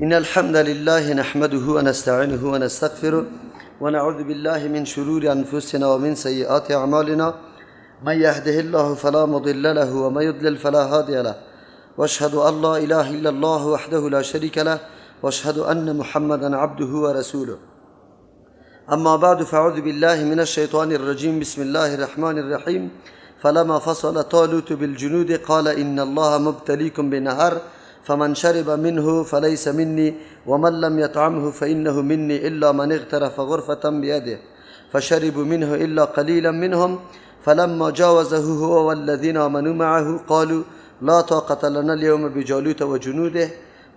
إن الحمد لله نحمده ونستعينه ونستغفره ونعوذ بالله من شرور أنفسنا ومن سيئات أعمالنا. من يهده الله فلا مضل له ومن يضلل فلا هادي له. واشهد أن لا إله إلا الله وحده لا شريك له واشهد أن محمدا عبده ورسوله. أما بعد، فأعوذ بالله من الشيطان الرجيم. بسم الله الرحمن الرحيم. فلما فصل طالوت بالجنود قال إن الله مبتليكم بنهر فمن شرب منه فليس مني ومن لم يطعمه فإنه مني إلا من اغترف غرفة بيده فشربوا منه إلا قليلا منهم. فلما جاوزه هو والذين آمنوا معه قالوا لا طاقة لنا اليوم بجالوت وجنوده.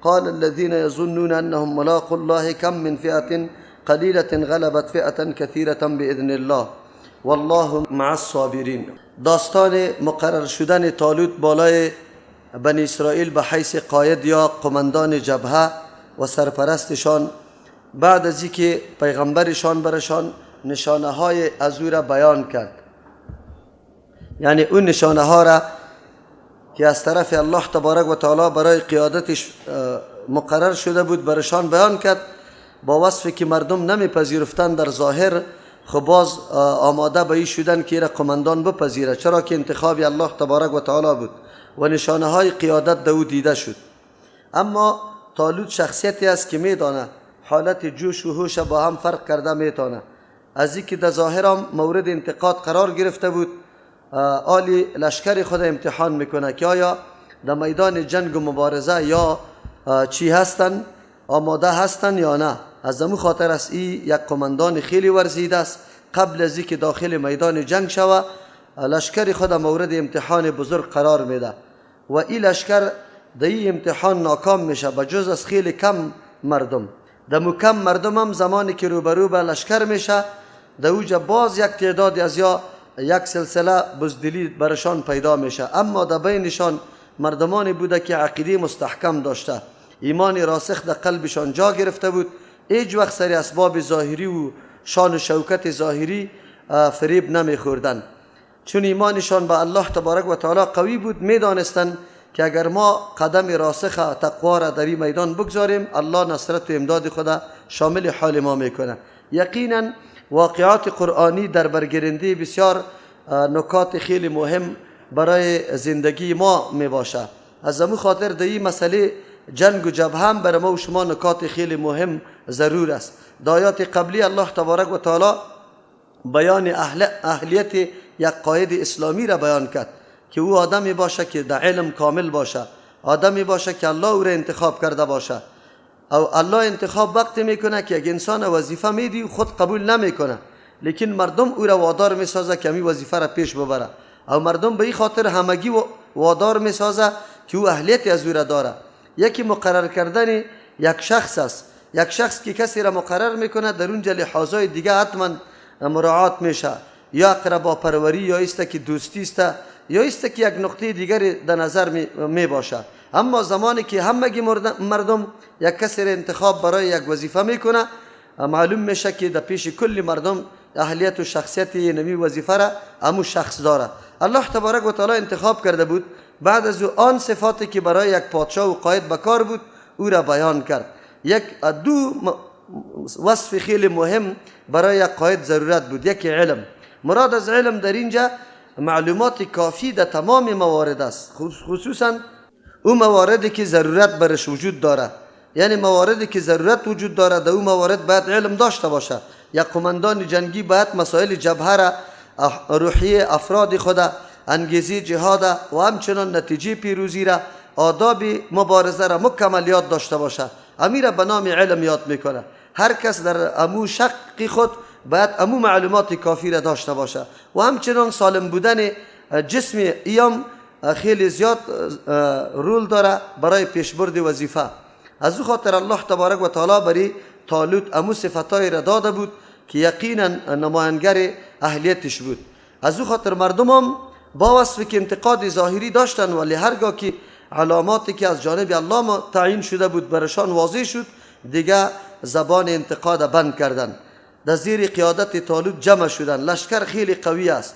قال الذين يظنون أنهم ملاقوا الله كم من فئة قليلة غلبت فئة كثيرة بإذن الله والله مع الصابرين. داستان مقرر شدن طالوت بالای بنی اسرائیل به حیث قاید یا قماندان جبهه و سرپرستشان، بعد از اینکه پیغمبرشان برشان نشانه های از او را بیان کرد، یعنی اون نشانه ها را که از طرف الله تبارک و تعالی برای قیادتش مقرر شده بود برشان بیان کرد، با وصفی که مردم نمیپذیرفتند در ظاهر، خب باز آماده به این شدن که را قماندان بپذیره، چرا که انتخاب الله تبارک و تعالی بود و نشانه های قیادت در او دیده شد. اما طالوت شخصیتی است که میدانه حالت جوش و هوش با هم فرق کرده میتانه. از اینکه در ظاهر هم مورد انتقاد قرار گرفته بود، آلی لشکر خود امتحان میکنه که آیا در میدان جنگ و مبارزه یا چی هستن، آماده هستن یا نه. از امو خاطر است ای یک قماندان خیلی ورزیده است، قبل از اینکه داخل میدان جنگ شوه لشکر خود مورد امتحان بزرگ قرار میده و این لشکر در این امتحان ناکام میشه، به جز از خیلی کم مردم. در کم مردم هم زمانی که روبرو به لشکر میشه، در اوجا باز یک تعداد از یا یک سلسله بزدلی برشان پیدا میشه، اما در بینشان مردمانی بوده که عقیده مستحکم داشته، ایمان راسخ در قلبشان جا گرفته بود، هیچ وقت سر اسباب ظاهری و شان و شوکت ظاهری فریب نمیخوردن، چون ایمانشان به الله تبارک و تعالی قوی بود. میدانستند که اگر ما قدم راسخ تقوا را در این میدان بگذاریم، الله نصرت و امداد خود شامل حال ما میکنه. یقینا واقعات قرآنی در برگیرنده بسیار نکات خیلی مهم برای زندگی ما میباشه. از امو خاطر در این مسئله جنگ و جبهه هم برای ما و شما نکات خیلی مهم ضرور است. در آیات قبلی الله تبارک و تعالی بیان اهلیت یک قاید اسلامی را بیان کرد که او آدمی باشه که در علم کامل باشه، آدمی باشه که الله او را انتخاب کرده باشه. او الله انتخاب وقتی میکنه که یک انسان وظیفه میدی خود قبول نمیکنه، لیکن مردم او را وادار میسازه که همی وظیفه را پیش ببره، او مردم به این خاطر همگی وادار میسازه که او اهلیت از او را داره. یکی مقرر کردن یک شخص است، یک شخص که کسی را مقرر میکنه در اونجا لحاظای دیگه حتما مراعات میشه، یا اقربا پروری، یا است که دوستی است، یا است که یک نقطه دیگر در نظر می باشه. اما زمانی که همگی مردم یک کسی را انتخاب برای یک وظیفه میکنه، معلوم میشه که در پیش کل مردم اهلیت و شخصیت نمی وظیفه را امو شخص داره. الله تبارک و تعالی انتخاب کرده بود، بعد از آن صفاتی که برای یک پادشاه و قاید بکار بود او را بیان کرد. یک دو وصف خیلی مهم برای یک قاید ضرورت بود، یکی علم. مراد از علم در اینجا معلومات کافی در تمام موارد است، خصوصا او مواردی که ضرورت برش وجود داره، یعنی مواردی که ضرورت وجود داره در او موارد باید علم داشته باشه. یک قماندان جنگی باید مسائل جبهه را، روحیه افراد خود، انگیزه جهاد و همچنان نتیجه پیروزی را، آداب مبارزه را مکمل یاد داشته باشه. امیر به نام علم یاد میکنه. هر کس در امو شق خود باید امو معلومات کافی را داشته باشه و همچنان سالم بودن جسم ایام خیلی زیاد رول داره برای پیشبرد وظیفه. از او خاطر الله تبارک و تعالی برای طالوت امو صفتای را داده بود که یقینا نمایانگر اهلیتش بود. از او خاطر مردم هم با وصف که انتقاد ظاهری داشتن، ولی هرگاه که علاماتی که از جانب الله تعیین شده بود برشان واضح شد، دیگه زبان انتقاد بند کردن. در زیر قیادت طالوت جمع شدن. لشکر خیلی قوی است.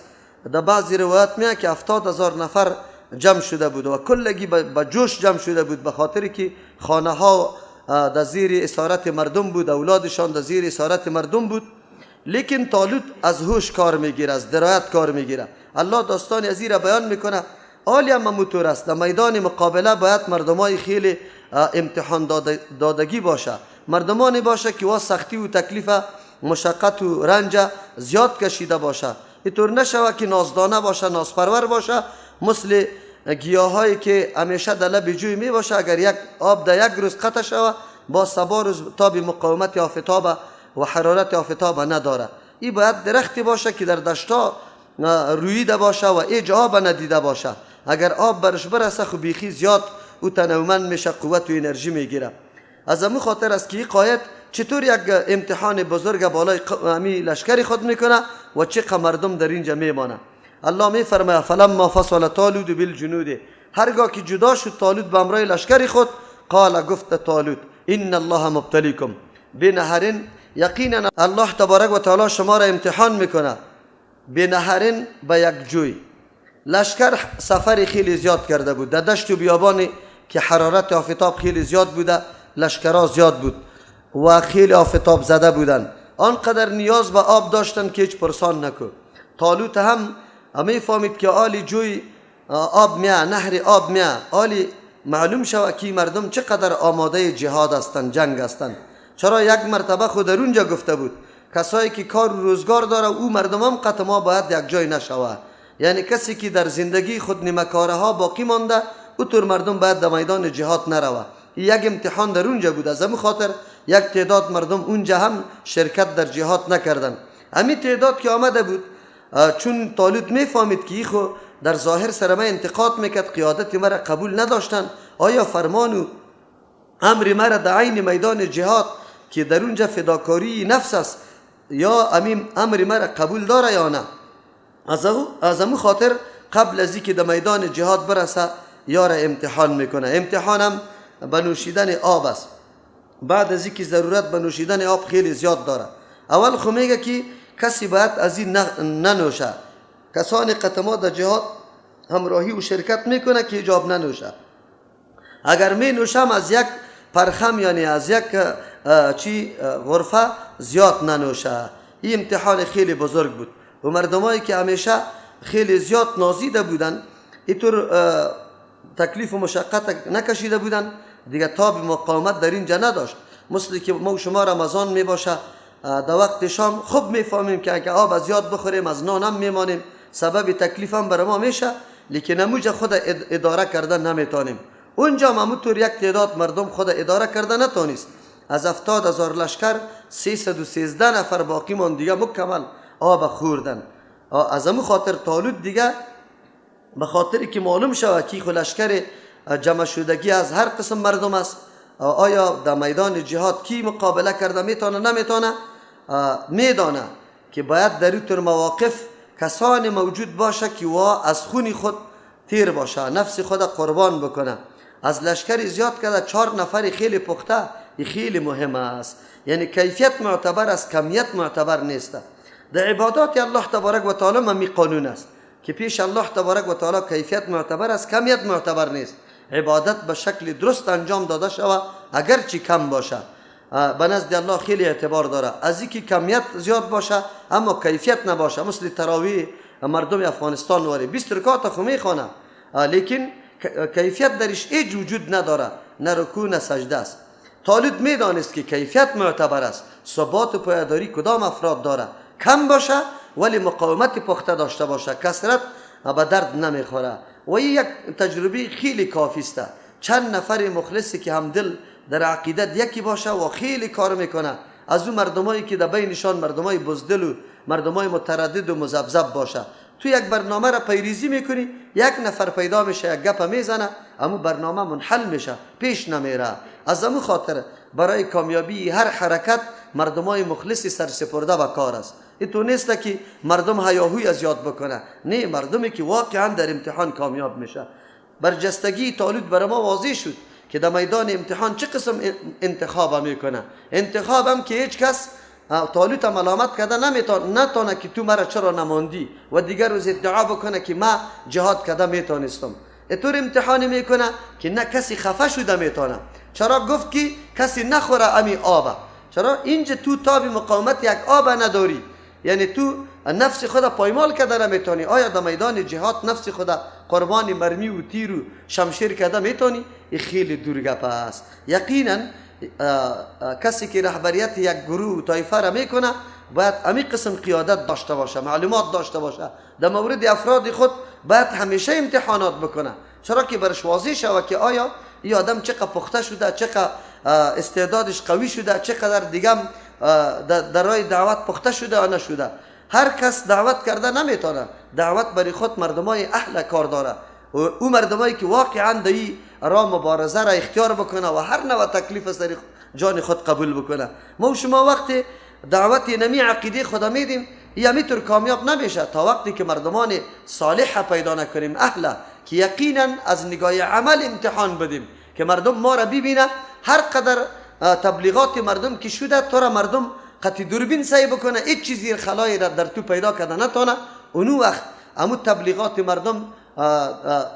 در بعضی روایت میاد که 70,000 نفر جمع شده بود و کلگی به جوش جمع شده بود، به خاطر که خانه ها در زیر اسارت مردم بود، اولادشان در زیر اسارت مردم بود. لیکن طالوت از هوش کار میگیره، از درایت کار میگیره. الله داستان از را بیان میکنه. آلی هم موتور است، در میدان مقابله باید مردمای خیلی امتحان دادگی باشه، مردمانی باشه که وا سختی و تکلیف مشقت و رنج زیاد کشیده باشه. اینطور نشوه که نازدانه باشه، نازپرور باشه، مثل گیاهایی که همیشه در لب جوی می باشه، اگر یک آب در یک روز قطع شوه با سبا روز تاب مقاومت آفتاب و حرارت آفتاب نداره. این باید درختی باشه که در دشتا رویده باشه و ایج آب ندیده باشه. اگر آب برش برسه خب بیخی زیاد او تنومند میشه، قوت و انرژی میگیره. از امو خاطر است که این قاید چطور یک امتحان بزرگ بالای امی لشکر خود میکنه و چقدر مردم در اینجا میمانه. الله میفرماید فلما فصل طالوت بالجنود، هرگاه که جدا شد طالوت به همراه لشکر خود، قال گفت طالوت ان الله مبتلیکم بنهر، یقینا الله تبارک و تعالی شما را امتحان میکنه، بنهر به یک جوی. لشکر سفر خیلی زیاد کرده بود، در دشت و بیابان که حرارت آفتاب خیلی زیاد بوده، لشکرها زیاد بود و خیلی آفتاب زده بودن، آنقدر نیاز به آب داشتن که هیچ پرسان نکو. طالوت هم می فهمید که آلی جوی آب میا، نهر آب میا، آلی معلوم شود که مردم چقدر آماده جهاد هستند، جنگ هستند. چرا یک مرتبه خود در اونجا گفته بود کسایی که کار و روزگار داره او مردم هم قط ما باید یک جای نشوه، یعنی کسی که در زندگی خود نیمه کاره ها باقی مانده او طور مردم باید در میدان جهاد نروه. یک امتحان در اونجا بود، از همین خاطر یک تعداد مردم اونجا هم شرکت در جهاد نکردن. همین تعداد که آمده بود، چون طالوت میفهمید که خو در ظاهر سر ما انتقاد میکرد، قیادت مرا قبول نداشتن، آیا فرمان و امر مرا در عین میدان جهاد که در اونجا فداکاری نفس است یا امر مرا قبول داره یا نه؟ از همون خاطر قبل از اینکه در میدان جهاد برسه یار امتحان میکنه. امتحانم به نوشیدن آب است. بعد از اینکه ضرورت به نوشیدن آب خیلی زیاد داره، اول خو میگه که کسی باید از این ننوشه. کسانی قطما در جهاد همراهی و شرکت میکنه که ایجاب ننوشه. اگر می نوشم از یک پرخم، یعنی از یک چی غرفه زیاد ننوشه. این امتحان خیلی بزرگ بود و مردمایی که همیشه خیلی زیاد نازیده بودن، اینطور تکلیف و مشقت نکشیده بودن، دیگه تاب مقاومت در اینجا نداشت. مثل که ما شما رمضان می باشه، در وقت شام خوب میفهمیم که اگه آب زیاد بخوریم از نان هم میمانیم، سبب تکلیف هم برای ما میشه، لیکن اموجا خود اداره کردن نمیتونیم. اونجا همونطور یک تعداد مردم خود اداره کردن نتونست. از 70,000 لشکر 313 نفر باقی ماند، دیگه مکمل آب خوردن. از امو خاطر طالوت دیگه به خاطر که معلوم شود که خو لشکر جمع شدگی از هر قسم مردم است، آیا در میدان جهاد کی مقابله کرده میتونه نمیتونه، میدانه که باید در این طور مواقف کسانی موجود باشه که وا از خون خود تیر باشه، نفس خود قربان بکنه. از لشکر زیاد کرده 4 نفر خیلی پخته، خیلی مهم است. یعنی کیفیت معتبر است، کمیت معتبر نیست. در عبادات الله تبارک و تعالی می قانون است که پیش الله تبارک و تعالی کیفیت معتبر است، کمیت معتبر نیست. عبادت به شکل درست انجام داده شود اگرچه کم باشه، به نزد الله خیلی اعتبار داره. از اینکه کمیت زیاد باشه اما کیفیت نباشه، مثل تراویح مردم افغانستان واری 20 رکعت خو میخوانه، لیکن کیفیت درش هیچ وجود نداره، نه رکوع نه سجده است. طالوت میدانست که کیفیت معتبر است، ثبات و پایداری کدام افراد داره، کم باشه ولی مقاومت پخته داشته باشه، کثرت به درد نمیخوره. و این یک تجربه خیلی کافی است. چند نفر مخلصی که همدل در عقیدت یکی باشه و خیلی کار میکنه، از اون مردمایی که در بینشان مردمای بزدل و مردمای متردد و مذبذب باشه، تو یک برنامه را پیریزی میکنی، یک نفر پیدا میشه، یک گپ میزنه، امو برنامه منحل میشه، پیش نمیره. از امو خاطر برای کامیابی هر حرکت مردمای مخلصی سرسپرده به کار است. این تو نیست که مردم هیاهوی از یاد بکنه، نه، مردمی که واقعا در امتحان کامیاب میشه. برجستگی طالوت برای ما واضح شد که در میدان امتحان چه قسم انتخاب میکنه. انتخابم که هیچ کس طالوت ملامت کرده نتونه که تو مرا چرا نماندی و دیگر روز ادعا بکنه که ما جهاد کرده میتونستم. اینطور امتحان میکنه که نه کسی خفه شده میتونه. چرا گفت که کسی نخوره امی آب؟ چرا اینجا تو تاب مقاومت یک آب نداری، یعنی تو نفس خود پایمال کرده نمیتونی. آیا در میدان جهاد نفس خود قربان مرمی و تیر و شمشیر کرده میتونی؟ این خیلی دور گپ است. یقینا کسی که رهبریت یک گروه و طایفه را میکنه باید امی قسم قیادت داشته باشه، معلومات داشته باشه، در مورد افراد خود باید همیشه امتحانات بکنه، چرا که برش واضح شود که آیا این آدم چقدر پخته شده، چقدر استعدادش قوی شده، چقدر دیگه در راه دعوت پخته شده یا نشده. هر کس دعوت کرده نمیتونه، دعوت برای خود مردمای اهل کار داره، او مردمایی که واقعا در این راه مبارزه را اختیار بکنه و هر نوع تکلیف سر جان خود قبول بکنه. ما شما وقتی دعوت نمی عقیده خدا میدیم یعنی طور کامیاب نمیشه تا وقتی که مردمان صالح پیدا نکنیم، اهل که یقینا از نگاه عمل امتحان بدیم که مردم ما را ببینه. هر قدر تبلیغات مردم که شده تو را مردم قطعی دوربین سعی بکنه هیچ چیزی خلای را در تو پیدا کرده نتونه، اونو وقت امو تبلیغات مردم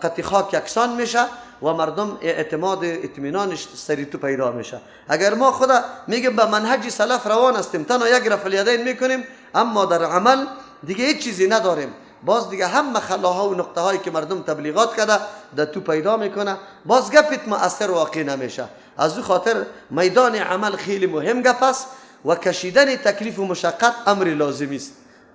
قطعی خاک یکسان میشه و مردم اعتماد اطمینانش سری تو پیدا میشه. اگر ما خدا میگیم به منهج سلف روان هستیم، تنها یک رفع الیدین میکنیم اما در عمل دیگه هیچ چیزی نداریم، باز دیگه هم خلاها و نقطه هایی که مردم تبلیغات کرده در تو پیدا میکنه، باز گپت مؤثر واقع نمیشه. از او خاطر میدان عمل خیلی مهم گپ است و کشیدن تکلیف و مشقت امر لازمی است.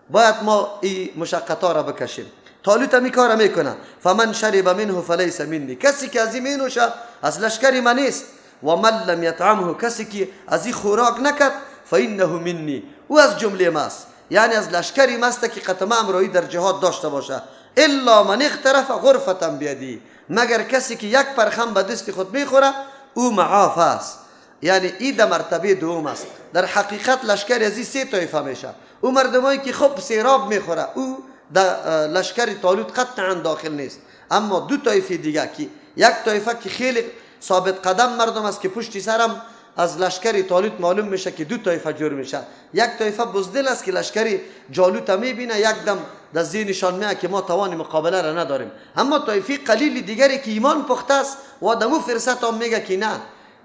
باید ما این مشقت ها را بکشیم. طالوت می کار میکنه، فمن شرب منه فلیس منی، کسی که از این مینوشه از لشکر من نیست، و من لم یطعمه، کسی که از این خوراک نکرد فانه منی، او از جمله ماست، یعنی از لشکری ماست که قطمه امرایی در جهاد داشته باشه. الا من اغترف غرفة بیدی، مگر کسی که یک پرخم به دست خود میخوره او معاف است. یعنی ای در مرتبه دوم است. در حقیقت لشکر از این سه طایفه میشه. او مردمایی که خوب سیراب میخوره او در لشکر طالوت قطعا داخل نیست. اما دو طایفه دیگه که یک طایفه که خیلی ثابت قدم مردم است که پشتی سرم از لشکر طالوت معلوم میشه که دو طایفه جور میشه. یک طایفه بزدل است که لشکر جالوت میبینه یک دم در ذهنشان میاد که ما توان مقابله را نداریم. اما طایفه قلیل دیگری که ایمان پخته است و دمو فرصت هم میگه که نه،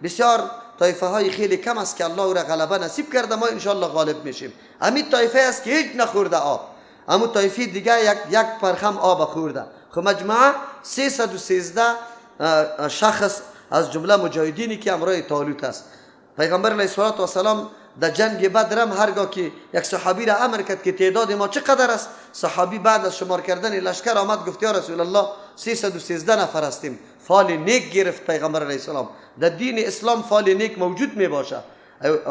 بسیار طایفه های خیلی کم است که الله را غلبه نصیب کرده، ما انشالله غالب میشیم. همین طایفه است که هیچ نخورده آب، اما طایفه دیگه یک پرخم آب خورده. خب مجموعه 313 شخص از جمله مجاهدینی که امرای طالوت است. پیغمبر علیه الصلاة والسلام در جنگ بدر هم هرگاه که یک صحابی را امر کرد که تعداد ما چقدر است، صحابی بعد از شمار کردن لشکر آمد گفت یا رسول الله 313 نفر هستیم. فال نیک گرفت پیغمبر علیه السلام. در دین اسلام فال نیک موجود می باشه،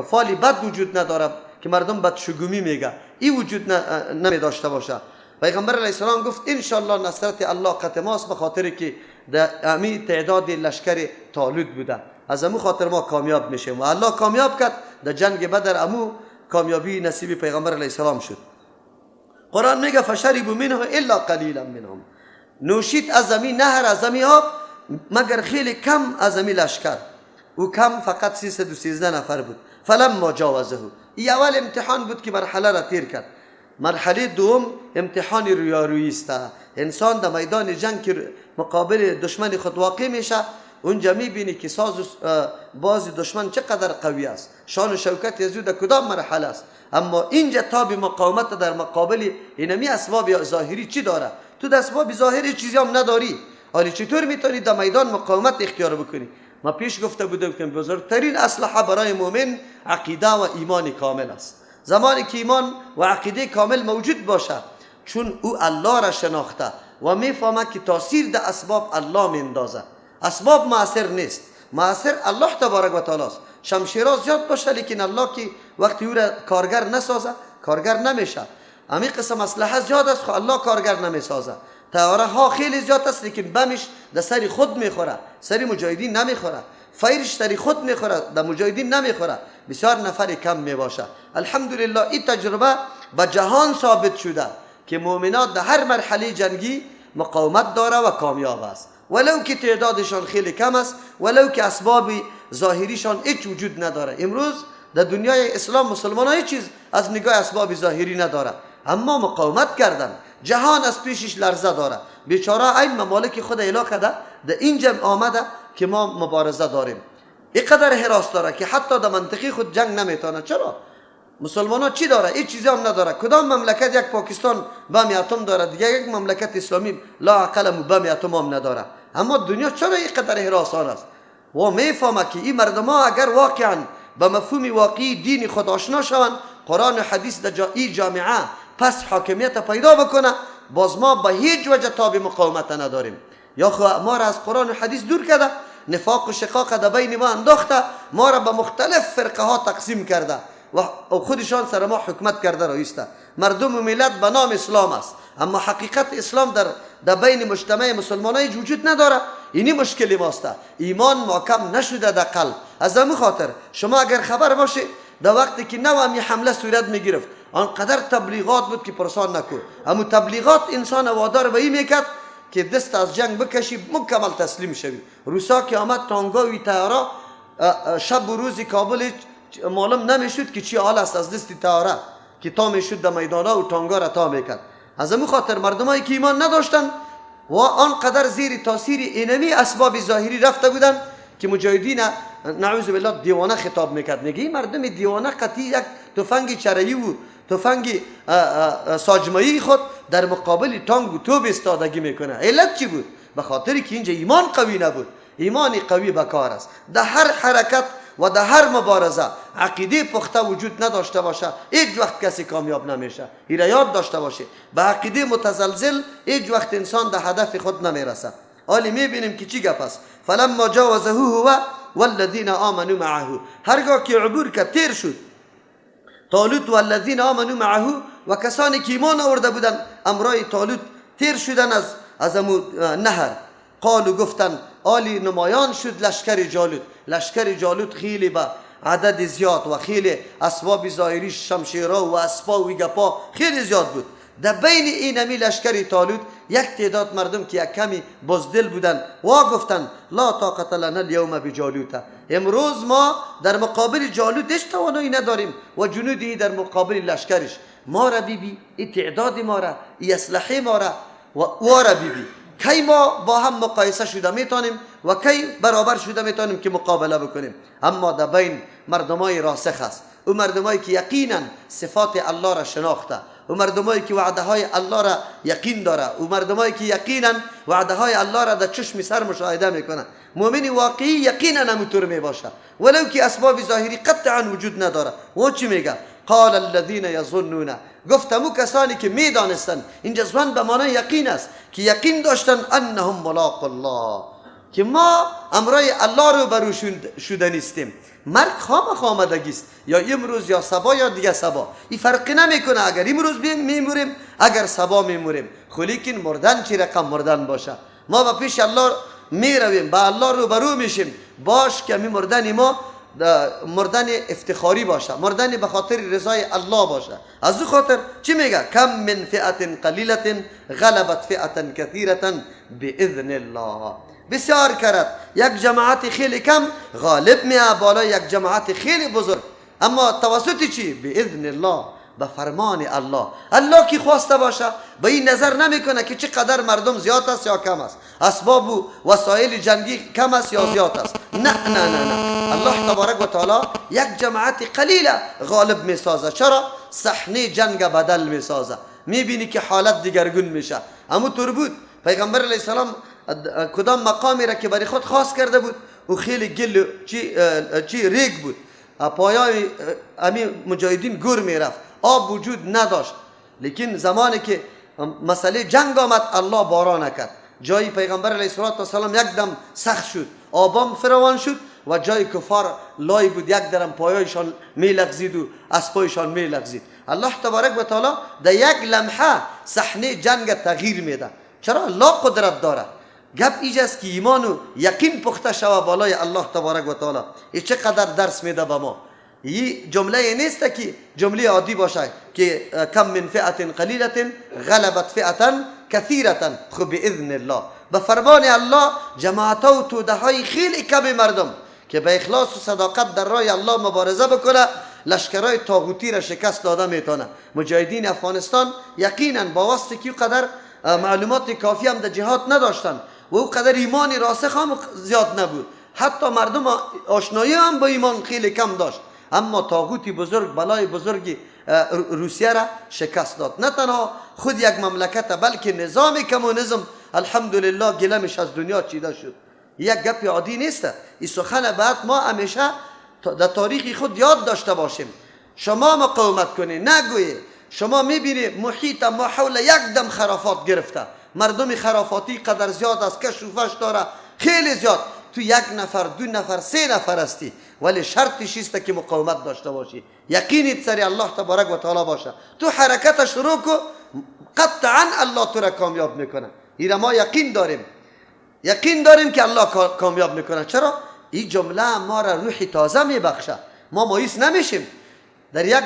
فال بد وجود نداره که مردم بدشگومی میگه، این وجود نمی داشته باشه. پیغمبر علیه السلام گفت انشالله نصرت الله قط ماست، به خاطر که در امی تعداد لشکر طالوت بوده، از امو خاطر ما کامیاب میشیم و الله کامیاب کرد. در جنگ بدر امو کامیابی نصیب پیغمبر علیه السلام شد. قرآن میگه فشربوا منه الا قلیلا منهم، نوشید از امی نهر از امی آب مگر خیلی کم از امی لشکر، او کم فقط 313 نفر بود. فلما جاوزه، ای اول امتحان بود که مرحله را تیر کرد. مرحله دوم امتحان رویارویی است. انسان در میدان جنگ که مقابل دشمن خود واقع میشه، اونجا میبینی که ساز باز دشمن چقدر قوی است، شان و شوکت از او در کدام مرحله است. اما اینجا تاب مقاومت در مقابل اینمی اسباب ظاهری چی داره؟ تو در اسباب ظاهری چیزی هم نداری، حالی چطور میتونی در میدان مقاومت اختیار بکنی؟ ما پیش گفته بودم که بزرگترین اسلحه برای مؤمن عقیده و ایمان کامل است. زمانی که ایمان و عقیده کامل موجود باشه، چون او الله را شناخته و میفهمه که تاثیر در اسباب الله میندازه، اسباب مؤثر نیست، مؤثر الله تبارک و تعالی است. شمشیرها زیاد باشه لیکن الله که وقتی او را کارگر نسازه کارگر نمیشه. همین قسم اسلحه زیاد است، خو الله کارگر نمیسازه. طیاره ها خیلی زیاد است لیکن بمش در سر خود میخوره، سر مجاهدین نمیخوره. فیرش سر خود میخوره، در مجاهدین نمیخوره. بسیار نفر کم میباشه. الحمدلله این تجربه به جهان ثابت شده که مؤمنات در هر مرحله جنگی مقاومت داره و کامیاب است، ولو که تعدادشان خیلی کم است، ولو که اسباب ظاهریشان هیچ وجود نداره. امروز در دنیای اسلام مسلمان ها هیچ چیز از نگاه اسباب ظاهری نداره، اما مقاومت کردن. جهان از پیشش لرزه داره. بیچاره این ممالک خود اعلا کرده در اینجا آمده که ما مبارزه داریم. اینقدر حراس داره که حتی در منطقه خود جنگ نمیتونه. چرا؟ مسلمان ها چی داره؟ هیچ چیزی هم نداره. کدام مملکت یک پاکستان بم اتم داره، دیگه یک مملکت اسلامی لا اقل بم اتم هم نداره. اما دنیا چرا اینقدر هراسان است؟ و میفهمه که این مردم ها اگر واقعا به مفهوم واقعی دین خود آشنا شوند، قرآن و حدیث در این جامعه پس حاکمیت پیدا بکنه، باز ما به هیچ وجه تاب مقاومت نداریم. یا خو ما را از قرآن و حدیث دور کرده، نفاق و شقاق در بین ما انداخته، ما را به مختلف فرقه ها تقسیم کرده و خودشان سر ما حکومت کرده رایسته. مردم و ملت به نام اسلام است، اما حقیقت اسلام در بین مجتمع مسلمانای وجود نداره. اینی مشکل ماست. ایمان محکم نشده در قلب. از همون خاطر شما اگر خبر باشه در وقتی که نو همی حمله صورت میگرفت، آنقدر تبلیغات بود که پرسان نکو. اما تبلیغات انسان وادار به این میکرد که دست از جنگ بکشی، مکمل تسلیم شوی. روسا که آمد تانگاوی تیارا شب و روز کابل معلوم نمیشد که چی حال است از دست تیاره که تا میشد در میدانا و تانگا را تا میکرد. از همون خاطر مردمایی که ایمان نداشتن و آنقدر زیر تاثیر اینمی اسباب ظاهری رفته بودن که مجاهدین نعوذ بالله دیوانه خطاب میکرد. میگه این مردم دیوانه قطعی یک تفنگ چرایی و تفنگ ساجمایی خود در مقابل تانگ و توپ استادگی میکنه. علت چی بود؟ به خاطر که اینجا ایمان قوی نبود. ایمان قوی به کار است. در هر حرکت و در هر مبارزه عقیده پخته وجود نداشته باشه، هیچ وقت کسی کامیاب نمیشه. این را یاد داشته باشه. به عقیده متزلزل هیچ وقت انسان در هدف خود نمیرسه. حالی میبینیم که چی گپ است. فلما جاوزه هو والذین آمنوا معه، هرگاه که عبور کرد تیر شد طالوت و الذین آمنوا معه و کسانی که ایمان آورده بودند امرای طالوت تیر شدن از نهر. قالو گفتن، آلی نمایان شد لشکر جالوت. لشکر جالوت خیلی به عدد زیاد و خیلی اسباب ظاهری شمشیرا و اسبا و گپا خیلی زیاد بود. در بین اینمی لشکر طالوت یک تعداد مردم که یک کمی بزدل بودن و گفتن لا طاقت لنا اليوم بجالوت، امروز ما در مقابل جالوت هیچ توانایی نداریم و جنودی در مقابل لشکرش. ما را بیبی، ای تعداد ما را، ای اسلحه ما را و او را بیبی، کی ما با هم مقایسه شده میتونیم و کی برابر شده میتونیم که مقابله بکنیم. اما در بین مردمای راسخ است، او مردمایی که یقینا صفات الله را شناخته، او مردمایی که وعده های الله را یقین داره، او مردمایی که یقینا وعده های الله را در چشم سر مشاهده میکنه. مؤمن واقعی یقینا همونطور میباشه ولو که اسباب ظاهری قطعا وجود نداره. و چی میگه؟ قال الذين يظنون، گفتمو کسانی که میدانستند. اینجا ظن به معنای یقین است که یقین داشتن انهم ملاق الله، که ما امرای الله رو برو شده نیستیم. مرگ خامخا آمدگی است، یا امروز یا صبا یا دیگه صبا، این فرقی نمیکنه. اگر امروز میموریم اگر صبا میموریم، لیکن مردن چی رقم مردن باشه. ما به پیش الله میرویم، به الله رو برو میشیم. باش که می مردن ما مردن افتخاری باشه، مردن به خاطر رضای الله باشه. از او خاطر چی میگه؟ کم من فئة قلیلة غلبت فئة کثیرة باذن الله. بسیار کرد یک جماعت خیلی کم غالب میه بالای یک جماعت خیلی بزرگ، اما توسط چی؟ باذن الله، به فرمان الله. الله کی خواسته باشه به این نظر نمیکنه که چقدر مردم زیاد است یا کم است، اسباب و وسایل جنگی کم است یا زیاد است. نه نه نه نه، الله تبارک و تعالی یک جماعت قلیله غالب میسازه. چرا؟ صحنه جنگ بدل میسازه. میبینی که حالت دیگرگون میشه. اما طور بود پیغمبر علیه السلام کدام مقامی را که برای خود خاص کرده بود او خیلی گل چی ریگ بود، پایای امی مجاهدین گور میرفت، آب وجود نداشت. لیکن زمانی که مسئله جنگ آمد الله باران کرد. جای پیغمبر علیه السلام یک دم سخت شد، آبام فراوان شد و جای کفار لای بود، یک درم پایایشان میلغزید و اسپایشان میلغزید. الله تبارک و تعالی در یک لمحه صحنه جنگ تغییر میده. چرا؟ الله قدرت داره. گپ ایجاست که ایمان و یقین پخته شوه بالای الله تبارک و تعالی. ای چقدر درس میده به ما. این جمله نیست که جمله عادی باشه که کم من فئة قلیلة غلبت فئة کثیرة. خب باذن الله، به فرمان الله جماعت و توده های خیلی کم مردم که به اخلاص و صداقت در راه الله مبارزه بکنه لشکرهای طاغوتی را شکست داده میتونه. مجاهدین افغانستان یقینا با واسطه که قدر معلومات کافی هم در جهاد نداشتن و او قدر ایمان راسخ هم زیاد نبود، حتی مردم آشنایی هم با ایمان خیلی کم داشت، اما طاغوتی بزرگ، بلای بزرگی روسیه را شکست داد. نه تنها خود یک مملکت بلکه نظام کمونیسم الحمدلله گلمش از دنیا چیده شد. یک گپ عادی نیست. این سخن بعد ما همیشه در تاریخ خود یاد داشته باشیم. شما مقاومت کنی، نگویی. شما میبینی محیط ما حول یک دم خرافات گرفته، مردم خرافاتی قدر زیاد است، کشوفش داره خیلی زیاد. تو یک نفر، دو نفر، سه نفر هستی، ولی شرطش است که مقاومت داشته باشی، یقینت سر الله تبارک و تعالی باشه. تو حرکت شروع کو، قطعا الله تو را کامیاب میکنه. این ما یقین داریم، یقین داریم که الله کامیاب میکنه. چرا؟ این جمله ما را روح تازه میبخشه. ما مایوس نمیشیم. در یک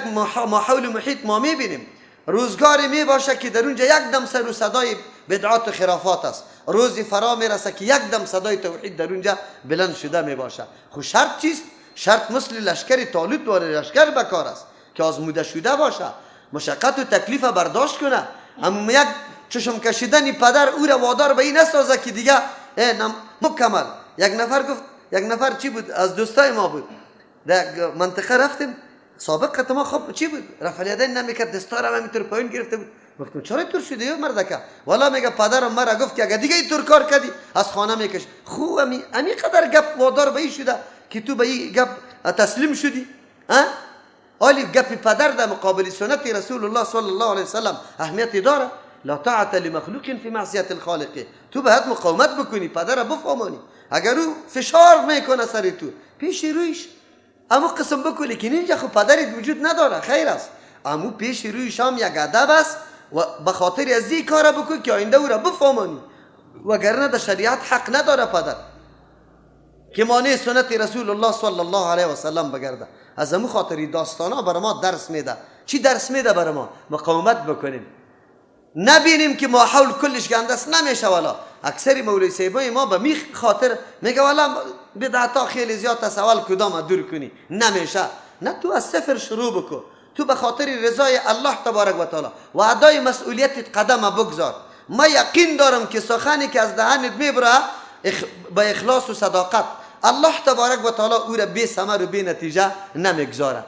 ماحول محیط ما میبینیم روزگاری میباشه که در اونجا یک دم سر و صدای بدعات و خرافات است، روزی فرا میرسه که یک دم صدای توحید در اونجا بلند شده میباشه. خب شرط چیست؟ شرط مثل لشکر طالوت و لشکر بکار است که آزموده شده باشه، مشقت و تکلیف برداشت کنه. اما یک چشم کشیدن پدر او را وادار به این نسازه که دیگه مکمل. یک نفر گفت، یک نفر چی بود از دوستای ما بود، در منطقه رفتیم سابق ما، خب چی بود رفع الیدین نمیکرد، دستار هم همینطور پایین گرفته بود. گفتم چرا اینطور شده یا مردکه؟ والا میگه پدرم مرا گفت که اگه دیگه اینطور کار کردی از خانه میکش. خو امی قدر گپ وادار به این شده که تو به این گپ تسلیم شدی؟ ها؟ حالی گپ پدر در مقابل سنت رسول الله صلی الله علیه وسلم اهمیت داره. لا طاعت لمخلوق فی معصیت الخالق. تو باید مقاومت بکنی، پدر بفهمانی. اگر او فشار میکنه سر تو پیش رویش اما قسم بکنی که اینجا خب پدرت وجود نداره، خیر است، اما پیش رویش هم یک ادب است و به خاطر از این کار بکن که آینده او را بفهمانی، وگرنه در شریعت حق نداره پدر که مانع سنت رسول الله صلی الله علیه و سلم بگرده. از امو خاطر داستان ها بر ما درس میده. چی درس میده بر ما؟ مقاومت بکنیم، نبینیم که ماحول کلش گنده است، نمیشه. والا اکثر مولوی صاحبای ما به می خاطر میگه والا بدعتا خیلی زیاد است، اول کدام دور کنی، نمیشه. نه، تو از صفر شروع بکن. تو به خاطر رضای الله تبارک و تعالی و ادای مسئولیت قدم بگذار. ما یقین دارم که سخنی که از دهنت میبره به اخلاص و صداقت الله تبارک و تعالی او را بی ثمر و بی نتیجه نمیگذاره.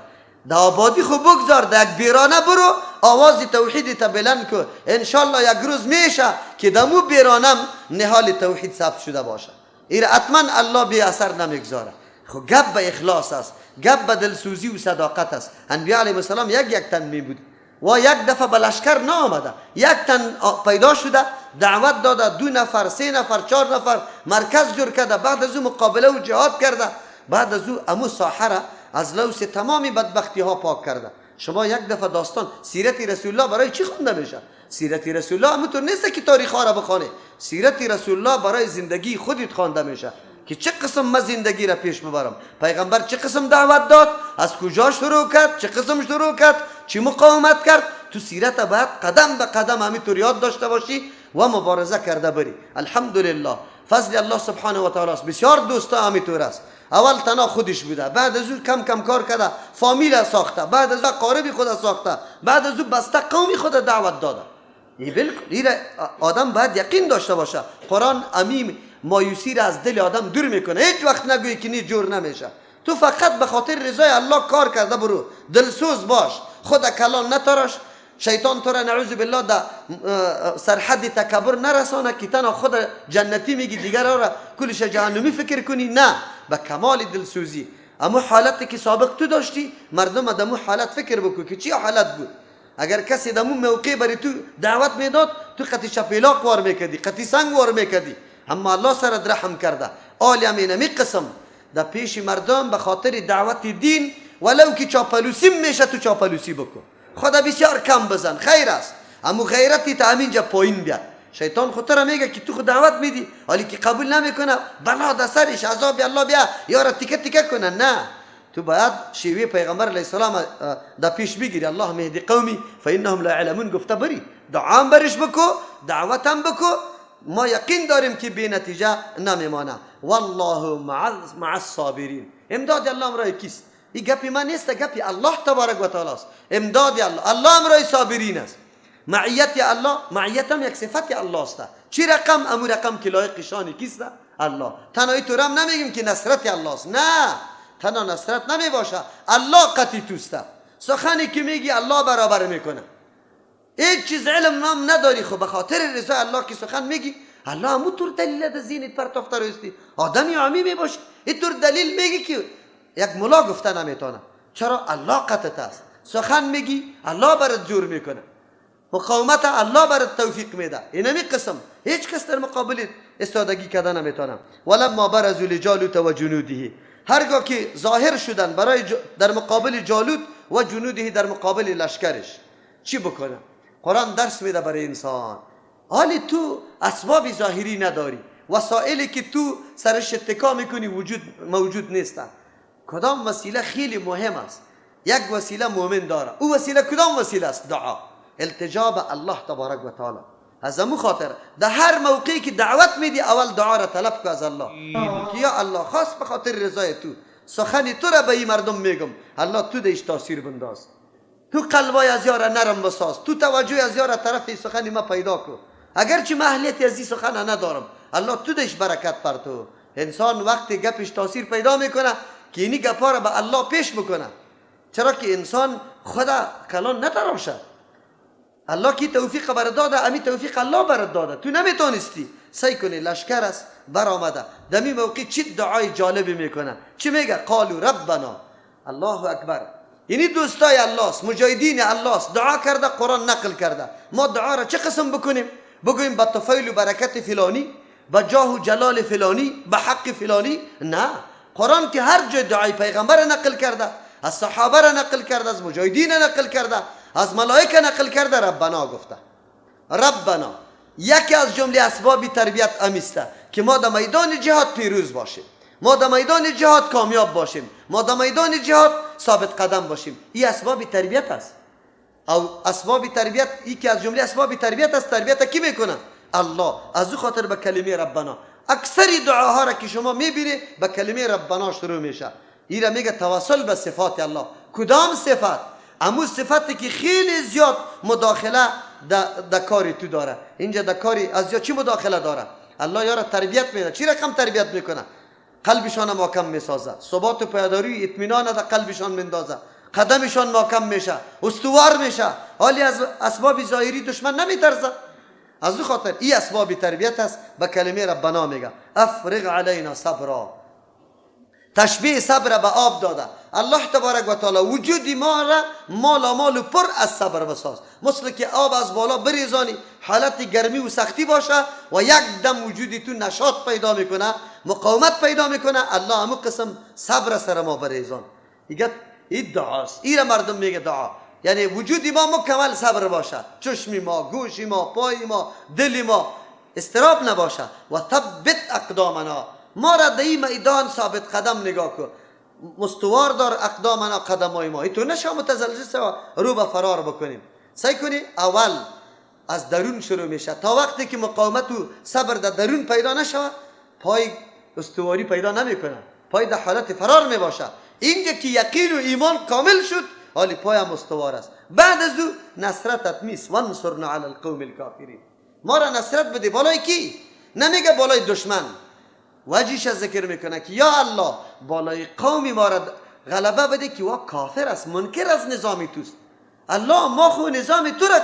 در آبادی خو بگذار، در یک بیرانه برو آواز توحید تا بلند کو، انشالله یک روز میشه که دمو بیرانم نهال توحید ثبت شده باشه. ایر حتما الله بی اثر نمیگذاره. خو گپ به اخلاص است، گپ به دلسوزی و صداقت است. انبیاء علیهم السلام یک یک تن می بود و یک دفعه به لشکر نآمده، یک تن پیدا شده دعوت داده، دو نفر، سه نفر، چهار نفر مرکز جور کرده، بعد از او مقابله و جهاد کرده، بعد از او امو ساحه را از لوث تمام بدبختی ها پاک کرده. شما یک دفعه داستان سیرت رسول الله برای چی خونده میشه؟ سیرت رسول الله همونطور نیست که تاریخ ها را بخوانه. سیرت رسول الله برای زندگی خودت خوانده میشه که چه قسم من زندگی را پیش ببرم، پیغمبر چه قسم دعوت داد، از کجا شروع کرد، چه قسم شروع کرد، چه مقاومت کرد. تو سیرت باید قدم به قدم همینطور یاد داشته باشی و مبارزه کرده بری. الحمدلله فضل الله سبحانه و تعالی است. بسیار دوستا همینطور است. اول تنها خودش بوده، بعد از او کم کم کار کرده، فامیل ساخته، بعد از او قارب خود ساخته، بعد از او بسته قومی خود دعوت داده. این بالکل آدم باید یقین داشته باشه. قرآن امیم مایوسی را از دل آدم دور میکنه. هیچ وقت نگویی که نی جور نمیشه. تو فقط به خاطر رضای الله کار کرده برو، دلسوز باش، خود کلان نتراش، شیطان تو را نعوذ بالله در سرحد تکبر نرسانه که تنها خود جنتی میگی دیگر را کلش جهنمی فکر کنی. نه، به کمال دلسوزی. اما حالتی که سابق تو داشتی مردم دمو حالت فکر بکن که چی حالت بود. اگر کسی دمو موقع بری تو دعوت میداد تو قطی چپیلاق وار میکردی، قطی سنگ وار میکردی، اما الله سرت رحم کرده. آل امینمی قسم در پیش مردم به خاطر دعوت دین ولو که چاپلوسی میشه تو چاپلوسی بکن، خدا بسیار کم بزن، خیر است. اما غیرتی تا همینجا پایین بیاد. شیطان خود را میگه که تو خود دعوت میدی، حالی که قبول نمیکنه بلا در سرش عذاب الله بیا یارا تیکه تیکه کنه. نه، تو باید شیوه پیغمبر علیه السلام در پیش بگیری. الله مهدی قومی فانهم لا يعلمون گفته بری، دعا برش بکو، دعوت هم بکو. ما یقین داریم که بی نتیجه نمیمانه. والله مع الصابرین. امداد الله امرای کیست؟ این گپی من نیست، گپی الله تبارک و تعالی است. امداد الله، الله امرای صابرین است. معیت الله، معیت هم یک صفت الله است. چی رقم؟ امو رقم که لایق شان کیست؟ الله. تنها تو هم نمیگیم که نصرت الله است، نه، تنها نصرت نمی باشه، الله قطعی توسته. سخنی که میگی الله برابر میکنه. هیچ چیز علم نام نداری، خب به خاطر رضای الله که سخن میگی، الله همون طور دلیل در ذهنت پرتافته روستی. آدمی عامی میباشی اینطور دلیل میگی که یک ملا گفته نمیتونه. چرا؟ الله قطعت است. سخن میگی الله برات جور میکنه، مقاومت الله برات توفیق میده. اینمی قسم هیچ کس در مقابل استادگی کردن نمیتونه. ولما برزوا لجالوت و جنوده، هرگاه که ظاهر شدن برای در مقابل جالوت و جنوده، در مقابل لشکرش، چی بکنه؟ قرآن درس میده برای انسان. حالی تو اسباب ظاهری نداری، وسایلی که تو سرش اتکا میکنی وجود موجود نیستن. کدام وسیله خیلی مهم است؟ یک وسیله مؤمن داره. او وسیله کدام وسیله است؟ دعا، التجا به الله تبارک و تعالی. از امو خاطر در هر موقعی که دعوت میدی اول دعا را طلب کو از الله که یا الله خاص به خاطر رضای تو سخن تو را به این مردم میگم، الله تو دیش تاثیر بنداز، تو قلبای از یارا نرم بساز، تو توجه از یارا طرف سخن ما پیدا کو، اگرچه من اهلیت از این سخن ندارم، الله تو دیش برکت پر تو. انسان وقتی گپش تاثیر پیدا میکنه که اینی گپا را به الله پیش بکنه. چرا که انسان خدا کلان نتراشه. الله کی توفیق بر داده، امی توفیق الله بر داده، تو نمیتونستی. سعی کنی لشکر است برآمده، دمی موقع چی دعای جالبی میکنه؟ چی میگه؟ قالوا ربنا. الله اکبر. یعنی دوستای الله است، مجاهدین الله است، دعا کرده، قرآن نقل کرده. ما دعا را چه قسم بکنیم؟ بگوییم به طفیل و برکت فلانی، به جاه و جلال فلانی، به حق فلانی؟ نه، قرآن که هر جای دعای پیغمبر نقل کرده، از صحابه را نقل کرده، از مجاهدین نقل کرده، از ملائکه نقل کرده، ربنا گفته. ربنا یکی از جمله اسباب تربیت امیسته که ما در میدان جهاد پیروز باشیم، ما در میدان جهاد کامیاب باشیم، ما در میدان جهاد ثابت قدم باشیم. این اسباب تربیت است. او اسباب تربیت یکی از جمله اسباب تربیت است. تربیت کی میکنه؟ الله. از او خاطر به کلمه ربنا اکثر دعاها را که شما میبینی به کلمه ربنا شروع میشه. این را میگه توسل به صفات الله. کدام صفت؟ امو صفتی که خیلی زیاد مداخله در کاری تو داره. اینجا در کاری از یا چی مداخله داره؟ الله یارا تربیت میده. چی رقم تربیت میکنه؟ قلبشان محکم میسازه، ثبات و پایداری اطمینان در قلبشان مندازه، قدمشان محکم میشه، استوار میشه. حالی از اسباب ظاهری دشمن نمیترسه. از او خاطر این اسباب تربیت است. به کلمه ربنا میگه افرغ علینا صبرا. تشبیه صبر به آب داده. الله تبارک و تعالی وجود ما را مال مال پر از صبر بساز، مثل که آب از بالا بریزانی حالت گرمی و سختی باشه و یک دم وجودی تو نشاط پیدا میکنه، مقاومت پیدا میکنه. الله همو قسم صبر سر ما بریزان. دیگه این دعاست. این مردم میگه دعا، یعنی وجود ما مکمل صبر باشه، چشم ما، گوش ما، پای ما، دل ما استراب نباشه. و ثبت اقدامنا، ما را در این میدان ثابت قدم نگاه کن، مستوار دار اقدامنا، قدمای ما. تو نشا متزلزل رو به فرار بکنیم. سعی کنی اول از درون شروع میشه. تا وقتی که مقاومت و صبر در درون پیدا نشوه، پای استواری پیدا نمیکنه، پای در حالت فرار میباشه. اینجا که یقین و ایمان کامل شد، حالی پای هم استوار است. بعد از او نصرتت میست. وانصرنا علی القوم الکافرین. ما را نصرت بده. بالای کی؟ نمیگه بالای دشمن. وجهش ذکر میکنه که یا الله بالای قومی ما را غلبه بده که وا کافر است، منکر از نظام توست. الله ما خو نظام تو را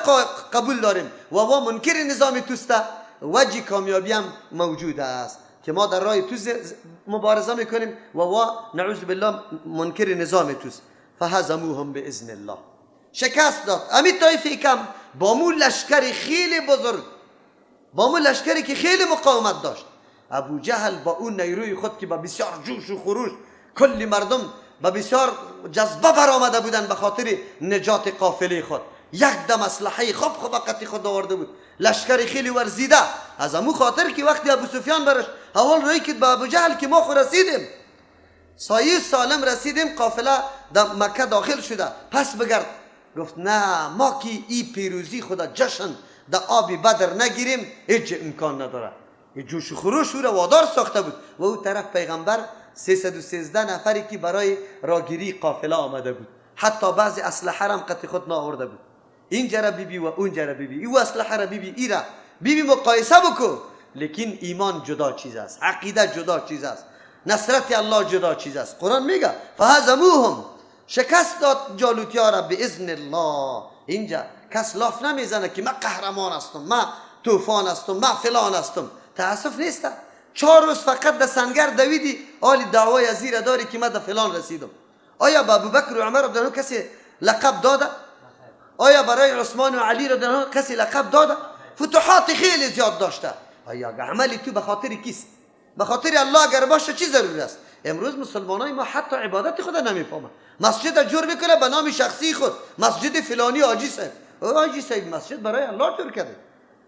قبول داریم و وا منکر نظام توست. وجه کامیابی هم موجود است که ما در راه تو مبارزه میکنیم و وا نعوذ بالله منکر نظام توست. فهزموهم باذن الله. شکست داد امی طایفه کم با مو لشکر خیلی بزرگ، با مو لشکری که خیلی مقاومت داشت. ابو جهل با اون نیروی خود که با بسیار جوش و خروش کلی مردم با بسیار جذبه برآمده بودن به خاطر نجات قافله خود، یک دم اسلحه خوب خوب قطی خود آورده بود، لشکر خیلی ورزیده. از امو خاطر که وقتی ابو سفیان برش اول روی کرد به ابو جهل که ما خو رسیدیم، سایه سالم رسیدیم، قافله در مکه داخل شده، پس بگرد. گفت نه، ما که ای پیروزی خدا جشن در آب بدر نگیریم هیچ امکان نداره. جوش و خروش او را وادار ساخته بود. و او طرف پیغمبر 313 نفری که برای راگیری قافله آمده بود، حتی بعضی اسلحه را هم قطع خود نآورده بود. این جره بیبی و اون جره بیبی، او اسلحه را بیبی، ای را بیبی مقایسه بکو. لیکن ایمان جدا چیز است، عقیده جدا چیز است، نصرت الله جدا چیز است. قرآن میگه فهزموهم، شکست داد جالوتیا را باذن الله. اینجا کس لاف نمیزنه که من قهرمان هستم، من طوفان هستم، من فلان هستم. تاسف نیست 4 روز فقط در سنگر دویدی، حالی دعوای از زیر داری که من در فلان رسیدم. آیا به ابوبکر و عمر رضی کسی لقب داده؟ آیا برای عثمان و علی رضی کسی لقب داده؟ فتوحات خیلی زیاد داشته. آیا عملی تو به خاطر کیست؟ به خاطر الله اگر باشه چی ضرور است؟ امروز مسلمانای ما حتی عبادت خود نمیفهمن. مسجد جور میکنه به نام شخصی خود، مسجد فلانی حاجی صاحب. حاجی صاحب مسجد برای الله جور کرده،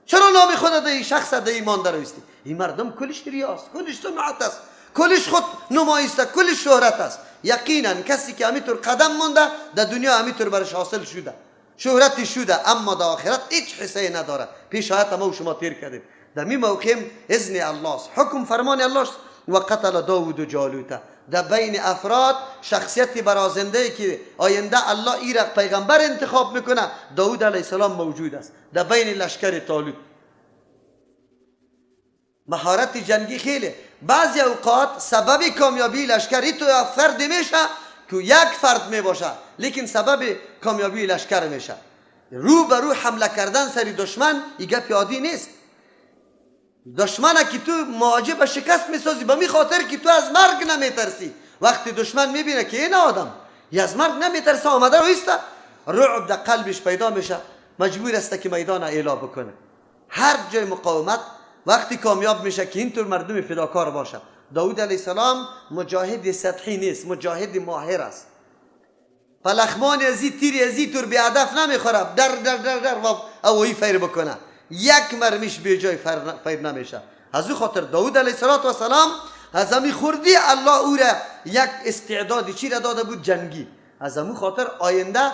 چرا نام خود ده این شخص ده ایمان دروستی؟ این مردم کلش ریاست، کلش سمعت است، کلش خود نمایی است، کلش شهرت است. یقینا کسی که همینطور قدم مونده در دنیا همینطور برش حاصل شده، شهرت شده، اما در آخرت هیچ حصه نداره. پیش آیت ما و شما تیر کردیم. در می موقع اذن الله است، حکم فرمان الله است. و قتل داود جالوت. در بین افراد شخصیت برازنده که آینده الله ای را پیغمبر انتخاب میکنه، داود علیه السلام موجود است در بین لشکر طالوت. مهارت جنگی خیلی بعضی اوقات سبب کامیابی لشکری تو فرد میشه که یک فرد میباشه، لیکن سبب کامیابی لشکر میشه. رو به رو حمله کردن سری دشمن این گپ عادی نیست. دشمن که تو مواجه به شکست میسازی به می خاطر که تو از مرگ نمیترسی. وقتی دشمن میبینه که این آدم ی از مرگ نمیترسه، آمده رویسته، رعب در قلبش پیدا میشه، مجبور است که میدان اعلا بکنه. هر جای مقاومت وقتی کامیاب میشه که اینطور مردم فداکار باشه. داود علیه السلام مجاهد سطحی نیست، مجاهد ماهر است. پلخمان ازی تیر ازی طور بی هدف نمیخوره، در در در در و اوی فیر بکنه، یک مرمیش به جای فیر نمیشه. از او خاطر داود علیه السلام از همی خوردی الله او را یک استعداد چی را داده بود؟ جنگی. از همون خاطر آینده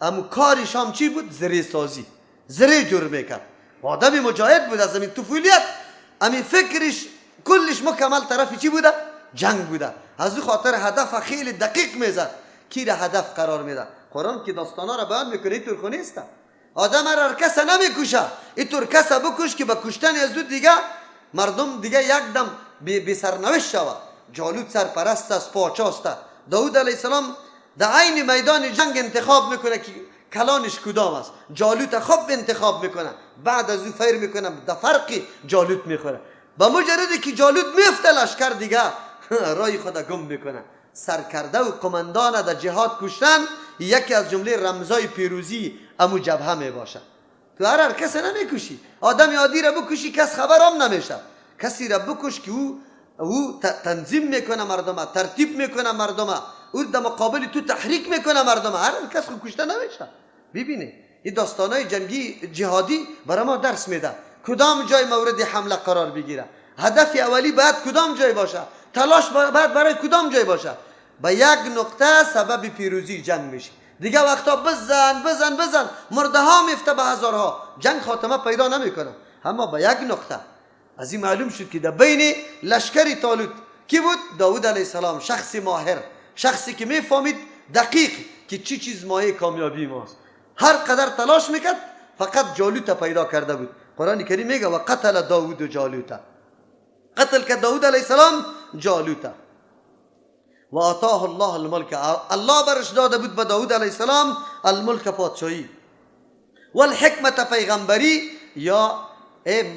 همون کارش هم چی بود؟ زره سازی، زره جور میکرد. آدم مجاهد بود از همین طفولیت، همین فکرش کلش مکمل طرف چی بوده؟ جنگ بوده. از او خاطر هدف خیلی دقیق میزد، کی را هدف قرار میده. قرآن که داستانا را بیان میکنه اینطور خو نیست. آدم هر کس نمیکشه، اینطور کس بکش که به کشتن از او دیگه مردم دیگه یک دم بی سرنوشت شود. جالوت سرپرست است، پاچاست. داود علیه السلام در عین میدان جنگ انتخاب میکنه که کلانش کدام است. جالوت خوب انتخاب میکنه، بعد از او فیر میکنه، در فرقی جالوت میخوره. با مجردی که جالوت میفته لشکر دیگه رای خود گم میکنه. سرکرده و قماندان در جهاد کشتن یکی از جمله رمزای پیروزی امو جبهه میباشه. تو هر کس نمیکشی، آدم عادی را بکشی کس خبرام نمیشه. کسی را بکش که او تنظیم میکنه مردم، ترتیب میکنه مردم، او در مقابل تو تحریک میکنه مردم. هر کس خود کشته نمیشه. ببینی این داستانای جنگی جهادی برای ما درس میده کدام جای مورد حمله قرار بگیره، هدف اولی باید کدام جای باشه، تلاش باید برای کدام جای باشه. به یک نقطه سبب پیروزی جنگ میشه. دیگه وقتا بزن بزن بزن، مرده ها میفته به هزارها، جنگ خاتمه پیدا نمیکنه. اما به یک نقطه از این معلوم شد که در بین لشکر طالوت کی بود؟ داود علیه السلام، شخص ماهر، شخصی که میفهمید دقیق که چی چیز مایه کامیابی ماست. هر قدر تلاش میکرد فقط جالوت پیدا کرده بود. قرآن کریم میگه و قتل داود جالوت، قتل کرد داود علیه السلام جالوت. و آتاه الله الملک، الله برش داده بود به داود علیه السلام الملک پادشاهی، والحکمت پیغمبری یا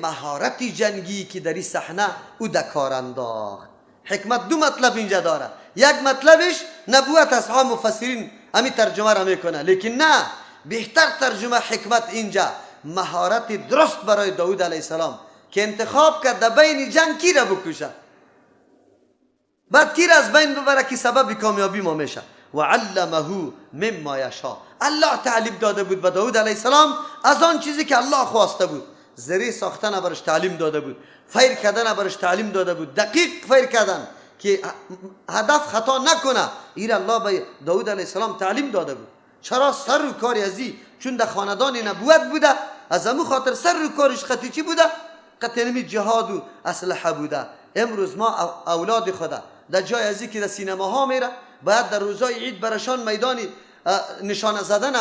مهارت جنگی که در این صحنه او در کار انداخت. حکمت دو مطلب اینجا داره. یک مطلبش نبوت است، ها مفسرین همین ترجمه را میکنه، لیکن نه، بهتر ترجمه حکمت اینجا مهارت درست برای داود علیه السلام که انتخاب کرد در بین جنگ کی را بکشه، بعد کی را از بین ببره که سبب کامیابی ما میشه. و علمه مما یشاء، الله تعلیم داده بود به داود علیه السلام از آن چیزی که الله خواسته بود. زره ساختن برش تعلیم داده بود، فیر کردن برش تعلیم داده بود، دقیق فیر کردن که هدف خطا نکنه. این الله به داود علیه السلام تعلیم داده بود. چرا سر و کاری ازی؟ چون در خاندان نبوت بوده، از امو خاطر سر و کارش خطی چی بوده؟ قطعی جهاد و اسلحه بوده. امروز ما اولاد خدا در جای ازی که در سینماها میره، باید در روزای عید برشان میدانی نشانه زدن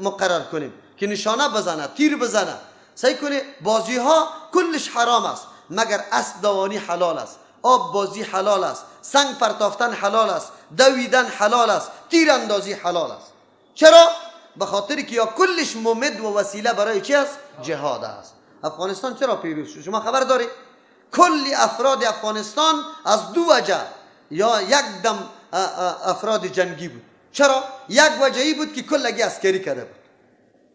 مقرر کنیم که نشانه بزنه، تیر بزنه. سعی کنه بازی ها کلش حرام است. مگر اسب دوانی حلال است، آب بازی حلال است، سنگ پرتافتن حلال است، دویدن حلال است، تیر اندازی حلال است. چرا؟ به خاطر که یا کلش ممد و وسیله برای چی است؟ جهاد است. افغانستان چرا پیروز شد؟ شما خبر داری؟ کلی افراد افغانستان از دو وجه یا یک دم افراد جنگی بود. چرا؟ یک وجهی بود که کلگی عسکری کرده بود،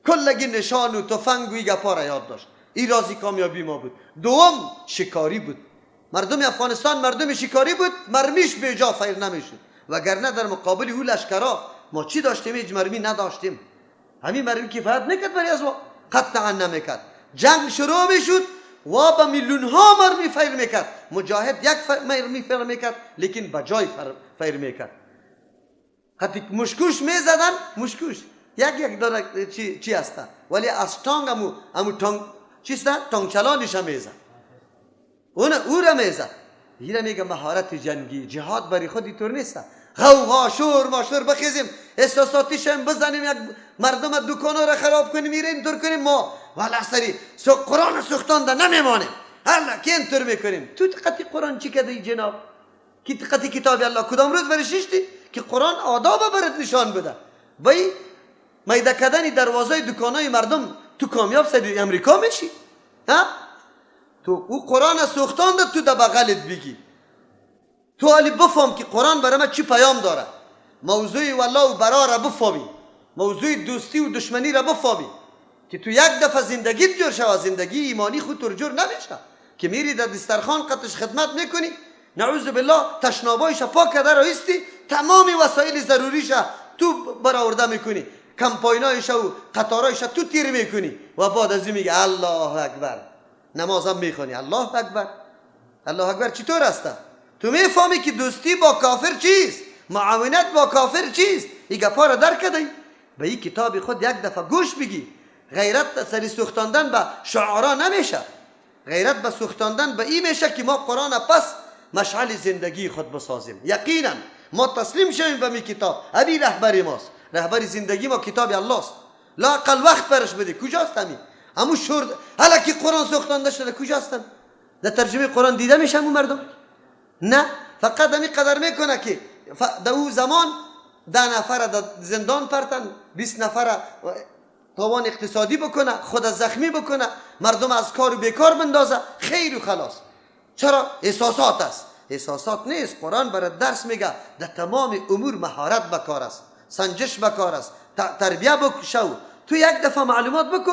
کلگی نشان و تفنگ و گپا را یاد داشت. این رازی کامیابی ما بود. دوم شکاری بود. مردم افغانستان مردم شکاری بود، مرمیش به جا فیر نمیشد، وگرنه در مقابل او لشکرا ما چی داشتیم؟ هیچ مرمی نداشتیم. همین مرمی کفایت نکرد برای از ما، قطعا نمیکرد. جنگ شروع میشد و به میلیون ها مرمی فیر میکرد. مجاهد یک مرمی فیر میکرد، لیکن به جای فیر میکرد. حتی مشکوش میزدن، مشکوش یک یک داره چی هست، ولی از تانگ امو تانگ چیست؟ تانگ چلانش میزد، اون او را میزد. اینا میگه مهارت جنگی. جهاد برای خود اینطور نیست. غوغا شور ماشور بخیزیم، احساساتیشم بزنیم، یک مردم دکانا را خراب کنیم، میره اینطور کنیم ما والا سری قرآن سوختان ده نمیمانیم. هلا که اینطور میکنیم. تو قطعی قرآن چی کده ای جناب؟ کی قطعی کتاب الله کدام روز برشیشتی که قرآن آداب برات نشان بده؟ بای میده کردن دروازه دکانای مردم تو کامیاب سری امریکا میشی؟ ها؟ تو او قرآن سوختان ده تو ده بغلت بگی. تو حالی بفهم که قرآن برای ما چی پیام داره. موضوع والله و برا را بفهمی، موضوع دوستی و دشمنی را بفهمی که تو یک دفعه زندگیت جور شوه، زندگی ایمانی خود تو جور نمیشه که میری در دسترخوان قطش خدمت میکنی، نعوذ بالله تشنابایش پاک کرده را ایستی، تمام وسایل ضروریش تو برآورده میکنی، کمپاینایش و قطارایش تو تیر میکنی و بعد از این میگه الله اکبر، نمازم میخوانی، الله اکبر. الله اکبر چطور است؟ تو میفهمی که دوستی با کافر چیست، معاونت با کافر چیست. این گپا را درک کردی، به این کتاب خود یک دفعه گوش بگی. غیرت سری سوختاندن به شعارا نمیشه، غیرت به سوختاندن به این میشه که ما قرآن پس مشعل زندگی خود بسازیم. یقینا ما تسلیم شویم به می کتاب. ابی رهبر ماست، رهبر زندگی ما کتاب الله است. لااقل وقت برش بده. کجاست همین همون شور حالا که قرآن سوختانده شده کجاستن؟ در ترجمه قرآن دیده میشه همون مردم؟ نه، فقط همی قدر میکنه که در او زمان 10 نفر در زندان پرتن، 20 نفر تاوان اقتصادی بکنه، خود زخمی بکنه، مردم از کار و بیکار بندازه، خیر و خلاص. چرا؟ احساسات است. احساسات نیست. قرآن برای درس میگه در تمام امور مهارت بکار است، سنجش بکار است، تربیه بکشو. تو یک دفعه معلومات بکو،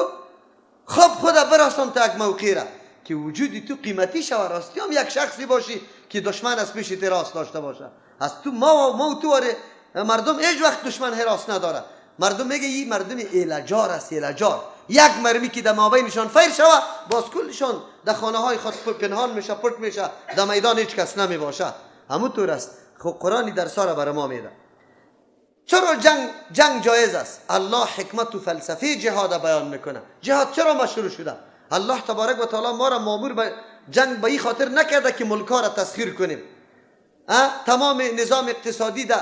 خب خدا براسان تا یک موقعی را که وجودی تو قیمتی شوه، راستی هم یک شخصی باشی که دشمن از پیش راست داشته باشه. از تو ما و تو آره مردم هیچ وقت دشمن حراس نداره. مردم میگه این مردم ایلجار است، ایلجار. یک مرمی که در مابینشان فیر شوه، باز کلشان در خانه های خود پنهان میشه، پرت میشه، در میدان هیچ کس نمی باشه. همون طور است. خب قرآن درس را برای ما میده. چرا جنگ جایز است؟ الله حکمت و فلسفه جهاد بیان میکنه. جهاد چرا مشروع شده؟ الله تبارک و تعالی ما را مامور به جنگ به این خاطر نکرده که ملکا را تسخیر کنیم، تمام نظام اقتصادی در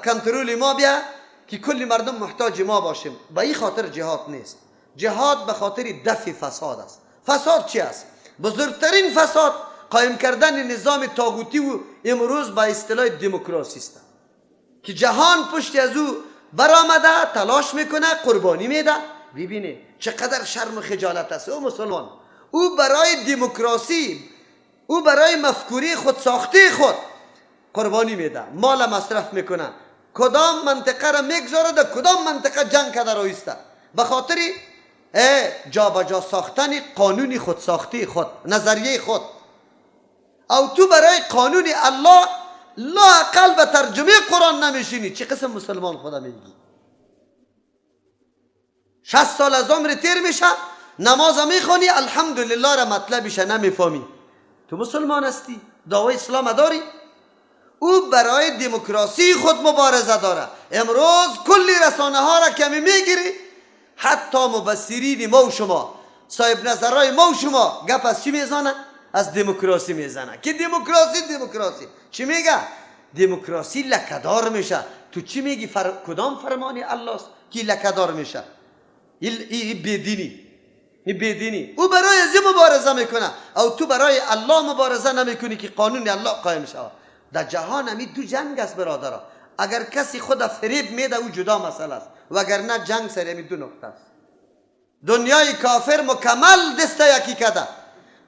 کنترل ما بیا که کل مردم محتاج ما باشیم. به این خاطر جهاد نیست. جهاد به خاطر دفع فساد است. فساد چی است؟ بزرگترین فساد قایم کردن نظام طاغوتی و امروز به اصطلاح دموکراسی است که جهان پشت از او برآمده، تلاش میکنه، قربانی میده. ببینی چقدر شرم و خجالت است. او مسلمان، او برای دموکراسی، او برای مفکوری خود ساخته خود قربانی میده، مال مصرف میکنه، کدام منطقه را میگذاره در کدام منطقه جنگ کرده رایسته به خاطر جابجا ساختن قانون خود ساخته خود، نظریه خود. او تو برای قانون الله لا اقل به ترجمه قرآن نمیشینی. چه قسم مسلمان خدا میگی؟ 60 سال از عمر تیر میشه، نماز میخوانی، الحمدلله را مطلبش نمیفهمی. تو مسلمان هستی، دعوی اسلام داری. او برای دموکراسی خود مبارزه داره. امروز کلی رسانه ها را کمی میگیری، حتی مبصرین ما و شما، صاحب نظرهای ما و شما گپ از چی میزنه؟ از دموکراسی میزنه که دموکراسی دموکراسی چی میگه؟ دموکراسی لکدار میشه. تو چی میگی؟ کدام فرمانی الله است که لکدار میشه؟ ای بیدینی. این بیدینی. او برای ازی مبارزه میکنه او تو برای الله مبارزه نمیکنی که قانون الله قایم شود. در جهان همی دو جنگ است برادرها. اگر کسی خود فریب میده او جدا مسئله است، وگرنه جنگ سر همی دو نقطه است. دنیای کافر مکمل دست یکی کرده،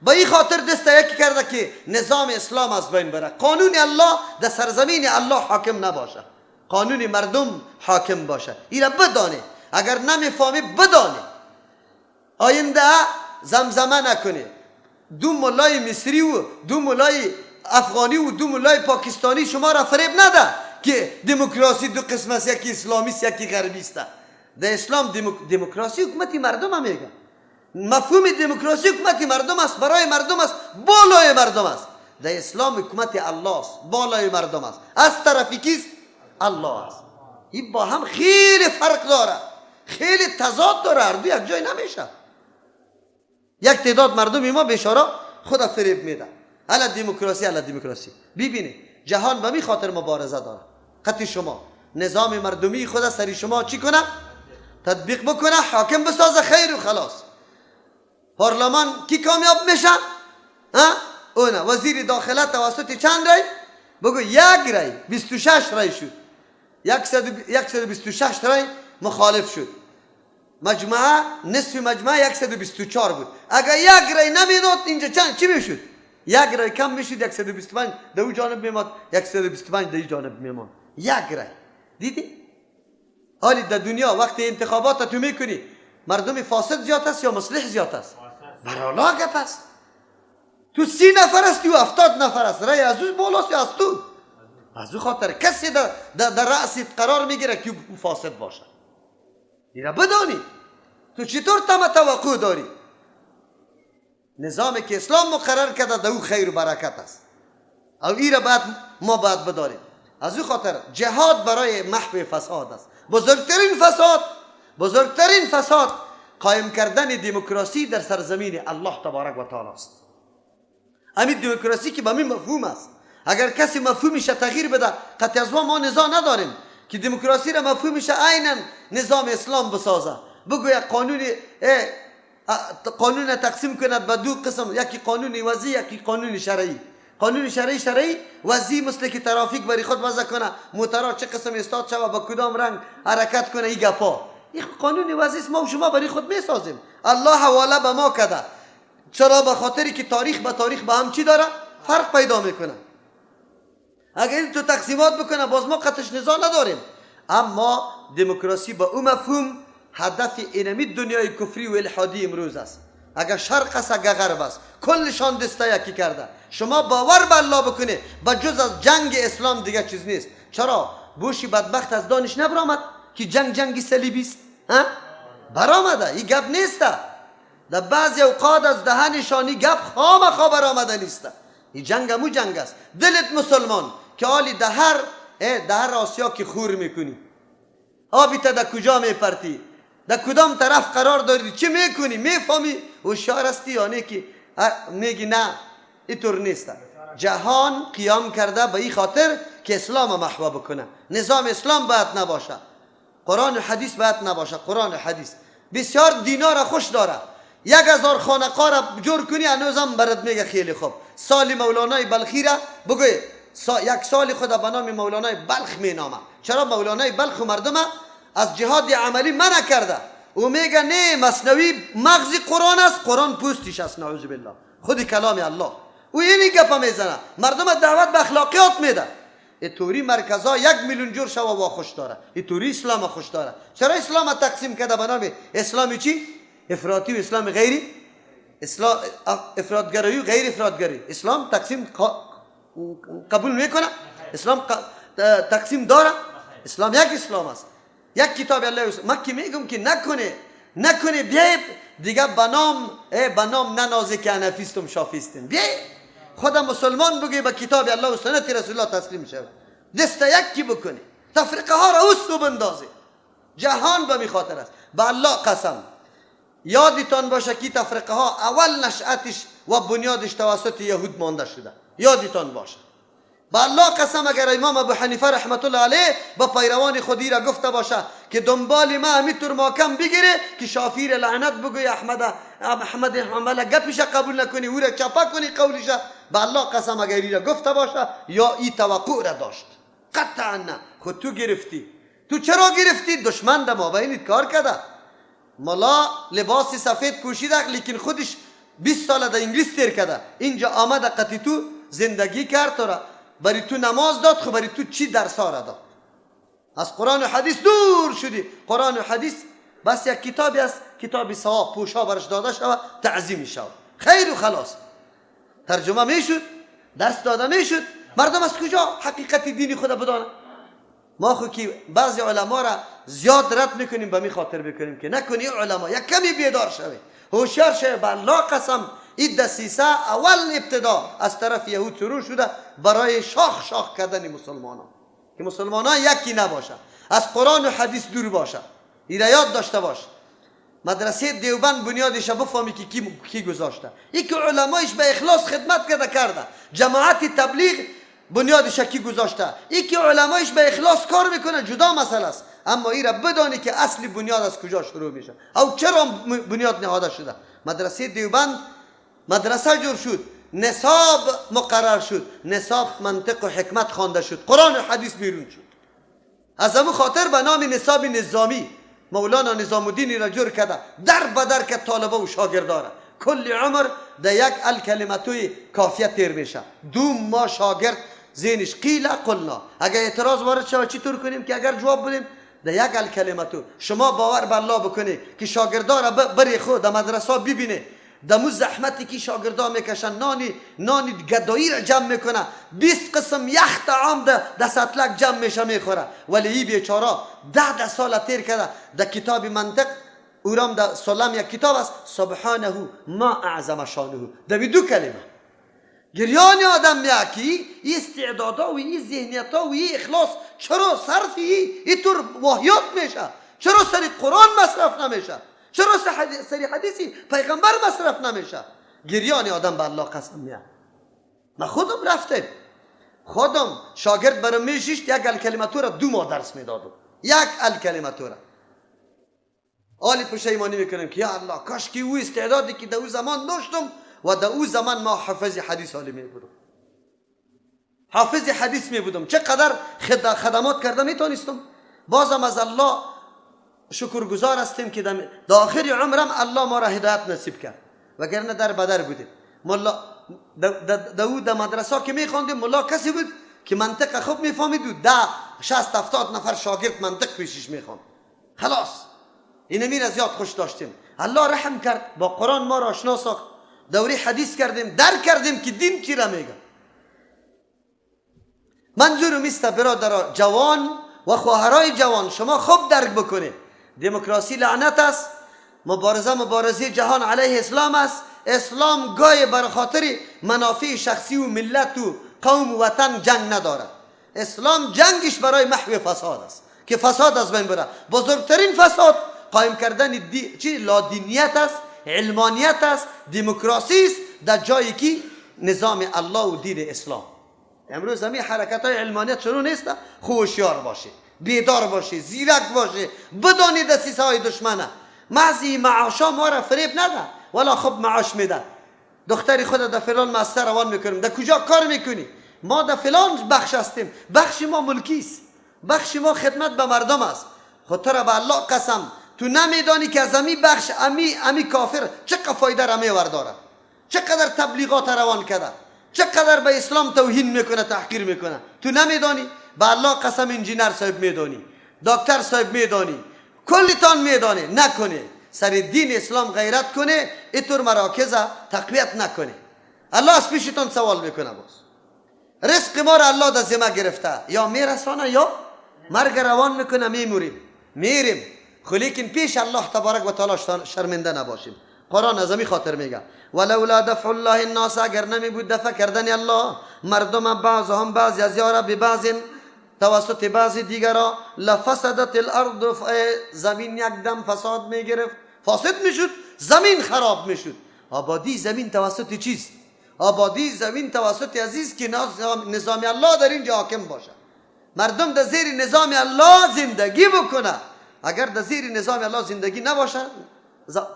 به این خاطر دست یکی کرده که نظام اسلام از بین بره، قانون الله در سرزمین الله حاکم نباشه، قانون مردم حاکم باشه. این را بدانه، اگر نمیفهمی بدانه. آینده زمزمه نکنه. دو ملای مصری و دو ملای افغانی و دو ملای پاکستانی شما را فریب نده که دموکراسی دو قسم است، یکی اسلامی است یکی غربی است. در اسلام دموکراسی حکومت مردم هم میگه. مفهوم دموکراسی حکومت مردم است، برای مردم است، بالای مردم است. در اسلام حکومت الله است، بالای مردم است. از طرفی کیست؟ الله است. این با هم خیلی فرق داره، خیلی تضاد داره، هر دو یک جای نمیشه. یک تعداد مردم ما بیچاره خود فریب میده. علی دموکراسی، علی دموکراسی. ببینید جهان به می خاطر مبارزه داره. خطی شما نظام مردمی خود سری شما چی کنه؟ تطبیق بکنه، حاکم بسازه، خیر و خلاص. پارلمان کی کامیاب میشه؟ ها؟ اونه وزیر داخله توسط چند رای؟ بگو یک رای، 26 رای شد. 126 رای مخالف شد. مجموعه نصف مجموعه 124 بود. اگر یک رای نمیداد اینجا چند چی میشد؟ یک رای کم میشد، 125 در او جانب میماد، 125 در این جانب میماند. یک رای. دیدی؟ حالی در دنیا وقتی انتخابات تو میکنی مردم فاسد زیاد است یا مصلح زیاد است؟ برالا گپ است. تو 30 نفر است و 70 نفر است، رای از او بالاست یا از تو؟ از او خاطر کسی در رأس قرار میگیره که او فاسد باشه. اینا بدانی تو چطور تم توقع داری؟ نظامی که اسلام مقرر کرده در او خیر و برکت است، او ایره باید ما باید بداریم. از او خاطر جهاد برای محو فساد است. بزرگترین فساد، بزرگترین فساد قایم کردن دموکراسی در سرزمین الله تبارک و تعالی است. همین دموکراسی که به همین مفهوم است. اگر کسی مفهومش تغییر بده، قطعی از ما نزاع نداریم که دموکراسی را مفهومش عینا نظام اسلام بسازه، بگوید قانون قانون تقسیم کند به دو قسم، یکی قانون وضعی یکی قانون شرعی. قانون شرعی شرعی وضعی مثل که ترافیک بری خود وضع کنه، موترها چه قسم استاد شوه، با کدام رنگ حرکت کنه، این گپا این قانون وضعی است، ما و شما بری خود میسازیم. الله حواله به ما کرده. چرا؟ به خاطری که تاریخ به تاریخ به هم چی داره؟ فرق پیدا میکنه. اگر این تو تقسیمات بکنه باز ما قطش نزاع نداریم. اما دموکراسی با او مفهوم هدف اینمی دنیای کفری و الحادی امروز است. اگر شرق است اگر غرب است، کلشان دسته یکی کرده. شما باور به الله بکنه با جز از جنگ اسلام دیگه چیز نیست. چرا؟ بوشی بدبخت از دانش نبرآمد که جنگ جنگی صلیبی است؟ ها؟ برآمده. این گپ نیست. در بعضی اوقات از دهنشانی گپ خامخا برآمده نیست. این جنگ همو جنگ است. دلت مسلمان که حالی در هر آسیا که خور میکنی، آبی تا در کجا میپرتی، در کدام طرف قرار داری، چی میکنی، میفهمی هوشیار هستی یا نه که میگی نه اینطور نیست. جهان قیام کرده به این خاطر که اسلام محو بکنه. نظام اسلام باید نباشه، قرآن و حدیث باید نباشه. قرآن و حدیث بسیار دینا را خوش داره. 1000 خانقاه را جور کنی هنوزم برات میگه خیلی خوب. سال مولانای بلخی را بگوی یک سال خود به نام مولانای بلخ مینامه. چرا مولانای بلخ و مردم از جهاد عملی منع کرده؟ او میگه نه، مثنوی مغز قرآن است، قرآن پوستش است، نعوذ بالله، خود کلام الله. او اینی گپ میزنه، مردم دعوت به اخلاقیات میده. اینطوری مرکزها 1 میلیون جور شوه وا خوش داره، اینطوری اسلام خوش داره. چرا اسلام تقسیم کرده به نام اسلام چی؟ افراطی و اسلام غیری، اسلام افراطگرایی و غیر افراطگرایی. اسلام تقسیم قبول میکنه؟ اسلام تقسیم داره؟ اسلام یک اسلام است، یک کتاب الله. من که میگم که نکنه نکنه بیای دیگه به نام ننازه که حنفیستم شافیستم، بیای خدا مسلمان بگی به کتاب الله و سنت رسول الله تسلیم شود، دست یکی بکنی، تفریقه ها را اوسو بندازی. جهان به می خاطر است. به الله قسم یادتان باشه که تفریقه ها اول نشأتش و بنیادش توسط یهود مانده شده. یادتان باشه. با الله قسم اگر امام ابو حنیفه رحمت الله علیه با پیروان خودی را گفته باشه که دنبال ما همیتور ماکم بگیره که شافعی را لعنت بگوی، احمد حنبل گپش قبول نکنی، او را چپا کنی قولش، با الله قسم اگر ای را گفته باشه یا ای توقع را داشت، قطعا نه. خود تو گرفتی. تو چرا گرفتی؟ دشمن در مابینت کار کرده. ملا لباس سفید پوشیده لیکن خودش 20 سال در انگلیس تیر کرده، اینجا آمده قطی تو زندگی کرد، تو را بری تو نماز داد، خب بری تو چی درس ها را داد؟ از قرآن و حدیث دور شدی. قرآن و حدیث بس یک کتابی است، کتاب ثواب پوشا برش داده شود، تعظیم شود، خیر و خلاص. ترجمه میشد، درس داده میشد، مردم از کجا حقیقت دینی خود بدانند؟ ما خو که بعضی علما را زیاد رد میکنیم، به می خاطر میکنیم که نکنی علما یک کمی بیدار شوی، هوشیار شوی. به الله قسم این دسیسه اول ابتدا از طرف یهود شروع شده برای شاخ شاخ کردن مسلمانان، که مسلمانان یکی نباشه، از قرآن و حدیث دور باشه. این را یاد داشته باش. مدرسه دیوبند بنیادش بفهمی که کی گذاشته، این که علمایش به اخلاص خدمت کرده. جماعت تبلیغ بنیادش کی گذاشته، این که علمایش به اخلاص کار میکنه جدا مسئله است، اما این را بدانی که اصل بنیاد از کجا شروع میشه او چرا بنیاد نهاده شده. مدرسه دیوبند مدرسه جور شد، نصاب مقرر شد، نصاب منطق و حکمت خوانده شد، قرآن و حدیث بیرون شد. از همون خاطر به نام نصاب نظامی مولانا نظام الدین را جور کرده، در بدر که طالبه و شاگرداره کل عمر در یک الکلمتوی کافیه تیر میشه. دو ما شاگرد ذهنش قیل قلنا، اگر اعتراض وارد شود چطور کنیم که اگر جواب بدیم در یک الکلمتو. شما باور به الله بکنی که شاگردا را بری خود در مدرسه ببینه، دمو زحمتی که شاگردا میکشن، نانی گدایی را جمع میکنه، 20 قسم یخ طعام ده سطلک جمع میشه میخوره، ولی ای بیچاره 10 سال تیر کرده در کتاب منطق اورام در سلام یک کتاب است، سبحانه ما اعظم شانه، در دو کلمه گریان آدم میاکی این استعدادا و این ذهنیتا و این اخلاص چرا صرف این طور واهیات میشه؟ چرا سر قرآن مصرف نمیشه؟ چرا سری حدیثی پیغمبر مصرف نمیشه؟ گریان آدم به الله قسم میاد. من خودم رفتم، خودم شاگرد برام میشیشت، یک الکلمتو را 2 ماه درس میدادم، یک الکلمتو را. آلی پشیمانی میکنم که یا الله کاش که او استعدادی که در او زمان داشتم و در او زمان ما حافظ حدیث حالی می بودم، حافظ حدیث می بودم، چقدر خدمات کرده میتونستم. بازم از الله شکرگزار هستیم که در آخر عمرم الله ما را هدایت نصیب کرد، وگرنه در بدر بودیم. ملا در مدرسه که میخواندیم ملا کسی بود که منطق خوب میفهمید و 10 60 70 نفر شاگرد منطق پیشش میخواند. خلاص اینو میره زیاد خوش داشتیم. الله رحم کرد با قرآن ما را آشنا ساخت، دوری حدیث کردیم، در کردیم که دین چی را میگه. منظورم است برادرها جوان و خواهرای جوان، شما خوب درک بکنید دموکراسی لعنت است، مبارزه جهان علیه اسلام است. اسلام گای بر خاطر منافع شخصی و ملت و قوم و وطن جنگ ندارد. اسلام جنگش برای محو فساد است که فساد از بین بره. بزرگترین فساد قایم کردن لادینیت است، علمانیت است، دموکراسی است در جایی که نظام الله و دین اسلام. امروز همین حرکت های علمانیت شروع نیست. خوشیار باشید، بیدار باشی، زیرک باشی، بدانی دسیسه های دشمنه. بعضی معاشا ما را فریب نده، ولا خب معاش میده. دختری خود در فلان مؤسسه روان میکنیم، در کجا کار میکنی؟ ما در فلان بخش هستیم، بخش ما ملکی است، بخش ما خدمت به مردم است. خود را به الله قسم تو نمیدانی که از امی بخش امی کافر چقدر فایده را میورداره، چقدر تبلیغات روان کرده، چقدر به اسلام توهین میکنه، تحقیر میکنه. تو نمیدانی. به الله قسم انجینر صاحب میدانی، دکتر صاحب میدانی، کلتان میدانی. نکنه سر دین اسلام غیرت کنه، اینطور مراکز تقویت نکنه. الله از پیشتان سوال میکنه. باز رزق ما را الله در ذمه گرفته، یا میرسانه یا مرگ روان میکنه، میموریم میریم. لیکن پیش الله تبارک و تعالی شرمنده نباشیم. قرآن از امی خاطر میگه ولولا دفع الله الناس، اگر نمی بود دفع کردن الله مردم بعضهم بعضی از یارا ببعض توسط بعضی دیگرا، لفسدت الارض، زمین یک دم فساد میگرفت، فاسد میشد، زمین خراب میشد. آبادی زمین توسط چیست؟ آبادی زمین توسط عزیز که نظام الله در اینجا حاکم باشه، مردم در زیر نظام الله زندگی بکنه. اگر در زیر نظام الله زندگی نباشه،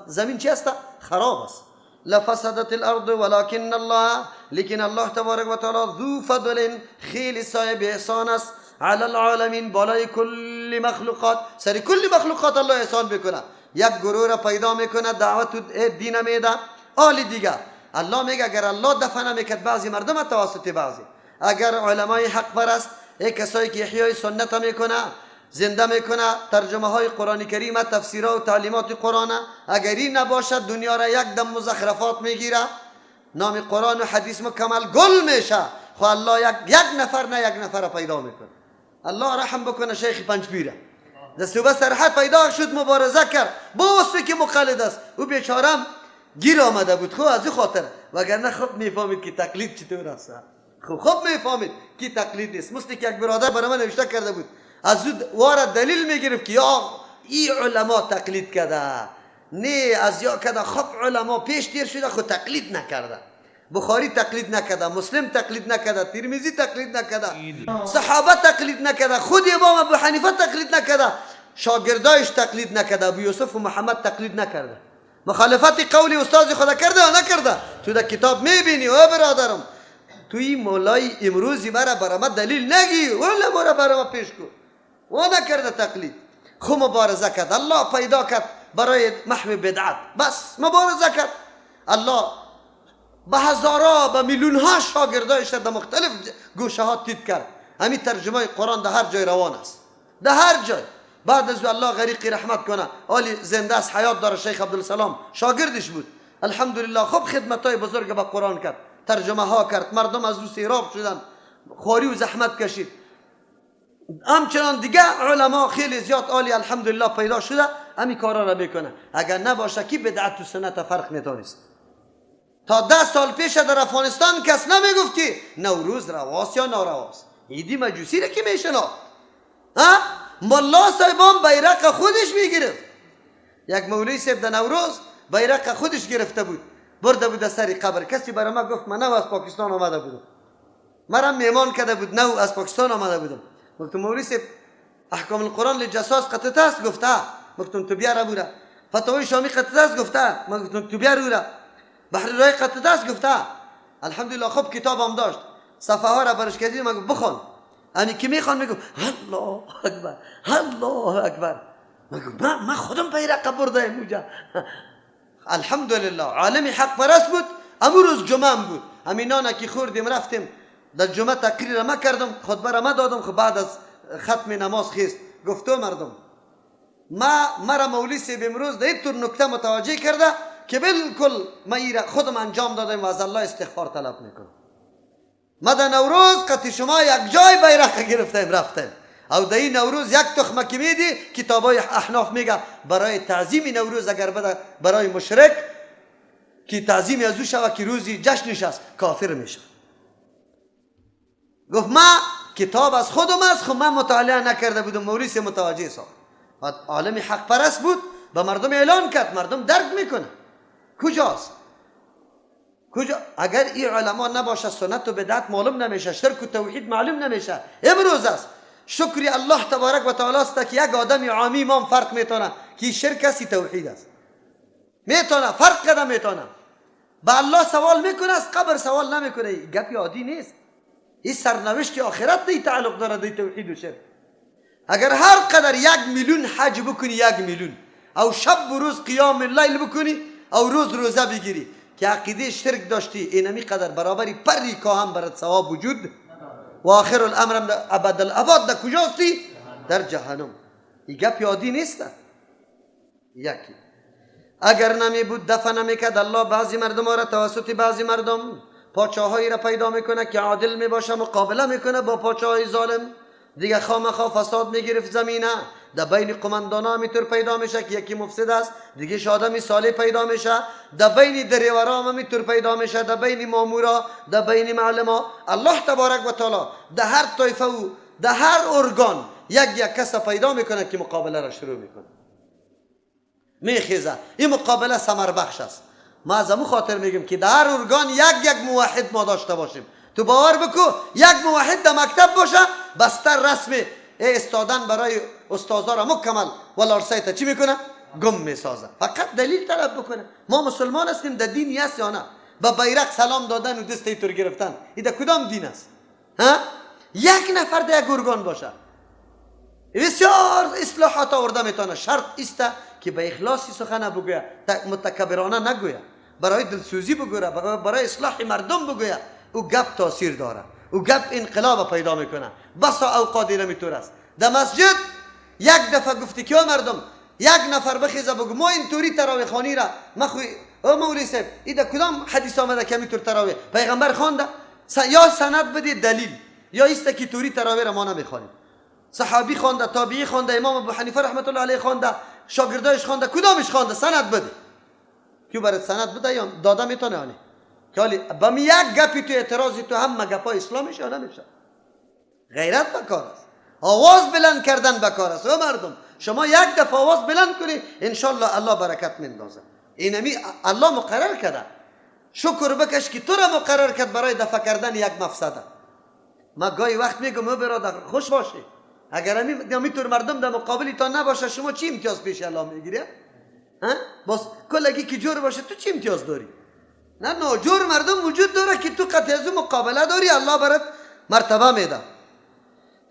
زمین چی است؟ خراب است. لفسدت الارض ولكن الله، لیکن الله تبارک و تعالی ذو فضل، خیلی صاحب احسان است، علی العالمین، بالای کل مخلوقات، سر کل مخلوقات الله احسان بکنه. یک گروه را پیدا میکنه، دعوت دین میده. آل دیگه الله میگه اگر الله دفع نمیکرد بعضی مردم توسط بعضی، اگر علمای حق پرست، ای کسایی که احیای سنت میکنه، زنده میکنه ترجمه های قرآن کریم، تفسیرها و تعلیمات قرآن، اگر این نباشد دنیا را یک دم مزخرفات میگیره، نام قرآن و حدیث مکمل گل میشه. خو الله یک نفر نه یک نفر پیدا میکنه. الله رحم بکنه شیخ پنجپیره در صوبه سرحد پیدا شد، مبارزه کرد با وصفی که مقلد است. او بیچارم گیر آمده بود، خب از این خاطر، وگرنه خب میفهمید که تقلید چطور است. خب میفهمید که تقلید نیست. مثل که یک برادر برای من نوشته کرده بود، از او واره دلیل میگرفت که یا ای علما تقلید کرده، نه از یا کرده. خب علما پیش تیر شده، خب تقلید نکرده. بخاری تقلید نکرده، مسلم تقلید نکرده، ترمذی تقلید نکرده، صحابه تقلید نکرده، خود امام ابو حنیفه تقلید نکرده، شاگردایش تقلید نکرده، ابو یوسف و محمد تقلید نکرده. مخالفت قولی استاد خدا کرده یا نکرده؟ تو در کتاب میبینی. او برادرم، توی مولای امروزی مرا برای دلیل نگی، ولی مرا برای پیش کو و نکرده تقلید. خو مبارزه کرد، الله پیدا کرد برای محو بدعت، بس مبارزه کرد. الله به هزارها، به میلیون ها شاگردایش در مختلف گوشه ها تید کرد. همین ترجمه قرآن در هر جای روان است، در هر جای. بعد از الله غریق رحمت کنه، آلی زنده است، حیات داره، شیخ عبدالسلام شاگردش بود. الحمدلله خوب خدمت های بزرگ به قرآن کرد، ترجمه ها کرد، مردم از او سیراب شدن، خواری و زحمت کشید. همچنان دیگه علما خیلی زیاد آلی الحمدلله پیدا شده، همین کارا را میکنه. اگر نباشه کی بدعت و سنت فرق میتونست؟ تا 10 سال پیش در افغانستان کس نمیگفت که نوروز رواست یا نارواست. عیدی مجوسی را که میشناخت؟ ها؟ ملا صاحبان بیرق خودش میگرفت. یک مولوی صاحب در نوروز بیرق خودش گرفته بود، برده بود سر قبر. کسی برای ما گفت من نو از پاکستان آمده بودم، مرا میمان کرده بود، نو از پاکستان آمده بودم. گفتم مولوی صاحب احکام القرآن لجساس قطعه است؟ گفته. گفتم تو بیاره بوره. فتاوی شامی قطعه است؟ گفته. من گفتم تو بیاره بوره. بحر رای قطعه است؟ گفته. الحمدلله خوب کتابم داشت، صفحه ها را برش کردیم، من گفت بخوان. همین که میخوان میگم الله اکبر الله اکبر. من گفت من خودم بیرق برده اونجا. الحمدلله عالم حق پرست بود. امو روز جمعه بود، همین نانه که خوردیم رفتیم در جمعه تقریر ما کردم، خطبه را ما دادم. خب بعد از ختم نماز خیست گفتو مردم ما مرا مولوی صاحب امروز در این نکته متوجه کرده که بالکل ما ایره خودم انجام دادم و از الله استغفار طلب میکنم. ما در نوروز قطع شما یک جای بیرق گرفتیم رفتیم. او در این نوروز یک تخمه که میدی، کتابای احناف میگه برای تعظیم نوروز اگر بده برای مشرک که تعظیم از او شوه که روزی جشنش است، کافر میشه. گفت ما کتاب از خودم است، خب من مطالعه نکرده بودم، مولوی متوجه ساخت. عالم حق پرست بود، به مردم اعلان کرد، مردم درک میکنه. کجاست؟ کجا؟ اگر این علما نباشه سنت و بدعت معلوم نمیشه، شرک و توحید معلوم نمیشه. امروز است شکری الله تبارک و تعالی است که یک آدم عامی ما فرق میتونه که شرک است توحید است، میتونه فرق کرده میتونه. به الله سوال میکنه، از قبر سوال نمیکنه. گپی عادی نیست. این سرنوشت آخرت دی تعلق داره دی توحید و شرک. اگر هر قدر 1 میلیون حج بکنی، 1 میلیون، او شب و روز قیام اللیل بکنی، او روز روزه بگیری که عقیده شرک داشتی، اینمی قدر برابری پری کاهم برات ثواب وجود و آخر الامر ابد الاباد در کجاستی؟ در جهنم. این گپ عادی نیست. یکی اگر نمی بود دفع نمیکرد الله بعضی مردم را توسط بعضی مردم پاچاهایی را پیدا میکنه که عادل میباشه، مقابله میکنه با پاچاهای ظالم. دیگه خامخا فساد میگرفت زمینه. در بین قماندانا همینطور پیدا میشه که یکی مفسد است، دیگه آدمی صالح پیدا میشه. در بین دریورا هم همینطور پیدا میشه، در بین مامورا، در بین معلما. الله تبارک و تعالی در هر طایفه و در هر ارگان یک یک کس پیدا میکنه که مقابله را شروع میکنه، میخیزه. این مقابله ثمر بخش است. ما از امو خاطر میگیم که در هر ارگان یک موحد ما داشته باشیم. تو باور بکو یک موحد در مکتب باشه، بستر رسم استادن برای استادا را مکمل ولارسایت چی میکنه؟ گم میسازه. فقط دلیل طلب بکنه. ما مسلمان هستیم، در دینی است یا نه؟ با بیرق سلام دادن و دست ایتور گرفتن، این در کدام دین است؟ ها؟ یک نفر در یک ارگان باشه بسیار اصلاحات آورده میتونه. شرط است که به اخلاصی سخن بگوید، متکبرانه نگوید، برای دلسوزی بگوید، برای اصلاح مردم بگوید. او گپ تاثیر داره، او گپ انقلاب پیدا میکنه. بسا اوقات نمیتور است. در مسجد یک دفعه گفتی که مردم یک نفر بخیزه بگو ما اینطوری تراویح خوانی را ما او مولوی صاحب این در کدام حدیث آمده که اینطور تراویح پیغمبر خوانده؟ یا سند بده دلیل، یا ایست که توری تراویح را ما نمیخوانیم. صحابی خوانده، تابعی خوانده، امام ابو حنیفه رحمت الله علیه خوانده، شاگردایش خوانده، کدامش خوانده؟ سند بده. کیو برات سند بده یا داده میتونه؟ آنی که حالی با می یک گپی تو اعتراضی تو هم گپای اسلامیش یا نمیشه. غیرت بکار است، آواز بلند کردن بکار است. او مردم شما یک دفعه آواز بلند کنی انشالله الله برکت میندازه. اینمی الله مقرر کرده. شکر بکش که تو را مقرر کرد برای دفع کردن یک مفسده. ما گاهی وقت میگم او برادر خوش باشی، اگر همی طور مردم در مقابل تا نباشه شما چی امتیاز پیش الله میگیری؟ ها؟ باز کلگی که جور باشه تو چی امتیاز داری؟ نه ناجور مردم وجود داره که تو قطع از مقابله داری، الله برات مرتبه میده.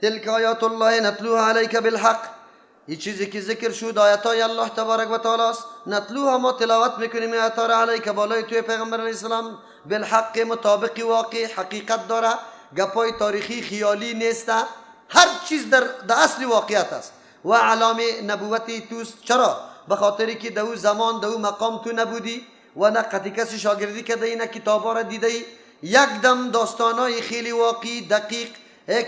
تلک آیات الله نتلوها علیک بالحق. این چیزی که ذکر شد آیات الله تبارک و تعالی است. نتلوها ما تلاوت میکنیم آیات را علیک بالای توی پیغمبر علیه السلام بالحق مطابق واقع حقیقت داره، گپای تاریخی خیالی نیست، هر چیز در اصل واقعیت است و علامه نبوتی توست. چرا؟ به خاطری که در او زمان در او مقام تو نبودی و نه قطعی کسی شاگردی کرده ای نه کتابا را دیده ای. یک دم داستانای خیلی واقعی دقیق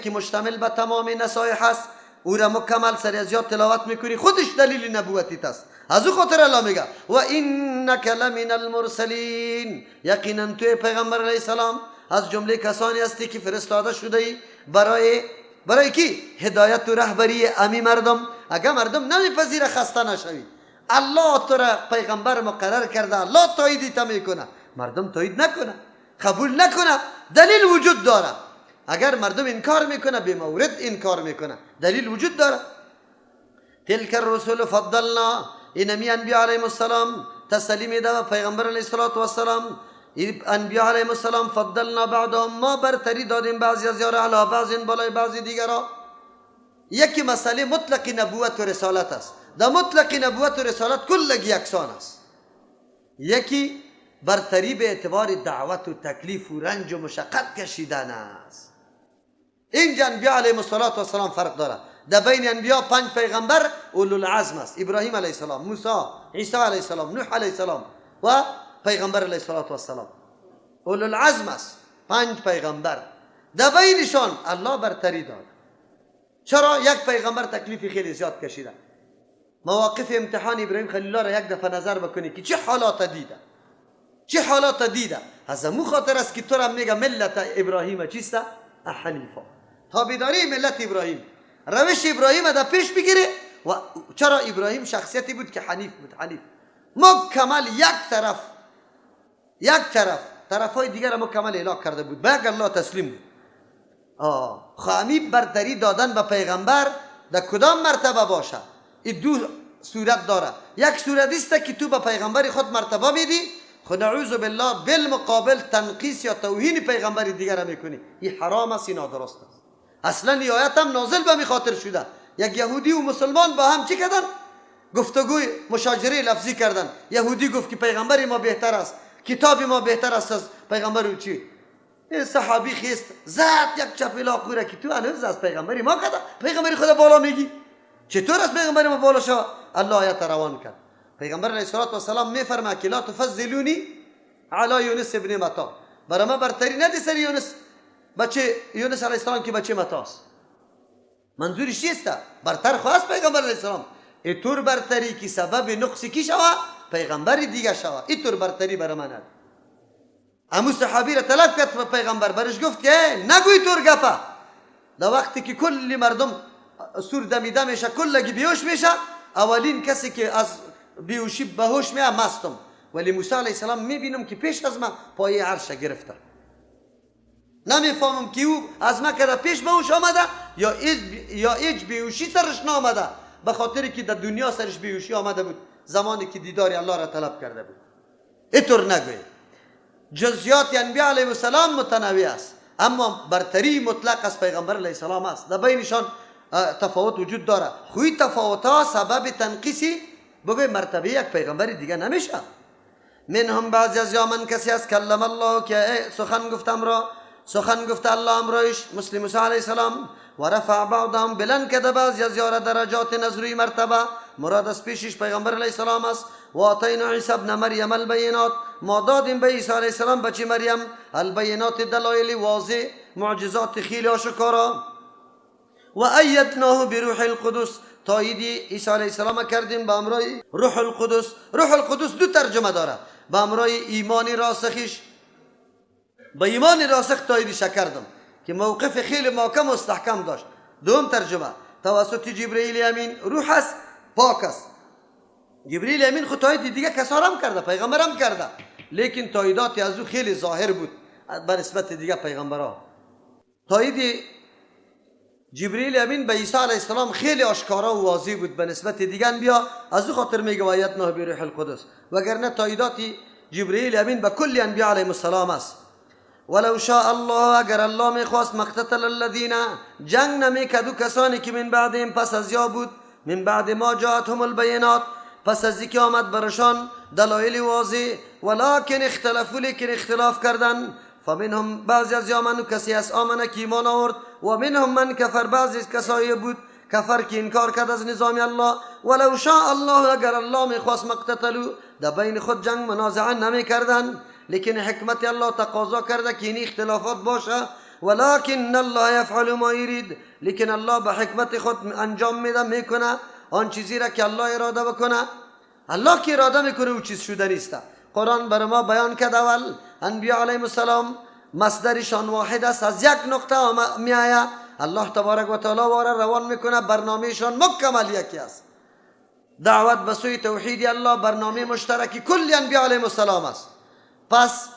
که مشتمل به تمام نصایح است او را مکمل سر از یاد تلاوت میکنی، خودش دلیل نبوتیت است. از او خاطر الله میگه و انک لمن المرسلین، یقینا تو پیغمبر علیه السلام از جمله کسانی هستی که فرستاده شده ای برای کی؟ هدایت و رهبری امی مردم. اگر مردم نمیپذیره خسته نشوی، الله تو را پیغمبر مقرر کرده، الله تایید تا میکنه، مردم تایید نکنه، قبول نکنه، دلیل وجود داره. اگر مردم انکار میکنه به مورد انکار میکنه، دلیل وجود داره. تلک الرسل فضلنا، اینمی انبیاء علیهم السلام تسلی میده و پیغمبر علیه الصلاة والسلام. انبیاء علیهم السلام فضلنا بعضهم، ما برتری دادیم بعضی از یارا علی بعض بالای بعضی دیگرا. یکی مسئله مطلق نبوت و رسالت است. در مطلق نبوت و رسالت کلگی یکسان است. یکی برتری به اعتبار دعوت و تکلیف و رنج و مشقت کشیدن است. اینجا انبیاء علیهم السلام فرق داره. در بین انبیاء 5 پیغمبر اولو العزم است: ابراهیم علیه السلام، موسی، عیسی علیه السلام، نوح علیه السلام و پیغمبر علیه السلام. اولو العزم است 5 پیغمبر. در بینشان الله برتری داد. چرا؟ یک پیغمبر تکلیف خیلی زیاد کشیده. مواقف امتحان ابراهیم خلیل الله را یک دفعه نظر بکنی که چه حالات دیده، چه حالات دیده. از امو خاطر است که تو را میگه ملت ابراهیم چیست؟ حنیفا. تابعداری ملت ابراهیم، روش ابراهیم در پیش بگیره. و چرا ابراهیم شخصیتی بود که حنیف بود؟ حنیف مکمل یک طرف، یک طرف، طرفهای دیگر مکمل اعلاق کرده بود، به الله تسلیم بود. خامی برتری دادن به پیغمبر در کدام مرتبه باشه؟ این دو صورت داره. یک صورت است که تو به پیغمبر خود مرتبه میدی، خود نعوذ بالله بالمقابل تنقیص یا توهین پیغمبر دیگر میکنی. این حرام است، این نادرست است. اصلا این آیت هم نازل به می خاطر شده. یک یهودی و مسلمان با هم چی کردن؟ گفتگوی مشاجره لفظی کردن. یهودی گفت که پیغمبر ما بهتر است، کتاب ما بهتر است از پیغمبر. چی؟ این صحابی خیست زد یک چپیلا خوره که تو هنوز از پیغمبری ما کده پیغمبری خدا بالا میگی، چطور از پیغمبری ما بالا شو؟ الله آیت روان کرد. پیغمبر علیه السلام میفرما که لا تفضلونی علی یونس ابن متی، برای ما برتری ندی سر یونس بچه یونس علیه السلام که بچه متاست. منظورش چیست؟ برتر خواست پیغمبر علیه السلام. اینطور برتری که سبب نقص کی شوه؟ پیغمبر دیگه شوه. اینطور برتری برای من ندی. امو صحابی را طلب کرد پیغمبر، برش گفت که نگوی طور گپه. در وقتی که کل مردم سور دمیده میشه، کلگی بیهوش میشه، اولین کسی که از بیهوشی بهوش میه مستم. ولی موسی علیه السلام میبینم که پیش از ما پایه عرش گرفته. نمیفهمم که او از ما کده پیش به هوش آمده یا ایج بیهوشی سرش نامده، به خاطر که در دنیا سرش بیهوشی آمده بود زمانی که دیدار الله را طلب کرده بود. اینطور نگوید. جزئیات انبیاء علیه السلام متنوع است، اما برتری مطلق از پیغمبر علیه السلام است. در بینشان تفاوت وجود داره. خوی تفاوت ها سبب تنقیصی بگوی مرتبه یک پیغمبر دیگه نمیشه. منهم بعضی از یا من کسی از کلم الله که سخن گفتم را سخن گفت الله امرایش مثل موسی علیه السلام، و رفع بعضهم بلند کرده بعضی از یار درجات نظری مرتبه، مراد از پیشش پیغمبر علیه السلام است. و آتینا عیسی ابن مریم البینات، ما دادیم به عیسی علیه السلام بچه مریم البینات دلایل واضح، معجزات خیلی آشکارا. و ایدناه بروح القدس، تایید عیسی علیه السلام کردیم به امرای روح القدس. روح القدس دو ترجمه داره، به امرای ایمان راسخش، به ایمان راسخ تاییدش کردم که موقف خیلی محکم و مستحکم داشت. دوم ترجمه توسط جبرئیل امین، روح است پاک است. جبرئیل امین خود تایید دیگه کسارم کرده، پیغمبرم کرده، لیکن تاییدات از او خیلی ظاهر بود به نسبت دیگه پیغمبرها. تایید جبرئیل امین به عیسی علیه السلام خیلی آشکارا و واضح بود به نسبت دیگه انبیا، از او خاطر میگه وایدناه بروح القدس، وگرنه تاییدات جبرئیل امین به کل انبیا علیهم السلام است. ولو شاء الله، اگر الله میخواست، مقتتل الذین، جنگ نمیکرد کسانی که من بعدهم پس از یا بود، من بعد ما جاءتهم البینات، پس از اینکه آمد برشان دلایل واضح، ولکن اختلفوا، لیکن اختلاف کردن. فمنهم بعضی از یا من کسی از آمنه که ایمان آورد، و منهم من کفر، بعضی از کسایی بود کفر که انکار کرد از نظام الله. ولو شاء الله، اگر الله میخواست، مقتتلوا، در بین خود جنگ منازعه نمیکردن، لیکن حکمت الله تقاضا کرده که این اختلافات باشه. ولكن الله یفعل ما یرید، لیکن الله به حکمت خود انجام میده، میکنه آن چیزی را که الله اراده بکنه. الله که اراده میکنه او چیز شده نیست. قرآن بر ما بیان کرد اول انبیاء علیهم السلام مصدرشان واحد است، از یک نقطه میآید، الله تبارک و تعالی واره روان میکنه، برنامهشان مکمل یکی است. دعوت به سوی توحید الله برنامه مشترکی کل انبیاء علیهم السلام است. پس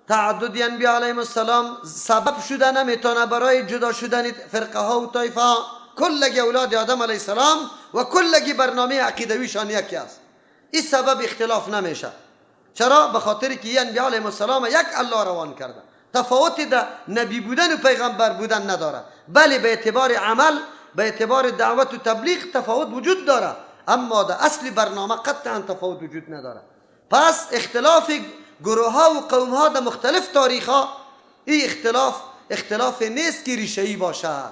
تعدد انبیاء علیهم السلام سبب شده نمیتونه برای جدا شدن فرقه ها و طایفه ها. کلگی اولاد آدم علیه السلام و کلگی برنامه عقیدویشان یکی است. این سبب اختلاف نمیشه. چرا؟ به خاطر که انبیاء علیهم السلام یک الله روان کرده، تفاوت در نبی بودن و پیغمبر بودن نداره، بله به اعتبار عمل، به اعتبار دعوت و تبلیغ تفاوت وجود داره، اما در اصل برنامه قطعا تفاوت وجود نداره. پس اختلاف گروه ها و قوم ها در مختلف تاریخ ها، این اختلاف اختلاف نیست که ریشه ای باشد،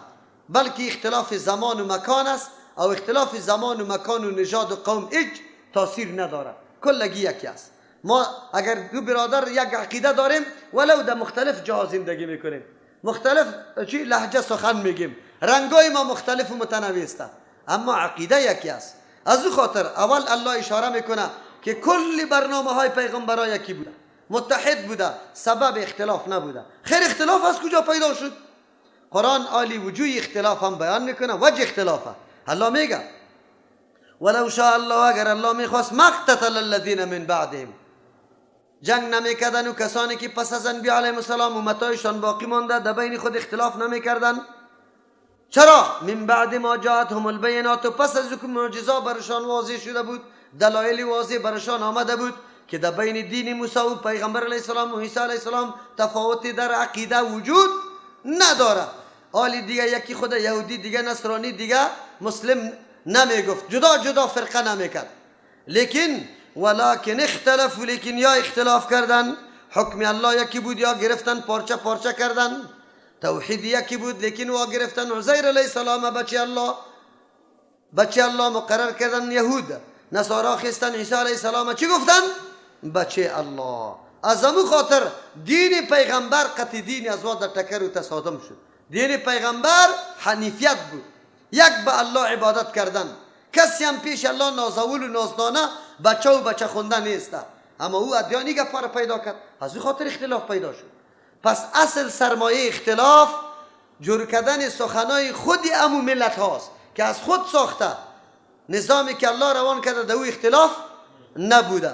بلکه اختلاف زمان و مکان است، او اختلاف زمان و مکان و نژاد و قوم هیچ تاثیر نداره، کلگی یکی است. ما اگر دو برادر یک عقیده داریم، ولو در مختلف جا زندگی میکنیم، مختلف چی لهجه سخن میگیم، رنگای ما مختلف و متنوع است، اما عقیده یکی است. از او خاطر اول الله اشاره میکنه که کل برنامه های پیغمبرای یکی بوده، متحد بوده، سبب اختلاف نبوده. خیر اختلاف از کجا پیدا شد؟ قرآن عالی وجوه اختلاف هم بیان میکنه، وجه اختلافه. الله میگه ولو شاء الله، اگر الله میخواست، مقتتل الذین من بعدهم، جنگ نمیکردن و کسانی که پس از انبیاء علیهم السلام امتایشان باقی مانده در بین خود اختلاف نمیکردن. چرا؟ من بعد ما جاءتهم البینات، پس از اینکه معجزه برشان واضح شده بود، دلایل واضح برشان آمده بود که در بین دین موسی و پیغمبر علیه السلام و عیسی علیه السلام تفاوت در عقیده وجود نداره. حالی دیگه یکی خود یهودی، دیگه نصرانی، دیگه مسلم نمیگفت، جدا جدا فرقه نمیکرد. لیکن ولکن اختلف، لیکن یا اختلاف کردن، حکم الله یکی بود یا گرفتن پارچه پارچه کردن، توحید یکی بود لیکن وا گرفتن عزیر علیه السلام بچه الله، بچه الله مقرر کردن یهود، نصارا خستن عیسی علیه السلام چی گفتن؟ بچه الله. از امو خاطر دین پیغمبر قطع دین از در تکر و تصادم شد. دین پیغمبر حنیفیت بود، یک به الله عبادت کردن، کسی هم پیش الله نازول و نازدانه بچه و بچه خونده نیست، اما او ادیانی گپا پیدا کرد، از او خاطر اختلاف پیدا شد. پس اصل سرمایه اختلاف جور کردن سخنای خود امو ملت هاست که از خود ساخته. نظامی که الله روان کرده در او اختلاف نبوده.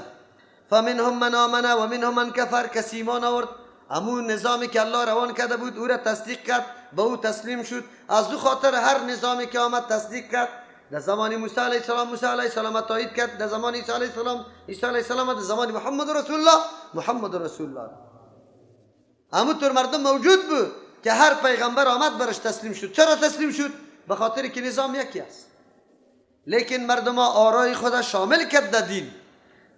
فمنهم من آمن و منهم من کفر. کسی ایمان آورد، امون نظامی که الله روان کرده بود او را تصدیق کرد، به او تسلیم شد. از او خاطر هر نظامی که آمد تصدیق کرد. در زمان موسی علیه السلام موسی علیه السلام تایید کرد، در زمان عیسی علیه السلام عیسی علیه السلام، در زمان محمد رسول الله محمد رسول الله. همونطور مردم موجود بود که هر پیغمبر آمد برش تسلیم شد. چرا تسلیم شد؟ به خاطر که نظام یکی است. لیکن مردم آرای خود شامل کرد در دین.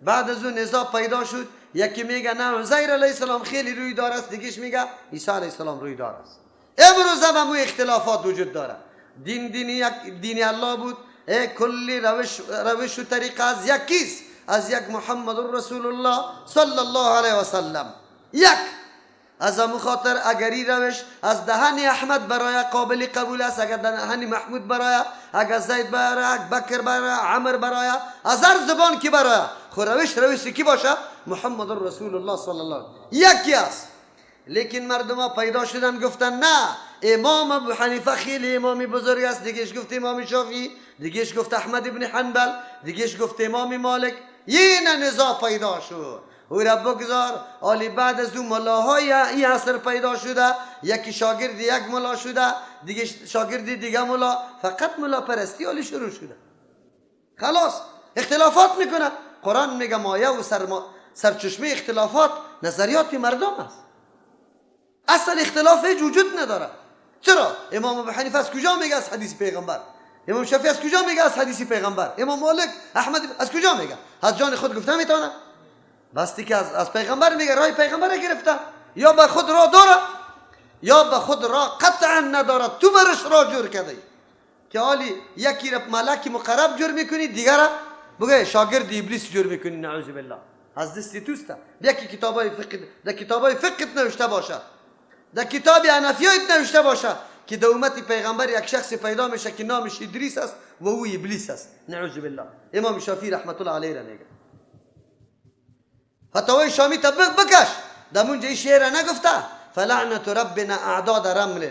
بعد از اون نزاع پیدا شد، یکی میگه نه عزیر علیه السلام خیلی روی دار است، دیگهش میگه عیسی علیه السلام روی دار است. امروز هم همون اختلافات وجود داره. دین دین یک دین الله بود، کلی روش و طریقه از یکیست، از یک محمد رسول الله صلی الله علیه و سلم یک. از امو خاطر اگری روش از دهن احمد برای قابل قبول است، اگر دهن محمود برای، اگر زید برای، بکر برای، عمر برای، از هر زبان کی برای، خو روش روش کی باشه؟ محمد رسول الله صلی الله علیه یکی است. لیکن مردم ها پیدا شدن گفتن نه، امام ابو حنیفه خیلی امامی بزرگ است، دیگهش گفت امام شافعی، دیگهش گفت احمد ابن حنبل، دیگهش گفت امام مالک. یه نزاع پیدا شد. او را بگذار. آلی بعد از اون ملاهای این عصر پیدا شده، یکی شاگرد یک ملا شده، دیگه شاگرد دیگه ملا، فقط ملا پرستی آلی شروع شده. خلاص اختلافات میکنه. قرآن میگه مایه و سرچشمه اختلافات نظریات مردم است. اصل اختلاف هیچ وجود نداره. چرا؟ امام ابو حنیفه از کجا میگه؟ از حدیث پیغمبر. امام شافعی از کجا میگه؟ از حدیث پیغمبر. امام مالک، احمد از کجا میگه؟ از جان خود گفته میتونه؟ بستی که از پیغمبر میگه، راه پیغمبر گرفته، یا به خود راه داره یا به خود راه قطعا نداره. تو برش راه جور کرده که حالی یکی را ملک مقرب جور میکنی، دیگر را بگه شاگرد ابلیس جور میکنی. نعوذ بالله. از دستی توست. یکی کتابای فقه، در کتابای فقه نوشته باشه، در کتاب حنفیات نوشته باشه که در امت پیغمبر یک شخص پیدا میشه که نامش ادریس است و او ابلیس است. نعوذ بالله. امام شافعی رحمت الله علیه را میگه فتاوی شامی تا بکش، در اونجا این شعر نگفته فلعنت ربنا اعداد رمل،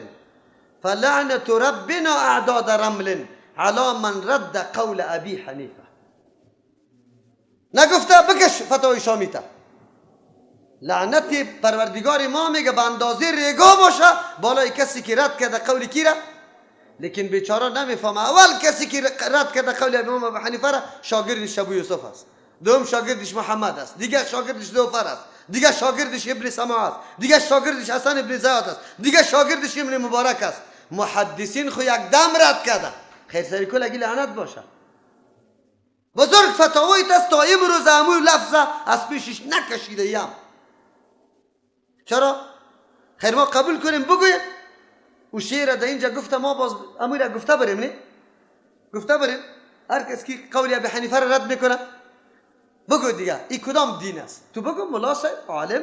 فلعنت ربنا اعداد رمل علی من رد قول ابی حنیفه. نگفته بکش فتاوی شامی تا. لعنت پروردگار ما میگه به اندازه ریگا باشه بالای کسی که رد کرده قول کی را. لیکن بیچاره نمیفهمه. اول کسی که رد کرده قول امام ابو حنیفه را شاگردش ابو یوسف است، دوم شاگردش محمد است، دیگه شاگردش دوفر است، دیگه شاگردش ابن سما است، دیگه شاگردش حسن ابن زیاد است، دیگه شاگردش ابن مبارک است. محدثین خو یک دم رد کرده. خیر سری کل اگه لعنت باشه. بزرگ فتاوی است تا امروز امو لفظ از پیشش نکشیده یم. چرا؟ خیر ما قبول کنیم بگویم او شعر در اینجا گفته، ما باز امو را گفته بریم، نه گفته بریم. هر کس که قول ابی حنیفه را رد میکنه بگو دیگه این کدام دین است؟ تو بگو ملا صاحب عالم،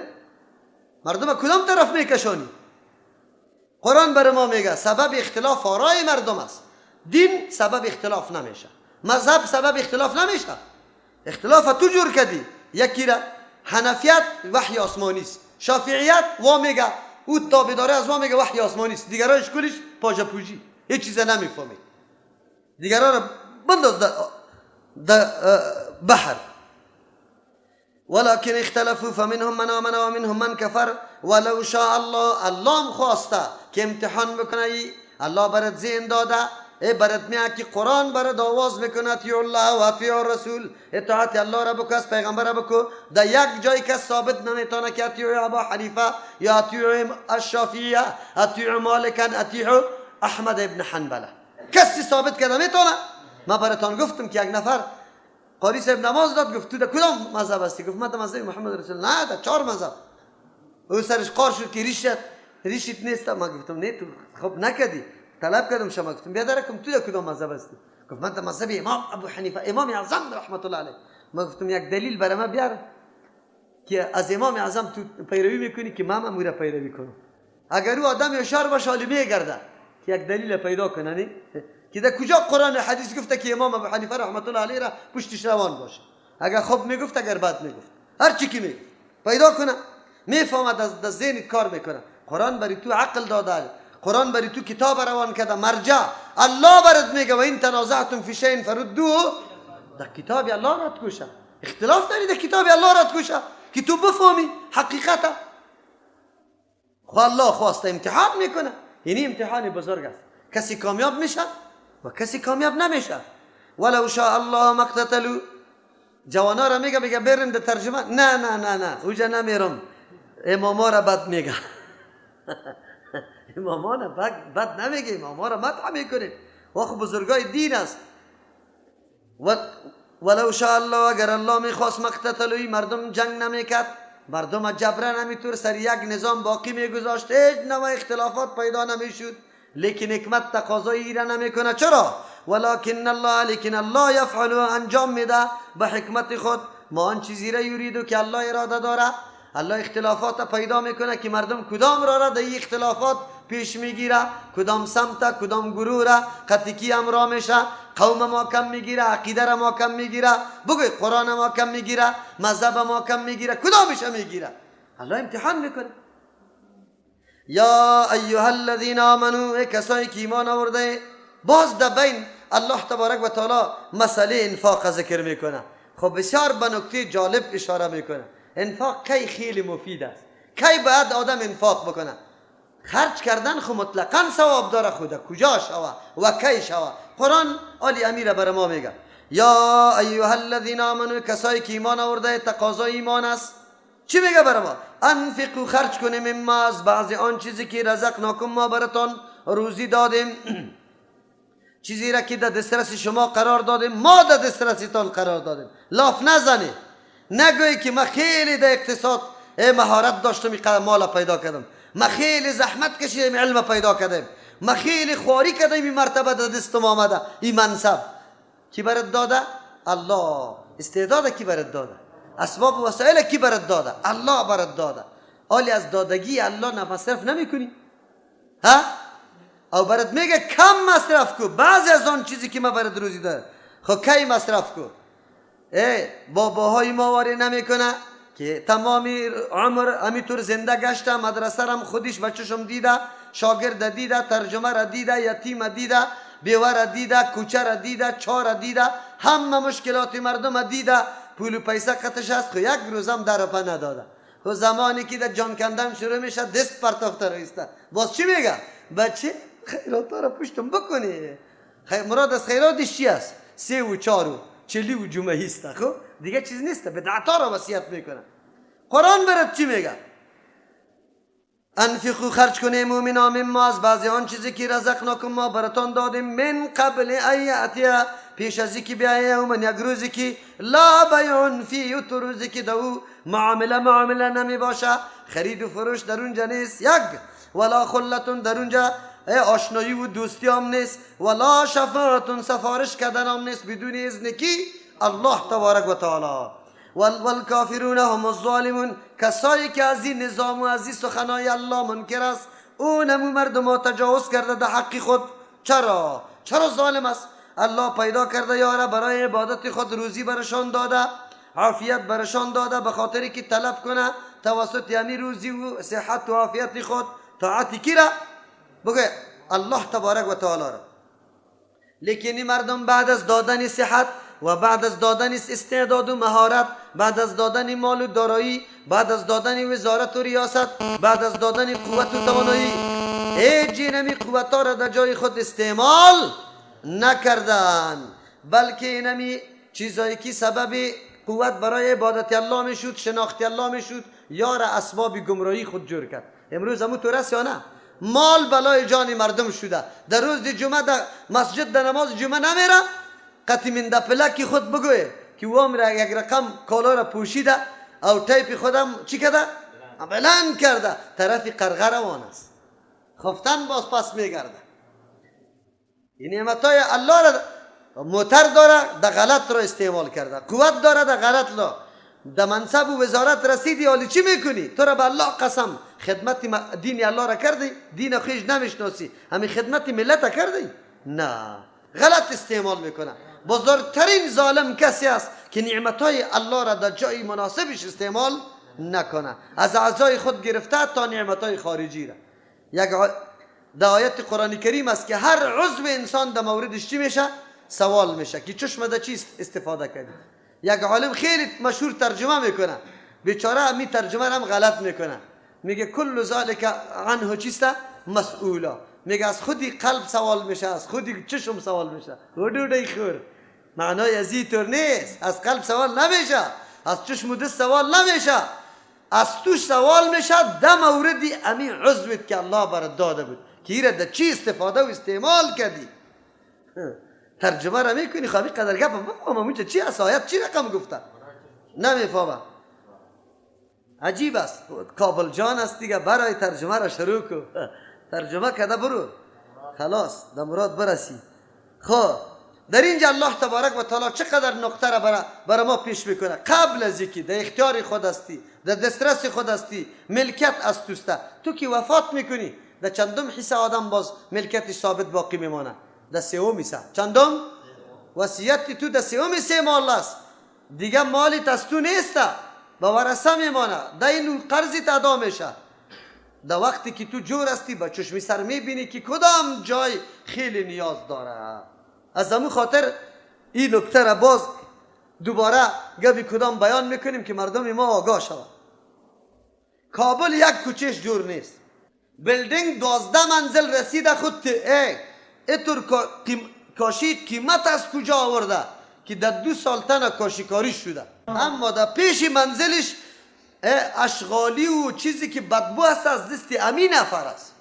مردم کدام طرف میکشانی؟ قرآن بر ما میگه سبب اختلاف آرای مردم است. دین سبب اختلاف نمیشه، مذهب سبب اختلاف نمیشه. اختلاف تو جور کردی. یکی را حنفیت وحی آسمانی است، شافعیت وا میگه او تابعداره از وا میگه وحی آسمانی است، دیگرایش کلش پاجه پوجی، هیچ چیز نمیفهمی. دیگرا را بنداز در بحر. ولكن اختلفوا فمنهم من آمن ومنهم من كفر ولو شاء الله. الله خواسته که امتحان بکنه. الله برات ذهن داده، ای برات میگه که قرآن برات آواز میکنه اطیعوا الله و اطیعوا الرسول، اطاعت الله را بکو، از پیغمبر را بکو. در یک جای که ثابت نمیتونه که اطیعوا ابا حنیفه یا اطیعوا الشافعیه، اطیعوا مالکا، اطیعوا احمد ابن حنبله، کسی ثابت کرده میتونه؟ ما براتان گفتم که یک نفر قاری صاحب نماز داد، گفت تو در کدام مذهب هستی؟ گفت من در مذهب محمد رسول الله. نه، در چهار مذهب. او سرش قار شد که ریشت نیست. ما گفتم نه تو خب نکردی، طلب کردم شما، گفتم بیا درکم تو در کدام مذهب هستی؟ گفت من در مذهب امام ابو حنیفه، امام اعظم رحمت الله علیه. ما گفتم یک دلیل برای ما بیار که از امام اعظم تو پیروی میکنی که من هم پیروی کنم. اگر او آدم یشار باشه حالی میگرده که یک دلیل پیدا کنه، نه که در کجا قرآن و حدیث گفته که امام ابو حنیفه رحمت الله علیه را پشتش روان باشه. اگر خوب میگفت، اگر بد میگفت، هر چی که میگفت پیدا کنه، میفهمد، از ذهن کار میکنه. قرآن برای تو عقل داده، قرآن برای تو کتاب روان کرده، مرجع الله برات میگه و این تنازعتم فی شیء فردوه، در کتاب الله رد کوشه. اختلاف داری در کتاب الله رد کوشه که تو بفهمی حقیقت. خو الله خواسته امتحان میکنه، یعنی امتحان بزرگ است. کسی کامیاب میشه و کسی کامیاب نمیشه. ولو شاء الله ما اقتتلوا. جوانا را میگه، میگه بریم در ترجمه. نه نه نه نه، اوجا نمیرم، اماما را بد میگه. اماما را بد نمیگه، اماما را مدح میکنیم، و خو بزرگای دین است. ولو شاء الله، اگر الله میخواست، ما اقتتلوا، مردم جنگ نمیکرد، مردم جبرا نمیتور سر یک نظام باقی میگذاشت، هیچ نوع اختلافات پیدا نمیشد. لیکن حکمت تقاضای ایره نمیکنه. چرا؟ ولکن الله، لیکن الله یفعل، انجام میده به حکمت خود ما آن چیزی را یریدو که الله اراده داره. الله اختلافات پیدا میکنه که مردم کدام را را در اختلافات پیش میگیره، کدام سمت، کدام گروه را قطعی امرا میشه. قوم ما کم میگیره، عقیده را ما کم میگیره، بگوی قرآن ما کم میگیره، مذهب ما کم میگیره، کدامش میگیره؟ الله امتحان میکنه. یا ایها الذین آمنو، ای کسایی که ایمان آورده. باز در بین الله تبارک و تعالی مسئله انفاق ذکر میکنه. خب بسیار به نکته جالب اشاره میکنه. انفاق کی خیلی مفید است، کی باید آدم انفاق بکنه. خرج کردن خو مطلقا ثواب داره، خود کجا شوه و کی شوه؟ قرآن آلی امیر بر ما میگه یا ایها الذین آمنو، کسایی که ایمان آورده، تقاضای ایمان است. چی میگه بر ما؟ انفقوا، خرج کنیم، مما، از بعضی آن چیزی که رزقناکم، ما براتان روزی دادیم، چیزی را که در دسترس شما قرار دادیم، ما در دسترستان قرار دادیم. لاف نزنی، نگویی که ما خیلی در اقتصاد مهارت داشتم اینقدر مال پیدا کردم، ما خیلی زحمت کشیدیم علم پیدا کردیم، ما خیلی خواری کردیم این مرتبه در دستم آمده، این منصب کی برات داده؟ الله. استعداد کی برات داده؟ اسباب و وسایل کی برات داده؟ الله برات داده. حالی از دادگی الله نه مصرف نمیکنی، ها؟ او برات میگه کم مصرف کو بعضی از آن چیزی که ما برات روزی داره. خب کی مصرف کو؟ ای باباهای ما واری نمیکنه که تمامی عمر همیطور زنده گشته، مدرسه رم خودش بچشم دیده، شاگرد دیده، ترجمه را دیده، یتیم دیده، بیوه را دیده، کوچه را دیده، چاه را دیده، همه مشکلات مردم دیده، پول و پیسه قطش است، خو یک روزم در پا نداده. خو زمانی که در جان کندن شروع میشه دست پرتافته رایسته، باز چی میگه؟ بچه خیرات را پشتم بکنی. مراد از خیراتش چی است؟ سه و چهار و چلی و جمعه است، خب دیگه چیز نیست، بدعتا را وصیت میکنه. قرآن برات چی میگه؟ انفقوا، خرج کنه مؤمنا، مما، از بعضی آن چیزی که رزقناکم، ما براتان دادیم، من قبل ان یأتی، پیش از اینکه بیایه، یوم، یک روزی که لا بیع فیه، تو روزی که دو معامله معامله نمی باشه، خرید و فروش در اونجا نیست، یک ولا خلة، در اونجا آشنایی و دوستی هم نیست، ولا شفاعة، سفارش کردن هم نیست بدون اذن کی؟ الله تبارک و تعالی. والکافرون هم الظالمون. کسایی که از این نظام و از این سخنای الله منکر است، اون مردم ها تجاوز کرده در حق خود. چرا؟ چرا ظالم است؟ الله پیدا کرده یاره برای عبادت خود، روزی برشان داده، عافیت برشان داده، به خاطر که طلب کنه توسط یعنی روزی و صحت و عافیت خود طاعت کی را؟ بگه الله تبارک و تعالی را. لیکن این مردم بعد از دادن صحت و بعد از دادن استعداد و مهارت، بعد از دادن مال و دارایی، بعد از دادن وزارت و ریاست، بعد از دادن قوت و توانایی، هیچ اینمی قوت را در جای خود استعمال نکردن، بلکه اینمی چیزایی که سبب قوت برای عبادت الله میشد، شناخت الله میشد، یار اسباب گمراهی خود جور کرد. امروز همو طور است یا نه؟ مال بلای جان مردم شده. در روز جمعه در مسجد در نماز جمعه نمیره، قطی من پلکی خود بگوی که وام را یک رقم کالا را پوشیده او تایپ خودم چی کرده؟ بلند کرده، طرف قرغه روان است، خفتن باز پس میگرده. این نعمتای الله را موتر داره در غلط را استعمال کرده، قوت داره در غلط را، در منصب و وزارت رسیدی، حالی چی میکنی؟ تو را به الله قسم خدمت دین الله را کردی؟ دین خویش نمیشناسی، همین خدمت ملت کردی؟ نه، غلط استعمال میکنه. بزرگترین ظالم کسی است که نعمتهای الله را در جای مناسبش استعمال نکنه، از اعضای خود گرفته تا نعمتهای خارجی را. یک در آیت قرآن کریم است که هر عضو انسان در موردش چی میشه؟ سوال میشه که چشم ده چی استفاده کردی؟ یک عالم خیلی مشهور ترجمه میکنه، بیچاره همی ترجمه هم غلط میکنه. میگه کل ذالک عنه چیست؟ مسئولا. میگه از خودی قلب سوال میشه، از خودی چشم سوال میشه. ودودی خور معنای از این طور نیست. از قلب سوال نمیشه، از چشم و دست سوال نمیشه، از توش سوال میشه. ده موردی امی عضوت که الله برات داده بود که ایره ده چی استفاده و استعمال کردی. ترجمه را میکنی خب قدر گپ بفهمم اونجا چی است، آیت چی رقم گفته نمیفهمم. عجیب است. کابل جان است دیگه، برای ترجمه را شروع کو، ترجمه کده برو خلاص در مراد برسی. خب در اینجا الله تبارک و تعالی چقدر نقطه را برای ما پیش میکنه. قبل از اینکه در اختیار خود هستی، در دسترس خود هستی، ملکیت از توسته. تو که وفات میکنی در چندم حصه آدم باز ملکیتش ثابت باقی میمانه؟ در سوم حصه. چندم؟ وصیت تو در سوم حصه مال است، دیگه مالی از تو نیست، به ورثه میمانه. در این قرضی ادا میشه. در وقتی که تو جور هستی با چشمی سر میبینی که کدام جای خیلی نیاز داره. از همون خاطر این نکته را باز دوباره گبی کدام بیان میکنیم که مردم ما آگاه شود. کابل یک کوچش جور نیست، building 12 منزل رسیده خود اتور کاشی قیمت از کجا آورده که در 2 سال تنها کاشیکاری شده، اما در پیش منزلش اشغالی و چیزی که بدبو است از دست امی نفر است،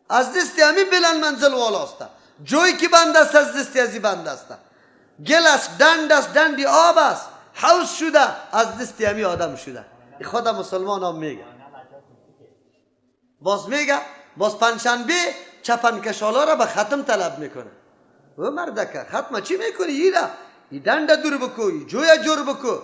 از دست امی بلند منزل والا است. جوی که بند است از دست ازی بند است، گل است، دند است، دندی آب است، حوض شده از دست امی آدم شده. خدا مسلمان هم میگه، باز میگه باز پنجشنبه چپن کشالا را به ختم طلب میکنه. او مردکه ختم چی میکنی؟ ایره ای دند دور بکو، ای جوی جور بکو.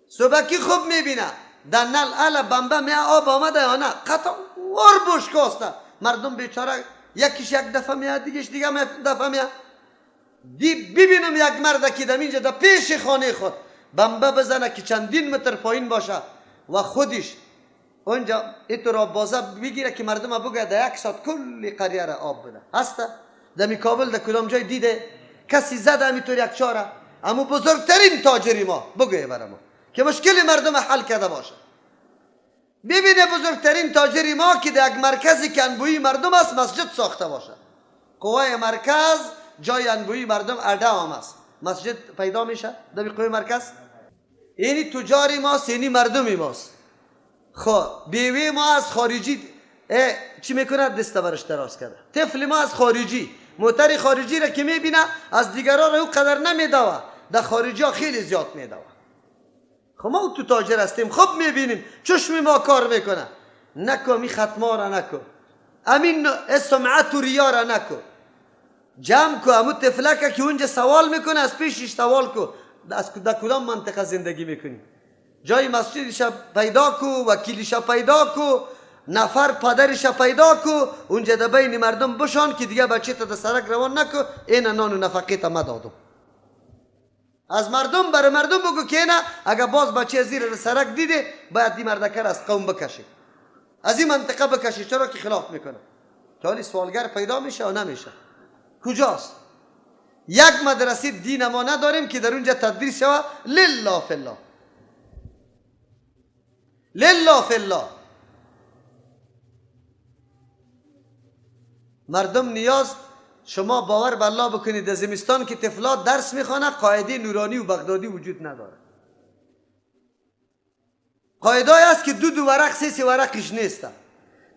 صبحکی خوب میبینه در نل ال بمبه می آب آمده یا نه، قطع ور بشکاسته. مردم بیچاره یکیش یک دفعه میاد، دیگهش دیگه دفعه میاد. دی ببینم یک مرد که در اینجا در پیش خانه خود بمبه بزنه که چندین متر پایین باشه و خودش اونجا ایتو را بازه بگیره که مردم بگه در 1 ساعت کل قریه را آب بده. هسته در کابل در کدام جای دیده کسی زده همیطور یک چاره؟ اما بزرگترین تاجری ما بگویه برای ما که مشکل مردم حل کرده باشه. ببینه بزرگترین تاجری ما که در یک مرکزی که انبویی مردم است مسجد ساخته باشه. قوای مرکز جای انبویی مردم اده هم است، مسجد پیدا میشه در قوای مرکز. اینی تجاری ماست، اینی مردمی ماست. خب بیوی ما از خارجی چی میکنه؟ دست برش دراز کرده. طفل ما از خارجی، موتر خارجی را که میبینه از دیگران را او قدر نمیدوه، در خارجی ها خیلی زیاد میدوه. خب ما تو تاجر هستیم، خب میبینیم چشم ما کار میکنه. نکو می ختما را نکو، امین سمعت و ریا را نکو. جمع کو امو طفلکه که اونجا سوال میکنه از پیشش سوال کو از در کدام منطقه زندگی میکنی، جای مسجدش پیدا کو، وکیلش پیدا کو، نفر پدرش پیدا کو، اونجا در بین مردم بشان که دیگه بچه تا در سرک روان نکو، این نان و نفقه تا مدادم. از مردم برای مردم بگو که نه اگه باز بچه زیر سرک دیده باید دی مردکر از قوم بکشه، از این منطقه بکشه، چرا که خلاف میکنه. تا سوالگر پیدا میشه و نمیشه. کجاست؟ یک مدرسه دین ما نداریم که در اونجا تدریس شوه لله فی الله، لله فی الله. مردم نیاز، شما باور به الله بکنید در زمستان که طفلات درس میخوانه قاعده نورانی و بغدادی وجود نداره. قاعده است که 2 ورق 3 ورقش نیست،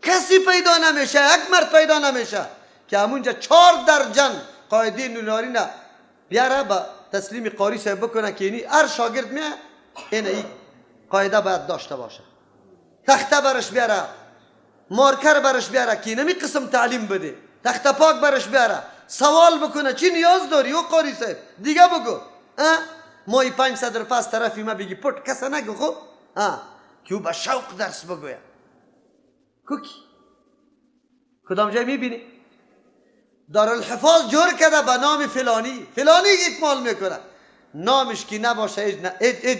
کسی پیدا نمیشه، یک مرد پیدا نمیشه که همونجا 4 درجن قاعده نورانی نه بیاره با تسلیم قاری صاحب بکنه که اینی هر شاگرد میه این ای قاعده باید داشته باشه، تخته برش بیاره، مارکر برش بیاره که اینمی قسم تعلیم بده، تخته پاک برش بیاره، سوال بکنه چی نیاز داری او قاری صاحب دیگه بگو. مای 500 روپیه از طرفی ما بگی پت کسا نگو، خب که او با شوق درس بگویه. کوکی کدام جای میبینی دارالحفاظ جور کرده به نام فلانی، فلانی اکمال میکنه، نامش که نباشه هیچ نه هیچ.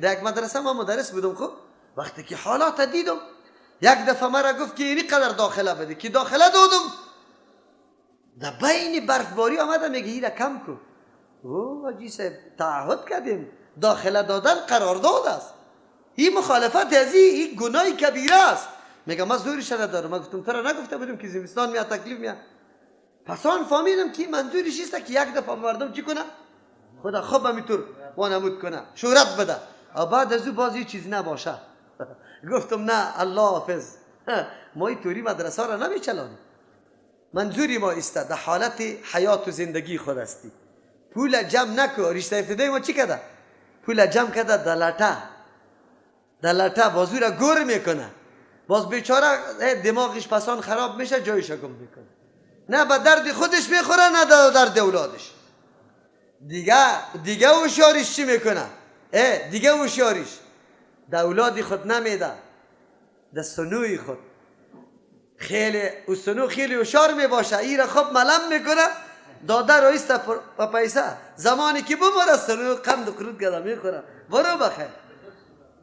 در یک مدرسه ما مدرس بودم، خب وقتی که حالات دیدم یک دفعه مرا گفت که اینی قدر داخله بده که داخله دادم، در بین برفباری آمده میگه ایره کم کو. او حاجی صاحب تعهد کردیم، داخله دادن قرارداد است، این مخالفت از این گناه کبیره است. میگه من زورش ندارم. من گفتم تو را نگفته بودم که زمستان میاد تکلیف میاد. پس آن فهمیدم که منظورش است که یک دفعه مردم چی کنه؟ خدا خوب همیطور وانمود کنه، شهرت بده، و بعد از او باز چیز نباشه. گفتم نه الله حافظ، ما این توری مدرسه را نمیچلانیم. منظوری ما است در حالت حیات و زندگی خود هستی. پول جمع نکو. رشته ابتدایی ما چی کرده؟ پول جمع کرده دلته بازو را گور میکنه، باز بیچاره دماغش پسان خراب میشه، جایش گم میکنه، نه به درد خودش میخوره نه به درد اولادش. دیگه هوشیاریش چی میکنه؟ دیگه هوشیاریش در اولاد خود نمیده، در سنوی خود. خیلی او سنو خیلی هوشیار میباشه، ای را خوب ملم میکنه، داده رئیس تا پیسه، زمانی که بمره سنو قند و قرود گده میخوره، برو بخیر.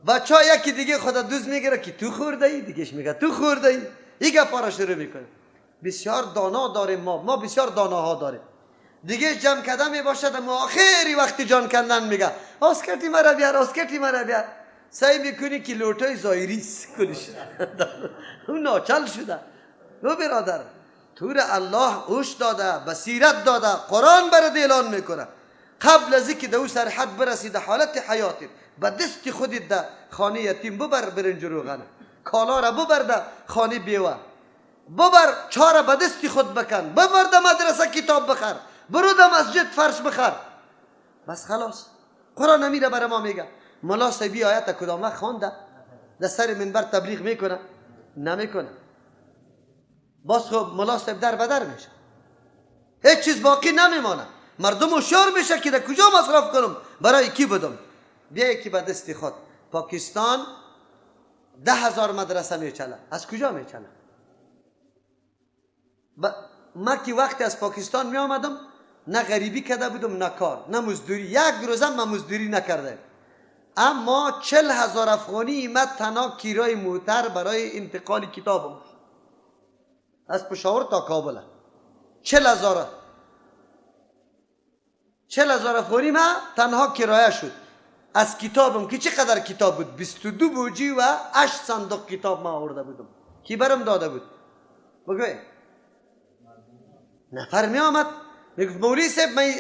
بچه ها یکی دیگه خدا دوز میگیره که تو خورده ای، دیگهش میگه تو خورده ای، این گپا را شروع میکنه. بسیار دانا داریم ما بسیار داناها داریم. دیگه جمع کردن میباشد، اما آخری وقتی جان کندن میگه آسکتی مرا بیار، آسکتی مرا بیار. سعی میکنی که لوتای ظاهری کنیش، اون ناچل شده. نو برادر، تور الله هوش داده، بصیرت داده، قرآن برات اعلان میکنه. قبل از اینکه در او سرحد برسی، در حالت حیاتت به دست خودت در خانه یتیم ببر برنج روغنه، کالا را ببر در خانه بیوه ببر، چاره به دست خود بکن، ببر در مدرسه کتاب بخر، برو در مسجد فرش بخر. بس خلاص. قرآن امیره برای ما میگه. ملا صاحبی آیت کدام وقت خوانده؟ در سر منبر تبلیغ میکنه؟ نمیکنه. باز خب ملا صاحب در بدر میشه، هیچ چیز باقی نمیمانه. مردم هوشیار میشه که در کجا مصرف کنم، برای کی بدم. بیا یکی به دست خود. پاکستان 10,000 مدرسه میچله. از کجا میچله؟ ما که وقتی از پاکستان می آمدم نه غریبی کرده بودم، نه کار، نه مزدوری. یک روزم من مزدوری نکرده. اما 40,000 افغانی ما تنها کرای موتر برای انتقال کتابم از پشاور تا کابل. 40,000 افغانی ما تنها کرایه شد از کتابم که چقدر کتاب بود، 22 بوجی و 8 صندوق کتاب ما آورده بودم کی برم داده بود. بگوی نفر می آمد میگفت مولوی صاحب من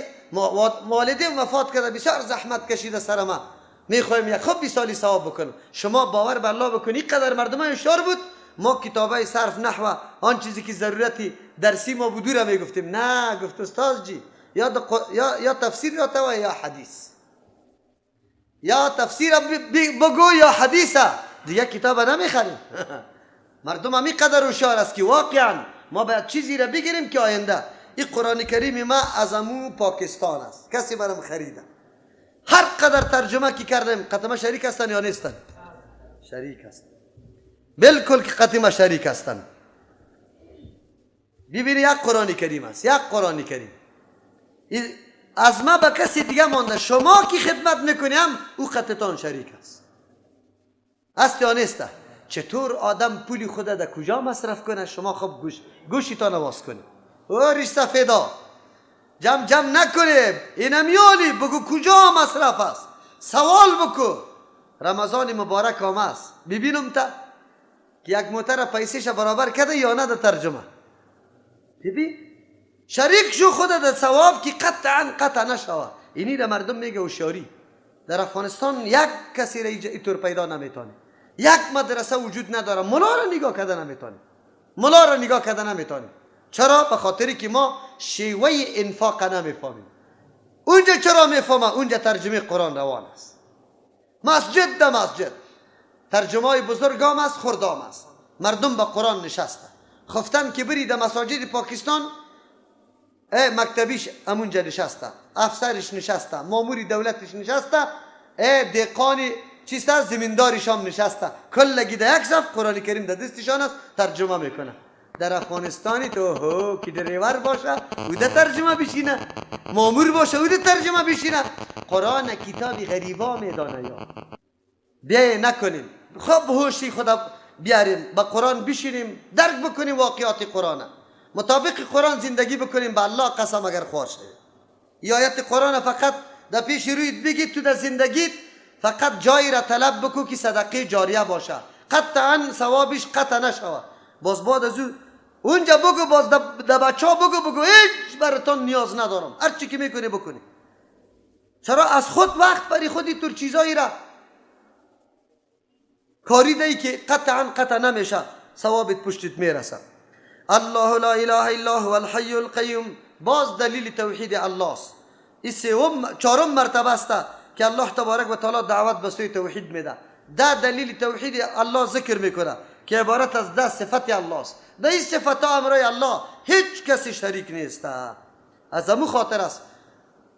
والدیم وفات کرده، بسیار زحمت کشیده سر ما، میخوایم یک خوب 20 سالی ثواب بکنم. شما باور به الله بکنی قدر مردم هوشیار بود. ما کتابای صرف نحو آن چیزی که ضرورتی درسی ما بود را میگفتیم. نه، گفت استاد جی یا تفسیر یا تو یا حدیث، یا تفسیر بگو یا حدیث، دیگه کتاب نمیخریم. مردم همی قدر هوشیار است که واقعا ما باید چیزی را بگیریم که آینده. این قرآن کریم ما از امو پاکستان است، کسی برام خریده. هر قدر ترجمه کی کردیم قطمه شریک هستن یا نیستن؟ شریک هستن، بالکل که قطمه شریک هستن. ببینی یک قرآن کریم است، یک قرآن کریم از ما به کسی دیگه مانده. شما که خدمت میکنی هم او قطعتان شریک است، است یا نیست؟ چطور آدم پولی خود در کجا مصرف کنه؟ شما خب گوشتان باز کنی، او ریش سفیدا جمع جمع نکنیم، اینم یالی بگو کجا مصرف است، سوال بکو. رمضان مبارک آمد است، ببینم تا که یک موتر پیسیش برابر کرده یا نه در ترجمه. ببین شریک شو خود در ثواب که قطعا قطع نشوه. اینی را مردم میگه هوشیاری. در افغانستان یک کسی را اینطور پیدا نمیتونه، یک مدرسه وجود نداره، ملا را نگاه کرده نمیتونه، ملا را نگاه کرده نمیتونه. چرا؟ به خاطری که ما شیوه انفاق نمیفهمیم. اونجا چرا میفهمه؟ اونجا ترجمه قرآن روان است، مسجد در مسجد ترجمه های بزرگ هم است، خردام است. مردم به قرآن نشسته خفتن که بری در مساجد پاکستان، مکتبیش همونجا نشسته، افسرش نشسته، ماموری دولتش نشسته، دهقانی چیست زمیندارش هم نشسته، کلگی در یک صف قرآن کریم در دستشان است، ترجمه میکنه. در افغانستانی تو هو که دریور باشه او ده ترجمه بشینه، مامور باشه او ده ترجمه بشینه. قرآن کتاب غریبا میدانه. یا بیای نکنیم، خب هوشی خدا بیاریم، با قرآن بشینیم، درک بکنیم واقعات قرآن، مطابق قرآن زندگی بکنیم. به الله قسم اگر خوار شویم. ای آیت قرآن فقط در پیش رویت بگی، تو در زندگیت فقط جایی را طلب بکو که صدقه جاریه باشه، قطعا ثوابش قطع نشوه. باز بعد از او اونجا بگو، باز در بچه ها بگو، بگو هیچ براتان نیاز ندارم، هر چی که میکنی بکنی. چرا از خود وقت برای خودی تور چیزایی را کاری دی که قطعا قطع نمیشه، ثوابت پشتت میرسه. الله لا اله الا هو الحی القیوم، باز دلیل توحید الله است. این سوم چهارم مرتبه است که الله تبارک و تعالی دعوت به سوی توحید میده. ده دلیل توحید الله ذکر میکنه که عبارت از ده صفت الله است. در این صفت ها امرای الله هیچ کسی شریک نیست. از امو خاطر است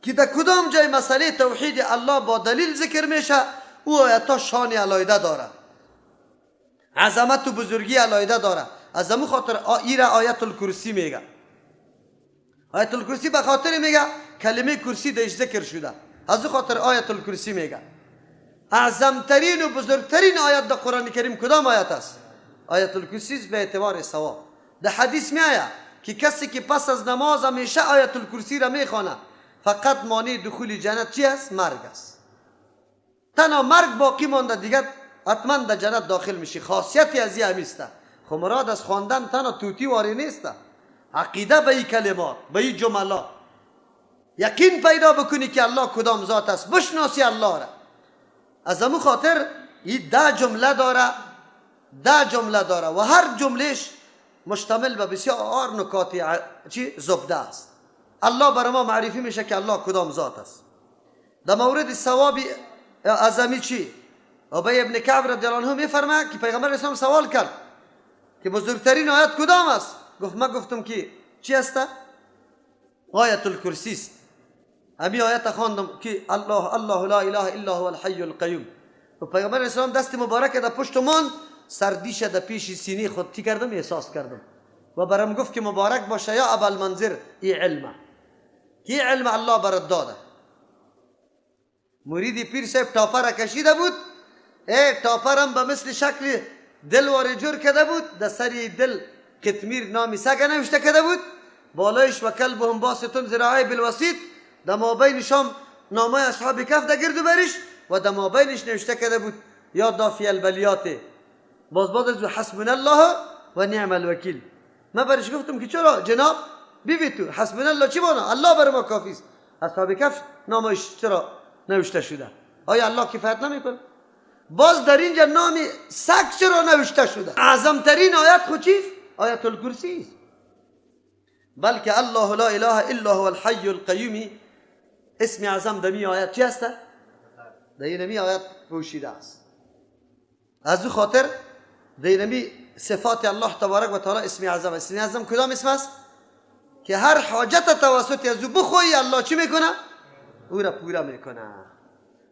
که در کدام جای مسئله توحید الله با دلیل ذکر میشه، او آیت شان علایده داره، عظمت و بزرگی علایده داره. از امو خاطر ایره آیت الکرسی میگه. آیت الکرسی به خاطر میگه کلمه کرسی درش ذکر شده، از او خاطر آیت الکرسی میگه. اعظمترین و بزرگترین آیت در قرآن کریم کدام آیت است؟ آیت الکرسی است به اعتبار ثواب. در حدیث میآید که کسی که پس از نماز همیشه آیت الکرسی را میخوانه، فقط مانع دخول جنت چی است؟ مرگ است. تنها مرگ باقی مانده، دیگر حتما در جنت داخل میشی. خاصیت از این همیسته. خب مراد از خواندن تنها توتی واری نیست، عقیده به این کلمات، به این جملات، یقین پیدا بکنی که الله کدام ذات است، بشناسی الله را. از امو خاطر این ده جمله داره، ده جمله داره و هر جملهش مشتمل به بسیار نکات چی زبده است. الله برای ما معرفی میشه که الله کدام ذات است. در مورد ثواب اعظمی چی؟ ابی ابن کعب رضی الله عنه میفرماید که پیغمبر اسلام سوال کرد که بزرگترین آیت کدام است؟ گفت ما گفتم که چی است؟ آیت الکرسی است. همی آیت خواندم که الله الله لا اله الا هو الحی القیوم. و پیغمبر اسلام دست مبارک در پشت ماند، سردیش در پیش سینه خود تی کردم، احساس کردم و برام گفت که مبارک باشه یا ابا المنذر، ای علمه که علم الله برات داده. مرید پیر صاحب تاپر کشیده بود، ای تاپرم به مثل شکل دل واره جور کرده بود، در سر دل قطمیر نامی سگ نوشته کرده بود، بالایش و کلبهم باسطون ذراعی بالوسیط، در مابین شام نامه اصحاب کف در گرد و برش و در مابینش نوشته کرده بود یا دافی البلیات. باز بعد از حسبنا الله و نعم الوکیل. من برش گفتم که چرا جناب بی تو حسبنا الله چی مانا؟ الله بر ما کافی است. اصحاب کف نامش چرا نوشته شده؟ آیا الله کفایت نمیکنه؟ باز در اینجا نام سگ چرا نوشته شده؟ اعظم ترین آیت خود چیست؟ آیت الکرسی است. بلکه الله لا اله الا هو الحی القیوم، اسم اعظم دمی آیت چی است؟ در اینمی آیت پوشیده است. از او خاطر در اینمی صفات الله تبارک و تعالی اسم اعظم. اسم اعظم کدام اسم است؟ که هر حاجت توسط از او بخوایی الله چی میکنه؟ او را پورا میکنه.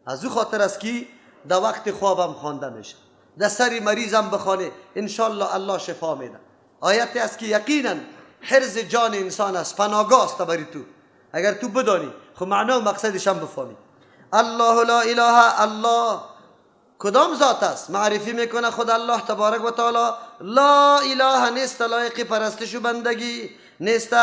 از او خاطر است که در وقت خوابم خوانده میشه، در سر مریضم بخوانه انشالله الله شفا میده. آیت است که یقینا حرز جان انسان است، پناهگاه است برای تو اگر تو بدانی، خب معنا و مقصدش هم بفهمی. الله لا اله الله کدام ذات است؟ معرفی میکنه خود الله تبارک و تعالی. لا اله نیست لایق پرستش و بندگی، نیست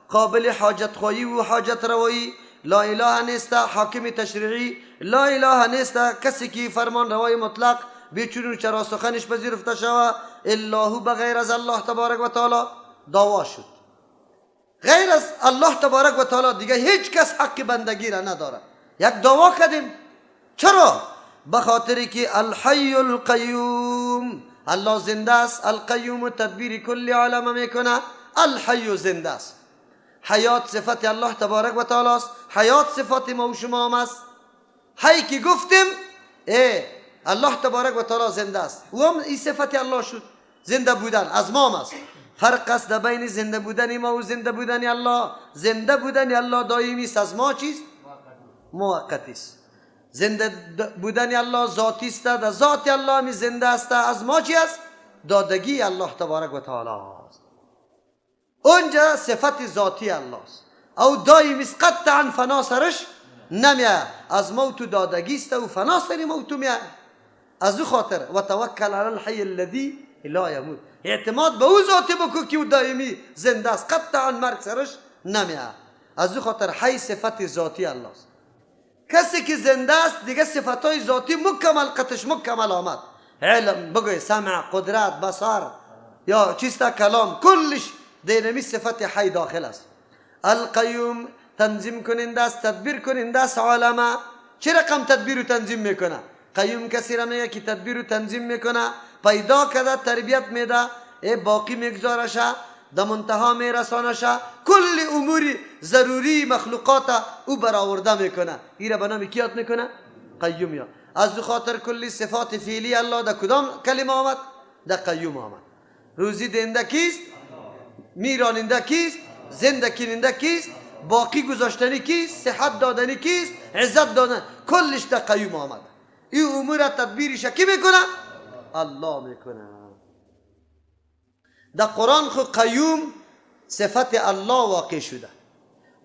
قابل حاجت خواهی و حاجت روایی. لا اله نیست حاکم تشریعی، لا اله نیست کسی که فرمان روای مطلق بیچون چرا سخنش پذیرفته شوه، الا هو بغیر از الله تبارک و تعالی. دعوا شد غیر از الله تبارک و تعالی دیگه هیچ کس حق بندگی را نداره. یک دعوا کردیم، چرا؟ به خاطر که الحی القیوم، الله زنده است، القیوم تدبیر کل عالم میکنه. الحی زنده است، حیات صفت الله تبارک و تعالی است، حیات صفت ما و شما هم است. حی که گفتیم ای الله تبارک و تعالی زنده است، او هم این صفت الله شد، زنده بودن از ما هم است. فرق است در بین زنده بودن ما و زنده بودن الله. زنده بودن الله دائمی است، از ما چیست؟ موقتی است. زنده بودن الله ذاتی است، در ذات الله می زنده است، از ما چی است؟ دادگی الله تبارک و تعالی است. اونجا صفت ذاتی الله است، او دائمی است، قطعا فنا سرش نمیاد. از موت دادگی است و فنا سر موت میاد. از او خاطر و توکل علی الحی الذی لا یموت، اعتماد به او ذات بکو که او دائمی زنده است، قطعا مرگ سرش نمیاد. از او خاطر حی صفت ذاتی الله است. کسی که زنده است دیگه صفتهای ذاتی مکمل قطش مکمل آمد. علم بگوی، سمع، قدرت، بصر یا چیست کلام، کلش دینمی صفت حی داخل است. القیوم تنظیم کننده است، تدبیر کننده است عالمه. چه رقم تدبیر و تنظیم میکنه؟ قیوم کسی را میگه که تدبیر و تنظیم میکنه، پیدا کرده، تربیت میده، باقی میگذارشه، در منتها میرسانشه، کل امور ضروری مخلوقات او برآورده میکنه. این را به نام کی یاد میکنه؟ قیوم. یا از خاطر کلی صفات فعلی الله در کدام کلمه آمد؟ در قیوم آمد. روزی دهنده کیست؟ میراننده کیست؟ زنده کننده کیست؟ باقی گذاشتنی کیست؟ صحت دادنی کیست؟ عزت دادن، کلش در قیوم آمد. این امور تدبیرش کی میکنه؟ الله میکنه. در قرآن خو قیوم صفت الله واقع شده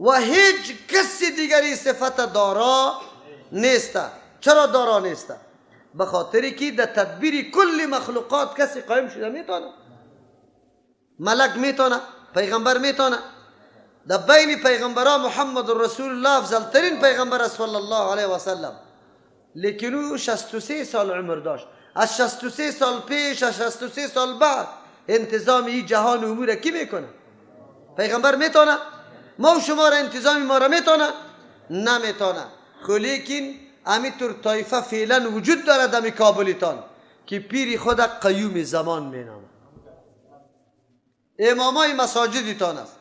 و هیچ کسی دیگری صفت دارا نیست. چرا دارا نیست؟ به خاطری که در تدبیر کل مخلوقات کسی قایم شده میتونه، ملک میتونه، پیغمبر میتونه. در بین پیغمبران محمد رسول الله افضل ترین پیغمبر صلی الله علیه و سلم، لیکن او 63 سال عمر داشت. از 63 سال پیش، از 63 سال بعد انتظام این جهان امور کی میکنه؟ پیغمبر میتونه؟ ما و شما را انتظام ما را میتونه؟ نمیتونه. خو لیکن امیتور طایفه فعلا وجود داره دمی کابلیتان که پیری خود قیوم زمان مینامه. امامای مساجدتان است،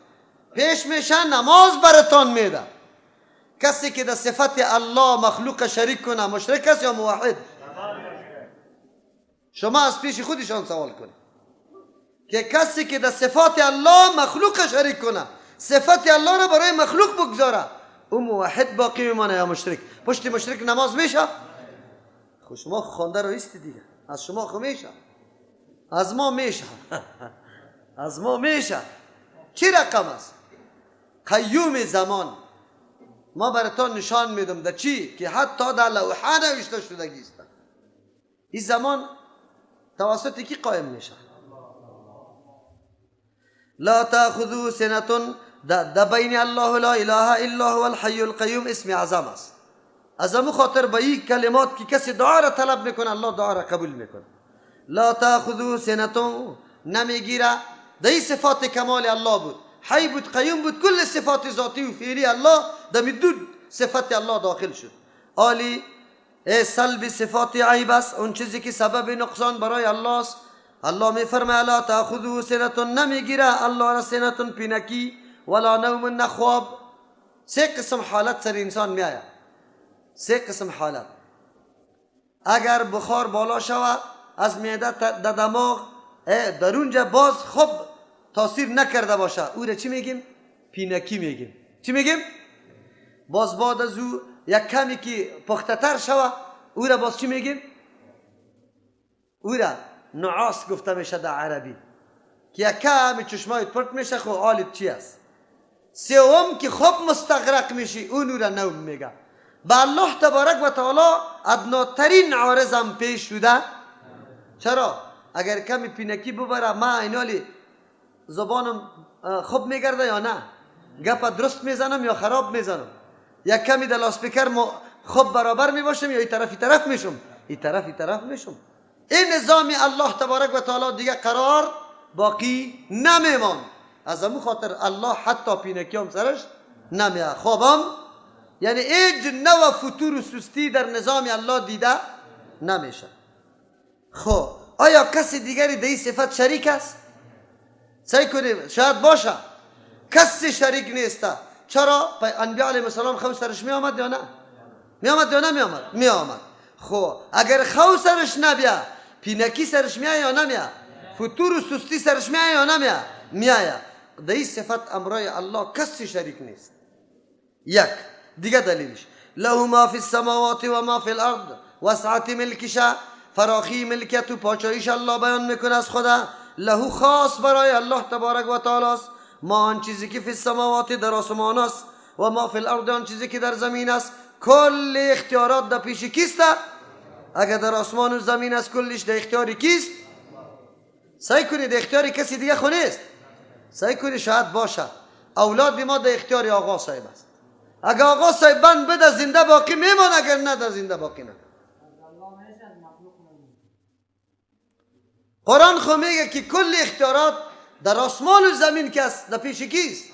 پیش میشن نماز براتان میده. کسی که در صفت الله مخلوق شریک کنه مشرک است یا موحد؟ شما از پیش خودشان سوال کنید که کسی که در صفات الله مخلوق شریک کنه، صفت الله را برای مخلوق بگذاره، او موحد باقی میمانه یا مشرک؟ پشت مشرک نماز میشه؟ خب شما خوانده رو ایستی دیگه، از شما خو میشه، از ما میشه، از ما میشه. چی رقم است؟ قیوم زمان. ما براتان نشان میدم در چی که حتی در لوحه نوشته شدگی است. این زمان توسط کی قایم میشه؟ لا تأخذه سنة، در بین الله لا اله الا هو الحی القیوم اسم اعظم است. از امو خاطر به این کلمات که کسی دعا را طلب میکنه الله دعا را قبول میکنه. لا تأخذه سنة نمیگیره. در این صفات کمال الله بود، حی بود، قیوم بود، کل صفات ذاتی و فعلی الله در دو صفت الله داخل شد. آلی سلب صفات عیب است، اون چیزی که سبب نقصان برای الله است. الله میفرماید لا تأخذه سنة، نمیگیره الله را سنة پینکی، ولا نوم، نه خواب. سه قسم حالت سر انسان میآید، سه قسم حالت. اگر بخار بالا شود از معده در دماغ، در اونجا باز خوب تاثیر نکرده باشه، او را چی میگیم؟ پینکی میگیم. چی میگیم؟ باز بعد از او یک کمی که پخته تر شوه، او را باز چی میگیم؟ او را نعاس گفته میشه در عربی، که یک کمی چشمایت پرت میشه، خو حالت چی است؟ سوم که خوب مستغرق میشی، اون را نوم میگه. به الله تبارک و تعالی ادناترین عارض هم پیش شده. چرا؟ اگر کمی پینکی ببره، ما اینالی زبانم خوب میگرده یا نه؟ گپ درست میزنم یا خراب میزنم؟ یک کمی در لاسپیکر خوب برابر میباشم یا این طرف طرف میشم؟ این طرف طرف میشم. این نظام الله تبارک و تعالی دیگه قرار باقی نمیمان. از امو خاطر الله حتی پینکی هم سرش نمیه، خوابم یعنی هیچ نوع فتور و سستی در نظام الله دیده نمیشه. خب آیا کسی دیگری در این صفت شریک است؟ سعی کنیم شاید باشه، کسی شریک نیست. چرا؟ انبیاء علیهم السلام خو سرش می آمد یا نه؟ می آمد یا نمی آمد؟ می آمد. خب اگر خو سرش نبیا، پینکی سرش میاد یا نمیاد؟ فتور و سستی سرش میاد یا نمیاد؟ میآید. در این صفت امرای الله کسی شریک نیست. یک دیگه دلیلش له ما فی السماوات و ما فی الارض، وسعت ملکشه، فراخی ملکیت و پاچاییش الله بیان میکنه از خدا. له خاص برای الله تبارک و تعالی است. ما آن چیزی که فی السماوات در آسمان است و ما فی الارض آن چیزی که در زمین است، کل اختیارات در پیش کیست؟ اگر در آسمان و زمین است کلش در اختیار کیست؟ سعی کنید اختیار کسی دیگه خو نیست. سعی کنید شاید باشه. اولاد ما در اختیار آقا صاحب است. اگر آقا صاحب بند بده زنده باقی میمانه، اگر نده زنده باقی نه. قرآن خو میگه که کل اختیارات در آسمان و زمین که است در پیش کیست؟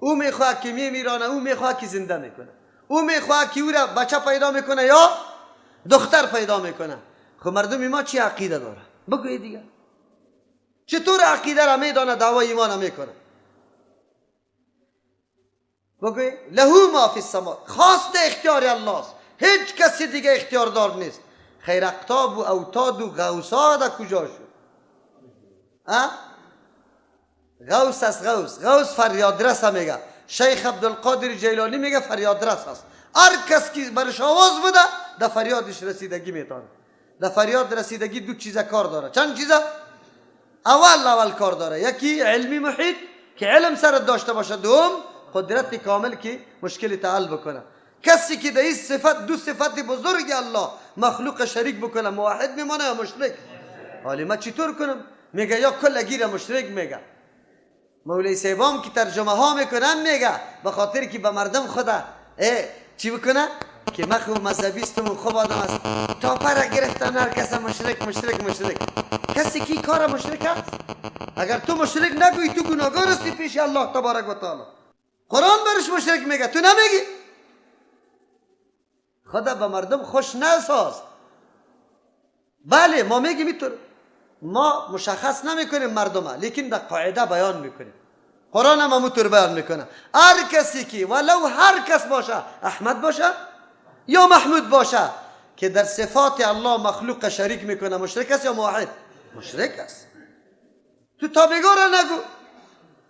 او میخواد که میمیرانه، او میخواد که زنده میکنه، او میخواد که او را بچه پیدا میکنه یا دختر پیدا میکنه. خب مردم ما چی عقیده داره؟ بگوی دیگه چطور عقیده را میدانه دعوای ایمان میکنه؟ بگوی له ما فی السما، خاص اختیار الله است، هیچ کسی دیگه اختیار دار نیست. خیر اقطاب و اوتاد و غوثا در کجا شد؟ غوث است، غوث، غوث فریادرس میگه. شیخ عبدالقادر جیلانی میگه فریادرس است. هر کس که برش آواز بده در فریادش رسیدگی میتونه. در فریاد رسیدگی دو چیز کار داره. چند چیزه؟ اول کار داره، یکی علمی محیط که علم سرت داشته باشه، دوم قدرت کامل که مشکل تعال بکنه. کسی که در این صفت، دو صفت بزرگ الله مخلوق شریک بکنه، موحد میمانه یا مشرک؟ حالی ما چطور کنم؟ میگه یا کل گیر مشرک. میگه مولوی صاحبام که ترجمه ها میکنن میگه به خاطر که به مردم خدا چی بکنه که من خوب مذهبیستم و خوب آدم است، تا پر گرفتن هر کس مشرک مشرک مشرک. کسی که کار مشرک است، اگر تو مشرک نگویی تو گناهگار هستی پیش الله تبارک و تعالی. قرآن برش مشرک میگه، تو نمیگی. خدا به مردم خوش نساز. بله ما میگیم اینطور، ما مشخص نمیکنیم مردم، لیکن در قاعده بیان میکنیم. قرآن هم همونطور بیان میکنه. هر کسی که ولو هر کس باشه، احمد باشه یا محمود باشه، که در صفات الله مخلوق شریک میکنه، مشرک است یا موحد؟ مشرک است. تو تابعگاه را نگو،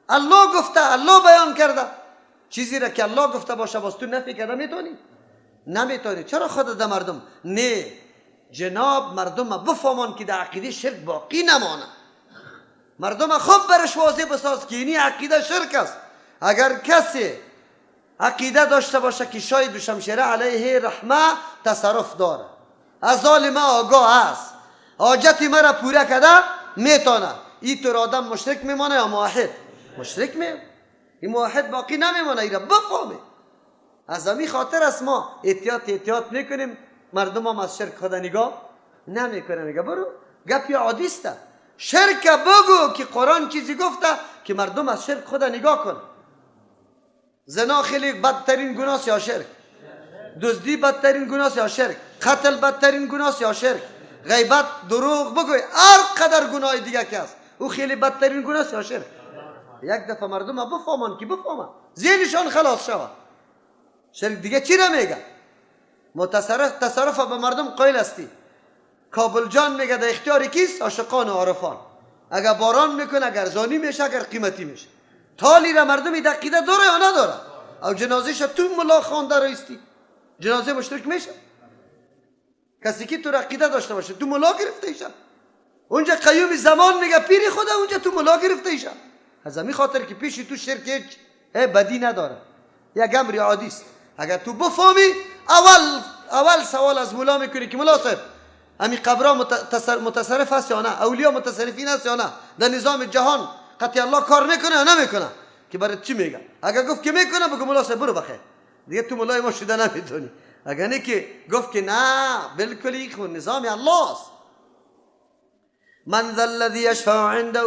الله گفته، الله بیان کرده. چیزی را که الله گفته باشه باز تو نفی کرده میتونی؟ نمیتونی. چرا خود در مردم نه جناب مردم بفهمان که در عقیده شرک باقی نمانه. مردم خوب برش واضح بساز که اینی عقیده شرک است. اگر کسی عقیده داشته باشه که شاید شمشیره علیه رحمه تصرف داره، از حال ما آگاه است، حاجت مرا پوره کرده میتونه، این طور آدم مشرک میمانه یا موحد؟ مشرک میمانه. این موحد باقی نمیمانه. این را بفهمه. از همین خاطر است ما احتیاط میکنیم، مردم هم از شرک خدا نگاه نمیکنه. میگه برو گپی عادی است، شرک بگو که قرآن چیزی گفته که مردم از شرک خدا نگاه کنه. زنا خیلی بدترین گناه یا شرک؟ دزدی بدترین گناه یا شرک؟ قتل بدترین گناه یا شرک؟ غیبت، دروغ، بگوی هر قدر گناه دیگه که است او خیلی بدترین گناه یا شرک؟ یک دفعه مردم بفهمن که بفهمن ذهنشان خلاص شود. شرک دیگه چی را میگه؟ تصرف به مردم قایل هستی. کابل جان میگه در اختیار کیست؟ عاشقان و عارفان. اگر باران میکنه، اگر زانی میشه، اگر قیمتی میشه. تالی را مردم عقیده داره یا نداره؟ او جنازهش تو ملا خوانده رایستی، جنازه مشرک میشه. کسی که تو عقیده داشته باشه تو ملا گرفته ایشه. اونجا قیوم زمان میگه پیر خدا، اونجا تو ملا گرفته ایشه. از همین خاطر که پیش تو شرک هیچ بدی نداره، یک امر عادی است. اگر تو بفهمی اول سوال از مولا میکنی که مولا صاحب همین قبرها متصرف هست یا نه؟ اولیا متصرفین هست یا نه؟ در نظام جهان قطعی الله کار میکنه یا نمیکنه؟ که برای چی میگه؟ اگر گفت که میکنه، بگو مولا صاحب برو بخیر دیگه، تو مولای ما شده نمیتونی. اگر نه که گفت که نه بالکلی خو نظام الله است. من ذا الذی یشفع عنده،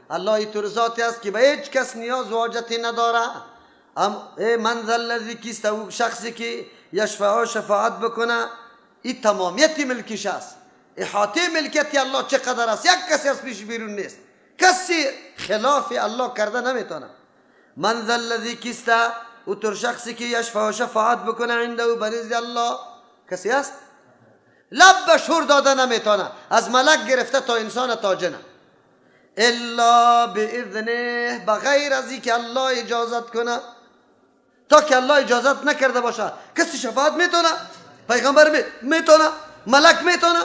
الله تو ذاتی است که به هیچ کس نیاز و حاجتی نداره. من ذا الذی کیست؟ او شخصی که یشفع شفاعت بکنه. این تمامیت ملکش است، احاطه ملکیت الله چقدر است، یک کسی از پیش بیرون نیست، کسی خلاف الله کرده نمیتونه. من ذا الذی کیست؟ او تر شخصی که یشفع شفاعت بکنه عنده بنزد الله. کسی است لب به شور داده نمیتونه، از ملک گرفته تا انسان تا جنه، الا باذنه، بغیر از اینکه الله اجازت کنه. تا که الله اجازت نکرده باشه کسی شفاعت میتونه؟ پیغمبر میتونه؟ ملک میتونه؟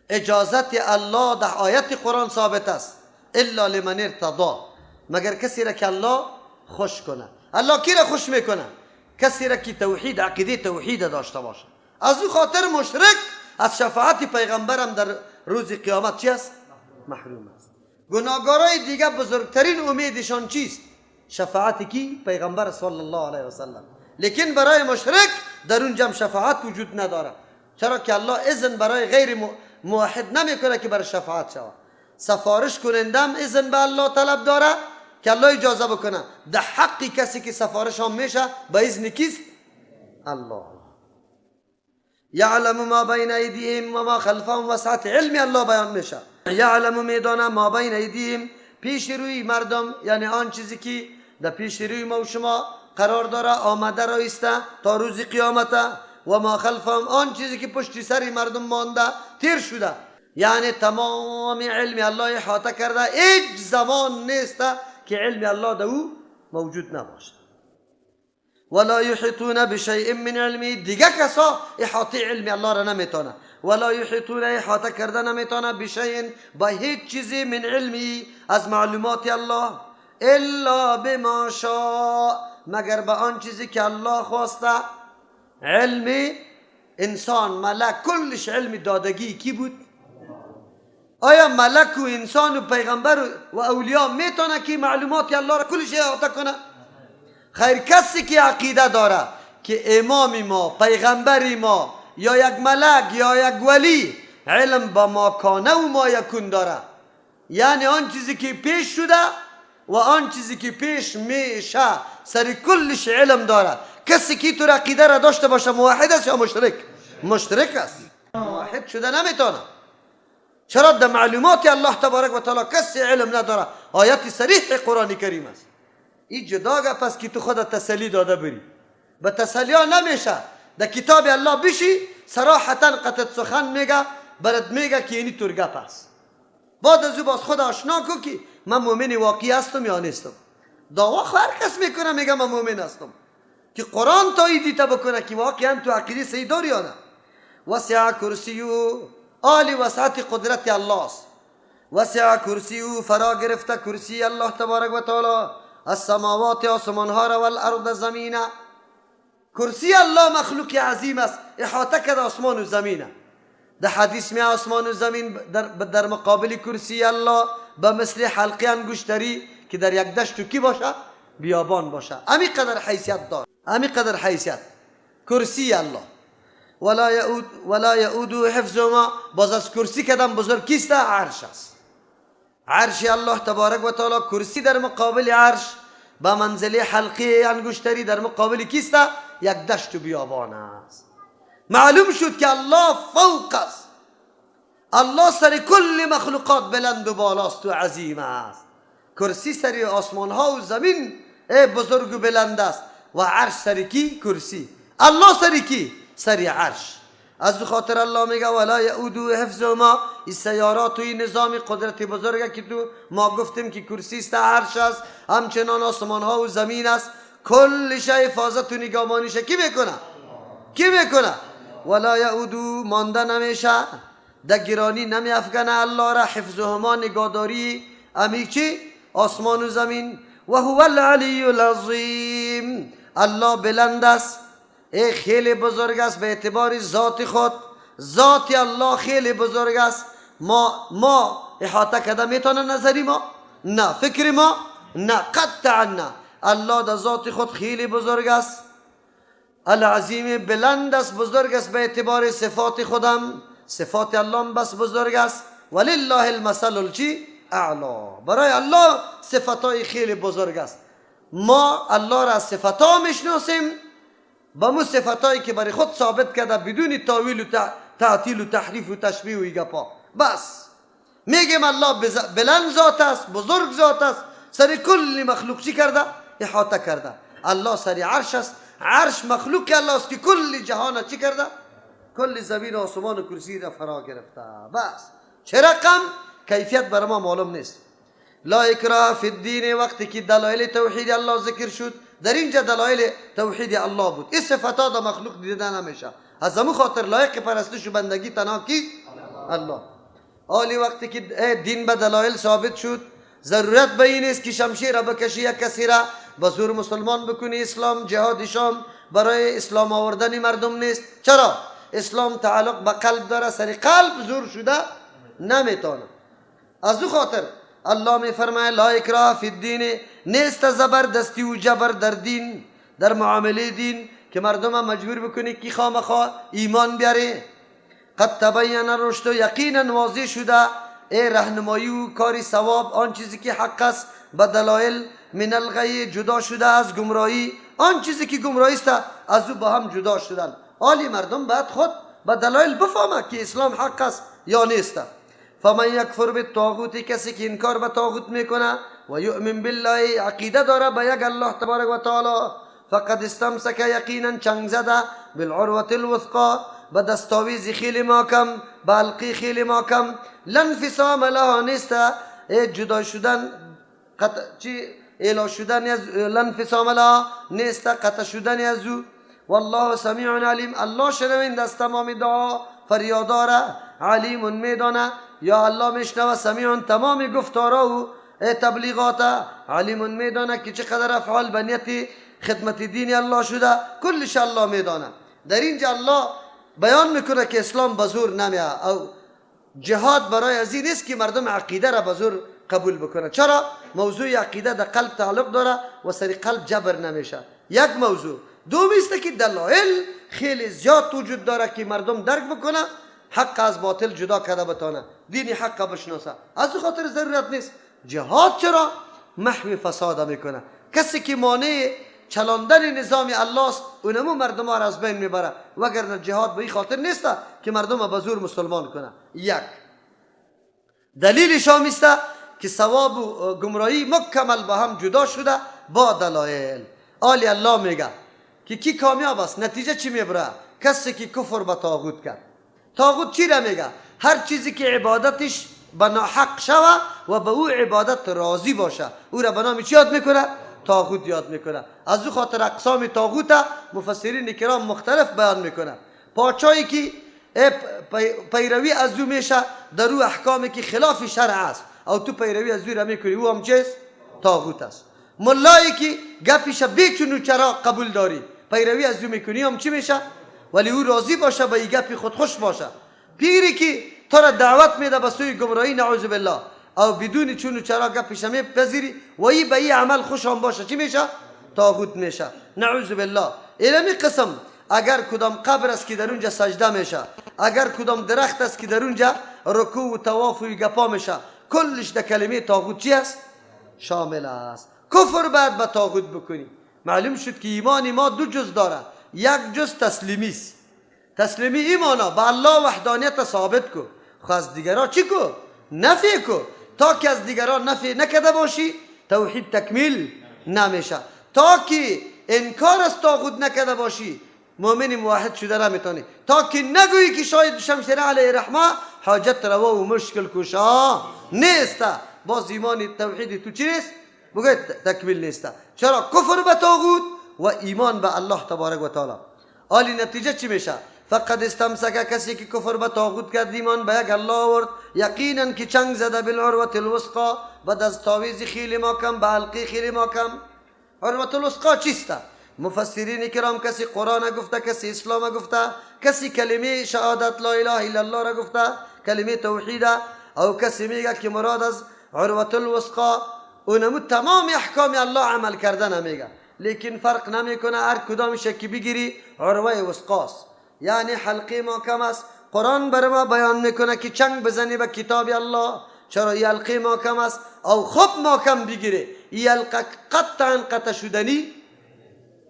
اجازت الله در آیت قرآن ثابت است، الا لمن ارتضا، مگر کسی را که الله خوش کنه. الله کی را خوش میکنه؟ کسی را که توحید، عقیده توحید داشته باشه. از او خاطر مشرک از شفاعت پیغمبرم در روز قیامت چی است؟ محروم است. گناهگارای دیگه بزرگترین امیدشان چیست؟ شفاعت کی؟ پیغمبر صلی الله علیه و سلم. لیکن برای مشرک در اون جمع شفاعت وجود نداره. چرا که الله اذن برای غیر موحد نمیکنه که برای شفاعت شود. سفارش کنندم اذن به الله طلب داره که الله اجازه بکنه. در حق کسی که سفارش هم میشه به اذن کیست؟ الله. یعلم ما بین ایدیهم و ما خلفهم، وسعت علم الله بیان میشه. یعلم میدانه، ما بین ایدیهم پیش روی مردم، یعنی آن چیزی که در پیش روی ما و شما قرار داره، آمده را ایسته تا روز قیامت، و ما خلفهم آن چیزی که پشت سر مردم مانده تیر شده. یعنی تمام علم الله احاطه کرده، هیچ زمان نیست که علم الله در او موجود نباشه. ولا یحیطون بشیء من علمه، دیگه کسا احاطه علم الله را نمیتونه. ولا یحیطون احاطه کرده نمیتونه، بشیء با هیچ چیزی، من علمه از معلومات الله، الا بما شاء مگر به آن چیزی که الله خواسته. علم انسان ملک کلش علم دادگی کی بود؟ آیا ملک و انسان و پیغمبر و اولیا میتونه که معلومات الله را کلش احاطه کنه؟ خیر، کسی که عقیده داره که امام ما، پیغمبر ما، یا یک ملک یا یک ولی علم با ما کانه و ما یکون داره، یعنی آن چیزی که پیش شده و آن چیزی که پیش میشه سر کلش علم داره. کسی که تو عقیده را داشته باشه موحد است یا مشرک؟ مشرک است، موحد شده نمیتونه. چرا؟ در معلومات الله تبارک و تعالی کسی علم نداره. آیت صریح قرآن کریم است. این جدا گپ است که تو خود تسلی داده بری، به تسلی ها نمیشه. در کتاب الله بشی صراحتا قطعت سخن میگه، برات میگه که اینی طور گپ است. بعد از او باز خود آشنا کو که من مؤمن واقعی هستم یا نیستم. دعوا خو هر کس میکنه، میگه من مؤمن هستم، که قرآن تایید تا بکنه که واقعا تو عقیده صحیح داری یا نه. وسع کرسیه، عالی وسعت قدرت الله است. وسع کرسیه فرا گرفته کرسی الله تبارک و تعالی، السماوات آسمان ها را، والارض زمینه. کرسی الله مخلوق عظیم است، احاطه کرده آسمان و زمینه. در حدیث می آسمان و زمین در مقابل کرسی الله به مثل حلقه انگشتری که در یک دشت کی باشه؟ بیابان باشه. امی قدر حیثیت دار، امی قدر حیثیت کرسی الله. ولا یعود ولا یعود حفظهما، باز از کرسی کدام بزرگ کیست؟ عرش است. عرش الله تبارک و تعالی، کرسی در مقابل عرش به منزله حلقه انگشتری در مقابل کیست؟ یک دشت و بیابان است. معلوم شد که الله فوق است، الله سر کل مخلوقات بلند و بالاست و عظیم است. کرسی سر آسمان ها و زمین بزرگ و بلند است، و عرش سر کی؟ کرسی. الله سر کی؟ سر عرش. از خاطر الله میگه ولا یعود حفظهما، این سیارات و این نظام قدرت بزرگه که تو ما گفتیم که کرسی است، عرش است، همچنان آسمان ها و زمین است، کل شی حفاظت و نگهبانیش کی میکنه؟ کی میکنه؟ ولا یعود مانده نمیشه، در گرانی نمی افکنه الله را، حفظهما نگهداری امی چی؟ آسمان و زمین. و هو العلی العظیم، الله بلند است، ای خیلی بزرگ است به اعتبار ذات خود. ذات الله خیلی بزرگ است. ما احاطه کرده میتونه نظری ما؟ نه. فکر ما؟ نه، قطعا نه. الله در ذات خود خیلی بزرگ است، العظیم بلند است، بزرگ است به اعتبار صفات خودم. صفات الله بس بزرگ است. ولله المثل الچی؟ اعلا. برای الله صفتای خیلی بزرگ است. ما الله را از صفتا میشناسیم، با مو صفتایی که برای خود ثابت کرده بدون تاویل و تعطیل و تحریف و تشبیه و گپا. بس میگیم الله بلند ذات است، بزرگ ذات است، سر کل مخلوق چی کرده؟ احاطه کرده. الله سر عرش است، عرش مخلوق الله است که کل جهان چی کرده؟ کل زمین و آسمان و کرسی را فرا گرفته. بس چه رقم کیفیت بر ما معلوم نیست. لا اکراه فی الدین، وقتی که دلایل توحید الله ذکر شد، در اینجا دلایل توحید الله بود. این صفات در مخلوق دیده نمیشه، از همون خاطر لایق پرستش و بندگی تنها کی؟ الله. آلی وقتی که دین به دلایل ثابت شد، ضرورت به این است که شمشیر بکشی یک کسی را به زور مسلمان بکنی. اسلام جهاد شام برای اسلام آوردن مردم نیست. چرا؟ اسلام تعلق به قلب داره، سر قلب زور شده نمیتونه. از او خاطر الله می فرماید لا اکراه فی الدین، نیست زبردستی و جبر در دین، در معامله دین که مردم مجبور بکنی که خامخا ایمان بیاره. قد تبین الرشد، یقینا واضح شده ای رهنمایی و کاری ثواب، آن چیزی که حق است به دلایل، من الغی جدا شده از گمراهی، آن چیزی که گمراهی است از او با هم جدا شدن. حالی مردم باید خود به دلایل بفهمه که اسلام حق است یا نیست. فمن یکفر بالطاغوت، کسی که انکار به طاغوت میکنه و یؤمن بالله، عقیده داره به یک الله تبارک و تعالی، فقد استمسک، یقینا چنگ زده، بالعروة الوثقا، به دستاویز خیلی محکم، به حلقه خیلی محکم، لا انفصام لها، نیست جدا شدن، قطع چی اعلا شدن از، لا انفصام لها، نیست قطع شدن از او. والله سمیع علیم، الله شنونده است تمام دعا فریاداره، علیم میدانه، یا الله میشنوه، سمیع تمام گفتارا و تبلیغات، علیم میدانه که چقدر افعال به نیت خدمت دین الله شده، کلش الله میدانه. در اینجا الله بیان میکنه که اسلام به زور نمیه، او جهاد برای از این نیست که مردم عقیده را به زور قبول بکنه. چرا؟ موضوع عقیده در قلب تعلق داره و سر قلب جبر نمیشه. یک موضوع. دومی است که دلایل خیلی زیاد وجود داره که مردم درک بکنه، حق از باطل جدا کرده بتانه، دین حق بشناسه. از خاطر ضرورت نیست جهاد. چرا؟ محو فساد میکنه. کسی که مانع چلاندن نظام الله است اونمو مردم را از بین میبره، وگرنه جهاد به این خاطر نیست که مردم به زور مسلمان کنه. یک دلیل شام است که ثواب و گمراهی مکمل با هم جدا شده با دلایل. آلی الله میگه که کی کامیاب است، نتیجه چی میبره؟ کسی که کفر به طاغوت کرد. طاغوت چی را میگه؟ هر چیزی که عبادتش به ناحق شوه و به او عبادت راضی باشه، او را به نام چی یاد میکنه؟ طاغوت یاد میکنه. از او خاطر اقسام طاغوت مفسرین کرام مختلف بیان میکنه. پاچایی که پیروی از او میشه در او احکامی که خلاف شرع است، او تو پیروی از او را میکنی، او هم چیست؟ طاغوت است. ملایی که گپیش بیچون و چرا قبول داری، پیروی از او میکنی، هم چی میشه؟ ولی او راضی باشه به این گپی خود خوش باشه. پیری که تو را دعوت میده به سوی گمراهی، نعوذ بالله، او بدون چون و چرا گپش میپذیری و ای به این عمل خوش هم باشه، چی میشه؟ طاغوت میشه، نعوذ بالله. اینمی قسم اگر کدام قبر است که در اونجا سجده میشه، اگر کدام درخت است که در اونجا رکوع و طواف و گپا میشه، کلش در کلمه طاغوت چی است؟ شامل است. کفر باید به طاغوت بکنی. معلوم شد که ایمان ما دو جز داره. یک جز تسلیمی است. تسلیمی ایمانا به الله وحدانیت ثابت کو، خو از دیگرا چی کو؟ نفی کو. تا که از دیگرا نفی نکده باشی توحید تکمیل نمیشه. تا که انکار از طاغوت نکده باشی مؤمن موحد شده نمیتونی. تا که نگویی که شاید شمشیر علیه رحمه حاجت روا و مشکل کشا نیست، باز ایمان توحید تو چی نیست؟ بگه تکمیل نیست. چرا؟ کفر به طاغوت و ایمان به الله تبارک و تعالی. آلی نتیجه چی میشه؟ فقد استمسک، کسی که کفر به طاغوت کرد ایمان به یک الله آورد، یقینا که چنگ زده بالعروة الوثقا، به دستاویز خیلی محکم، به حلقه خیلی محکم. عروة الوثقا چیست؟ مفسرین کرام کسی قرآن گفته، کسی اسلام گفته، کسی کلمه شهادت لا اله الا الله را گفته، کلمه توحید، او کسی میگه که مراد از عروة الوثقا اونمو تمام احکام الله عمل کردن میگه، لیکن فرق نمیکنه هر کدامش که بگیری عروه وثقاست، یعنی حلقه محکم است. قرآن بر ما بیان میکنه که چنگ بزنی به کتاب الله، چرا این حلقه محکم است؟ او خوب محکم بگیره، این حلقه قطعا قطع شدنی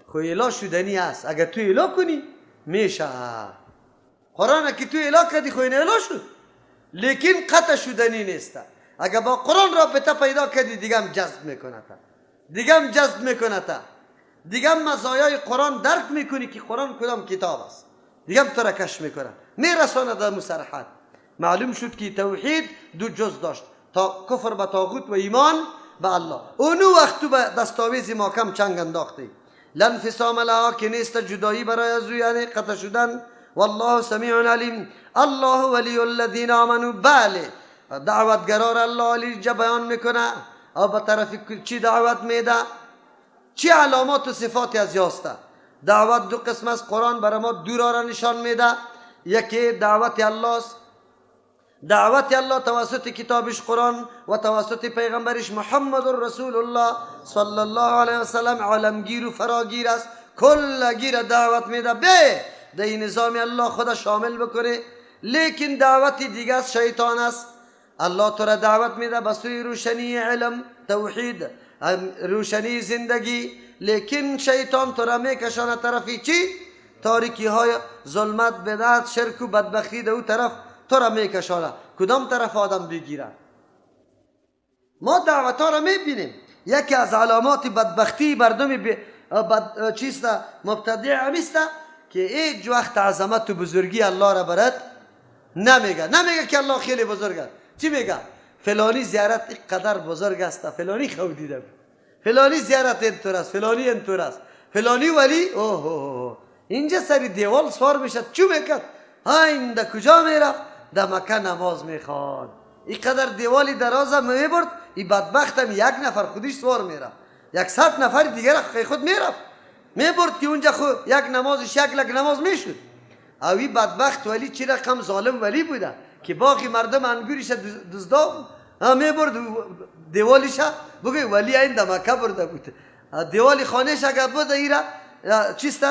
خو الا شدنی است. اگر تو الا کنی میشه. قرآن که تو الا کردی خو این الا شد، لیکن قطع شدنی نیست. اگر با قرآن رابطه پیدا کردی دیگه هم جذب میکنه تا، دیگه هم جذب میکنه تا، دیگه هم مزایای قرآن درک میکنی که قرآن کدام کتاب است، دیگه هم تو را کش میکنه، میرسانه در مسرحت. معلوم شد که توحید دو جز داشت، تا کفر به طاغوت و ایمان به الله. اونو وقت تو به دستاویز محکم چنگ انداختی. لا انفصام لها، که نیست جدایی برای از او، یعنی قطع شدن. والله سمیع علیم، الله ولی الذین آمنوا. بله، دعوتگرار الله علی جا بیان میکنه او به طرف چی دعوت میده، چی علامات و صفات از یاسته. دعوت دو قسم است، قرآن برای ما دو راه را نشان میده. یکی دعوت الله است دعوت الله توسط کتابش قرآن و توسط پیغمبرش محمد رسول الله صلی الله علیه وسلم عالمگیر و فراگیر است. کلگیر دعوت میده به در این نظام الله خدا شامل بکنه. لیکن دعوت دیگه از شیطان است. الله تو را دعوت میده به سوی روشنی علم، توحید، روشنی زندگی، لیکن شیطان تو را میکشانه طرفی چی؟ تاریکی های ظلمت، بدعت، شرک و بدبختی. ده او طرف تو را میکشانه. کدام طرف آدم بگیره؟ ما دعوت ها را میبینیم. یکی از علامات بدبختی مردم بد چیست مبتدع همیست که هیچ وقت عظمت و بزرگی الله را برات نمیگه. نمیگه که الله خیلی بزرگ است. چی میگه؟ فلانی زیارت اینقدر بزرگ است، فلانی خو دیده، فلانی زیارت اینطور است، فلانی اینطور است، فلانی ولی اوه اوه. اینجا سری دیوال سوار میشه، چو میکرد؟ ها این ده کجا میرفت؟ ده مکه نماز میخوان. اینقدر دیوالی دراز میبرد، این بدبخت هم یک نفر خودش سوار میرفت، 100 نفر دیگر خود میرفت میبرد که اونجا خود یک نمازش یک لک نماز میشد. او این بدبخت ولی چی رقم ظالم ولی بوده که باقی مردم انگورش دزدا میبرد دیوالیش بگوی ولی این ده مکه برده بود. دیوالی خانهش اگر بوده ایره چیست